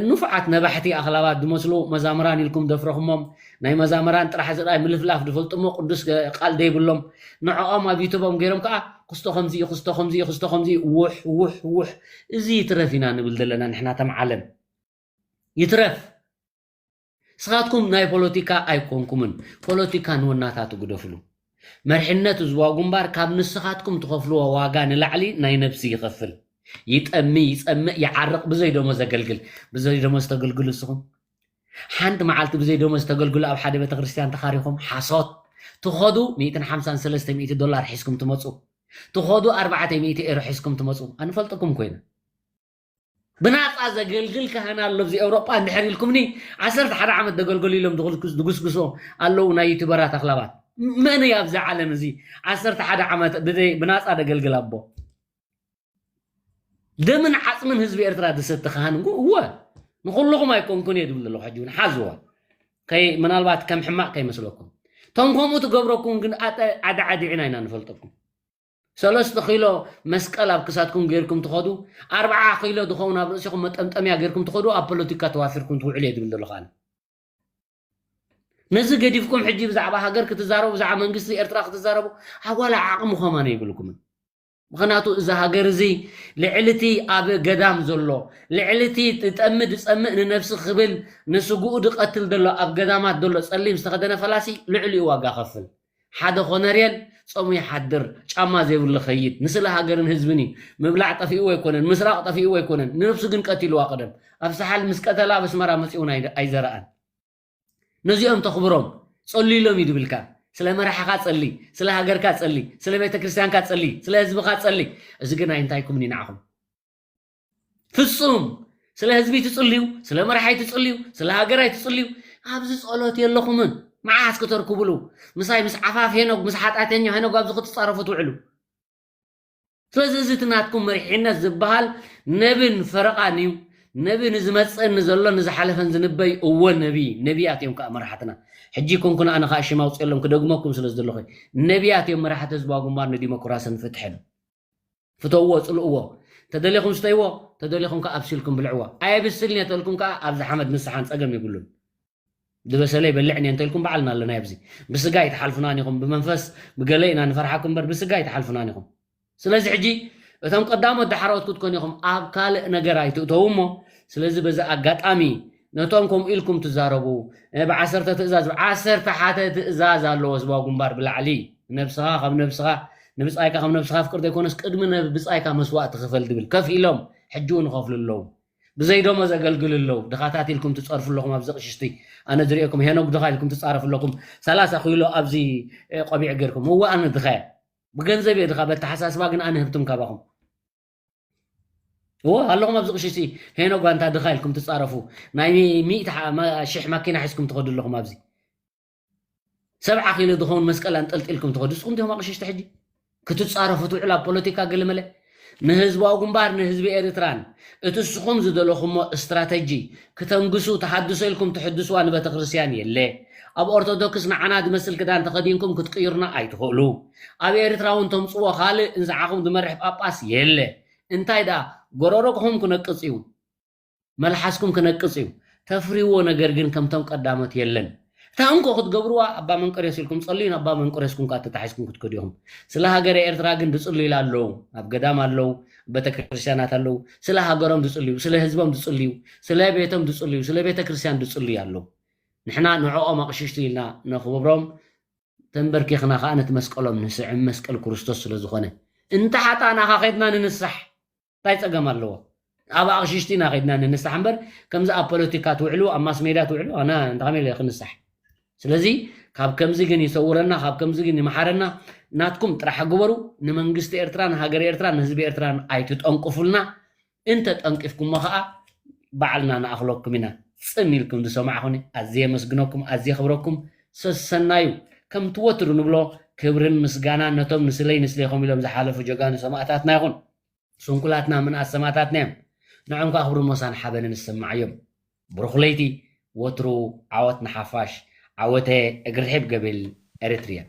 ንፉዓት ነባሕቲ ኣኽላባት ዝመስሉ መዛምራን ኢልኩም ደፍረኹሞም ናይ መዛምራን ጥራሕ ዝረኣይ ምልፍላፍ ዝፈልጡ እሞ ቅዱስ ቃል ዘይብሎም ንዕኦም ኣብ ዩቱቦም ገይሮም ከዓ ክስቶ ከምዚ እዩ፣ ክስቶ ከምዚ እዩ፣ ክስቶ ከምዚ እዩ፣ ውሕ ውሕ ውሕ። እዚ ይትረፍ ኢና ንብል ዘለና ንሕና ተም ዓለም። ይትረፍ። ንስኻትኩም ናይ ፖለቲካ ኣይኮንኩምን። ፖለቲካ ንወናታቱ ግደፍሉ። መርሕነት ህዝባዊ ግንባር ካብ ንስኻትኩም ትኸፍልዎ ዋጋ ንላዕሊ ናይ ነብሲ ይኸፍል። ይጠሚ ይጸምእ ይዓርቕ ብዘይ ደሞዝ ዘገልግል። ብዘይ ደሞዝ ተገልግሉ ንስኹም። ሓንቲ መዓልቲ ብዘይ ደሞዝ ተገልግሉ ኣብ ሓደ ቤተክርስትያን ተኻሪኹም ሓሶት። ትኸዱ ሚእትን ሓምሳን ሰለስተ ሚእቲ ዶላር ሒዝኩም ትመጹ። ትኸዱ ኣርባዕተ ሚእቲ ኤሮ ሒዝኩም ትመጹ። ኣንፈልጥኩም ኮይና። ብናጻ ዘገልግል ካህን ኣሎ ኣብዚ ኤውሮጳ እንድሕር ኢልኩምኒ ዓሰርተ ሓደ ዓመት ዘገልገሉ ኢሎም ዝጉልጉስ- ዝጉስጉሶ ኣለዉ ናይ ዩቱበራት ኣኽላባት። መን እዩ ኣብዚ ዓለም እዚ ዓሰርተ ሓደ ዓመት ብዘይ- ብናጻ ዘገልግል ኣቦ? ደምን ዓጽምን ህዝቢ ኤርትራ ዝሰቲ ካህን እኮ እወ ንኹልኹም ኣይኮንኩን እየ ዝብል ዘለኹ። ሕጂ እውን ሓዝዋ ከይ ምናልባት ከም ሕማቕ ከይመስለኩም። እቶም ከምኡ ትገብረኩም ግን ኣጠ- ዓዲ ዓዲዕና ኢና ንፈልጠኩም። ሰለስተ ኪሎ መስቀል ኣብ ክሳድኩም ጌርኩም ትኸዱ፣ ኣርብዓ ኪሎ ዝኸውን ኣብ ርእሲኹም መጠምጠምያ ጌርኩም ትኸዱ፣ ኣብ ፖለቲካ ተዋፊርኩም ትውዕሉ እየ ዝብል ዘለኹ ኣነ። ነዚ ገዲፍኩም ሕጂ ብዛዕባ ሃገር ክትዛረቡ፣ ብዛዕባ መንግስቲ ኤርትራ ክትዛረቡ፣ ኣዋላ ዓቕሚ ከማን የብልኩምን። ምኽንያቱ እዚ ሃገር እዚ ልዕሊ እቲ ኣብ ገዳም ዘሎ፣ ልዕሊ እቲ ዝጠሚ ዝጸምእ ንነብሲ ክብል ንስግኡ ዝቐትል ዘሎ ኣብ ገዳማት ዘሎ ጸሊም ዝተኸደነ ፈላሲ ልዕሊኡ ዋጋ ከፍል። ሓደ ኮነርየል ጾሙ ይሓድር፣ ጫማ ዘይብሉ ኸይድ፣ ንስለ ሃገርን ህዝብን እዩ። ምብላዕ ጠፊእዎ ኣይኮነን፣ ምስራቕ ጠፊእዎ ኣይኮነን፣ ንነብሱ ግን ቀቲልዋ ቀደም። ኣብ ሰሓል ምስ ቀተላ ኣብ ኣስመራ መጺኡ እውን ኣይደ- ኣይዘረኣን። ነዚኦም ተኽብሮም ጸሉ ኢሎም እዩ ድብልካ። ስለ መራሕኻ ጸሊ፣ ስለ ሃገርካ ጸሊ፣ ስለ ቤተ ክርስቲያንካ ጸሊ፣ ስለ ህዝብኻ ጸሊ። እዚ ግን ኣይንታይኩምን እዩ ንዓኹም። ፍጹም ስለ ህዝቢ ትጽልዩ፣ ስለ መራሓይ ትጽልዩ፣ ስለ ሃገራይ ትጽልዩ። ኣብዚ ጸሎት የለኹምን። መዓስ ክተርክብሉ? ምሳይ ምስ ዓፋፍ ሄኖግ፣ ምስ ሓጣተኛ ሄኖግ ኣብዚ ክትጻረፉ ትውዕሉ። ስለዚ እዚ እቲ ናትኩም መሪሕነት ዝበሃል ነብን ፈረቓን እዩ። ነቢ ንዝመጽእን ንዘሎን ንዝሓለፈን ዝንበይ እወ ነቢ፣ ነቢያት እዮም ከዓ መራሕትና። ሕጂ ኮንኩን ኣነ ከዓ ሽም ኣውፅኤሎም ክደግመኩም ስለ ዝደለኹ። ነቢያት እዮም መራሕቲ ህዝባዊ ግንባር ንዲሞክራስን ፍትሕን። ፍተውዎ፣ ጽልእዎ። ተደሊኹም ስተይዎ፣ ተደሊኹም ከዓ ኣብሲልኩም ብልዕዎ። ኣየብስልን እየ ተልኩም ከዓ ኣብዚ ሓመድ ንስሓን ጸገም የብሉን። ዝበሰለ ይበልዕን እየ እንተልኩም ባዕልና ኣለና ኣብዚ። ብስጋ ኣይትሓልፉናን ኢኹም፣ ብመንፈስ ብገለ ኢና ንፈርሓኩም እምበር ብስጋ ኣይትሓልፉናን ኢኹም። ስለዚ ሕጂ እቶም ቀዳሞት ዳሕረዎት ክትኮኑ ኢኹም፣ ኣብ ካልእ ነገር ኣይትእተዉ እሞ። ስለዚ በዚ ኣጋጣሚ ነቶም ከምኡ ኢልኩም ትዛረቡ፣ እ፣ ብዓሰርተ ትእዛዝ፣ ብዓሰርተ ሓደ ትእዛዝ ኣለዎ ህዝባዊ ግንባር ብላዕሊ። ነብስኻ ካብ ነብስኻ፣ ንብጻይካ ከም ነብስኻ ፍቅር ዘይኮነስ ቅድሚ ነብ- ብጻይካ መስዋእቲ ክፈል ድብል። ከፍ ኢሎም ሕጂ እውን ይኸፍሉ ኣለዉ። ብዘይ ደሞዝ ዘገልግሉ ኣለዉ። ድኻታት ኢልኩም ትጸርፉ ኣለኹም ኣብዚ ቅሽሽቲ። ኣነ ዝርእየኩም ሄኖግ ድኻ ኢልኩም ትጻረፉ ኣለኹም። ሰላሳ ኪሎ ኣብዚ፣ እ፣ ቆቢዕ ጌርኩም። እወ ኣነ ድኻ እየ። ብገንዘብ እየ ድኻ፣ በተሓሳስባ ግን ኣነ ህብትም ካባኹም። እወ ኣለኹም ኣብዚ ቅሽሽቲ ሄኖግ ኣንታ ድኻ ኢልኩም ትጻረፉ። ናይ ሚእቲ ሓ- ማ- ሽሕ ማኪና ሒዝኩም ትኸዱ ኣለኹም ኣብዚ። ሰብዓ ኪሎ ዝኸውን መስቀል ኣንጠልጢልኩም ትኸዱ ንስኹም ዲኹም ኣቕሽሽቲ ሕጂ ክትጻረፉ ትውዕሉ ኣብ ፖለቲካ ገለመለ። ንህዝባዊ ግንባር ንህዝቢ ኤርትራን እቲ ንስኹም ዝደለኹሞ ስትራተጂ ክተንግሱ ተሃድሶ ኢልኩም ትሕድስዋ ንቤተ ክርስቲያን የለ። ኣብ ኦርቶዶክስ ንዓና ዝመስል ክዳን ተኸዲንኩም ክትቅይሩና ኣይትኽእሉ። ኣብ ኤርትራ እውን ተምጽዎ ካልእ ንስዓኹም ዝመርሕ ጳጳስ የለ። እንታይ ደኣ ጎረሮኹም ክነቅጽ እዩ። መልሓስኩም ክነቅጽ እዩ። ተፍርይዎ ነገር ግን ከምቶም ቀዳሞት የለን። እታ እንኮ ክትገብርዋ ኣባ መንቀርዮስ ኢልኩም ጸልዩ፣ ንኣባ መንቀርዮስኩም ከዓ ተታሒዝኩም ክትከዱ ኢኹም። ስለ ሃገረ ኤርትራ ግን ዝጽልዩላ ኣለዉ፣ ኣብ ገዳም ኣለዉ፣ ቤተክርስትያናት ኣለዉ። ስለ ሃገሮም ዝጽልዩ፣ ስለ ህዝቦም ዝጽልዩ፣ ስለ ቤቶም ዝጽልዩ፣ ስለ ቤተክርስትያን ዝጽልዩ ኣለዉ። ንሕና ንዕኦም ኣቕሽሽቲ ኢልና ነኽብሮም፣ ተንበርኪኽና ከዓ ነቲ መስቀሎም ንስዕም፣ መስቀል ክርስቶስ ስለ ዝኾነ። እንተ ሓጣና ኸ ኸድና ንንሳሕ። እንታይ ጸገም ኣለዎ? ኣብ ኣቕሽሽቲ ኢና ኸድና ንንሳሕ እምበር፣ ከምዚ ኣብ ፖለቲካ ትውዕሉ፣ ኣብ ማስ ሜድያ ትውዕሉ፣ ኣነ እንታይ ከመይ ኢለ ክንሳሕ? ስለዚ ካብ ከምዚ ግን ይሰውረና፣ ካብ ከምዚ ግን ይመሓረና። ናትኩም ጥራሕ ግበሩ። ንመንግስቲ ኤርትራ፣ ንሃገር ኤርትራ፣ ንህዝቢ ኤርትራ ኣይትጠንቅፉልና። እንተ ጠንቂፍኩሞ ኸኣ ባዕልና ንኣኽለኩም ኢና። ጽን ኢልኩም ዝሰማዕኹኒ ኣዝየ የመስግነኩም፣ ኣዝየ የኽብረኩም። ሰሰናዩ። ከምቲ ወትሩ ንብሎ፣ ክብርን ምስጋናን ነቶም ንስለይ ንስሌኹም ኢሎም ዝሓለፉ ጀጋኑ ሰማእታትና ይኹን። ስንኩላትና ምንኣስ ሰማእታትና እዮም። ንዕኦም ከኣ ክብርን ሞሳን ሓበንን ዝሰማዕ እዮም። ብሩኽ ለይቲ፣ ወትሩ ዓወት ንሓፋሽ። ዓወተ እግሪ ርሒብ ገብል ኤሪትሪያ።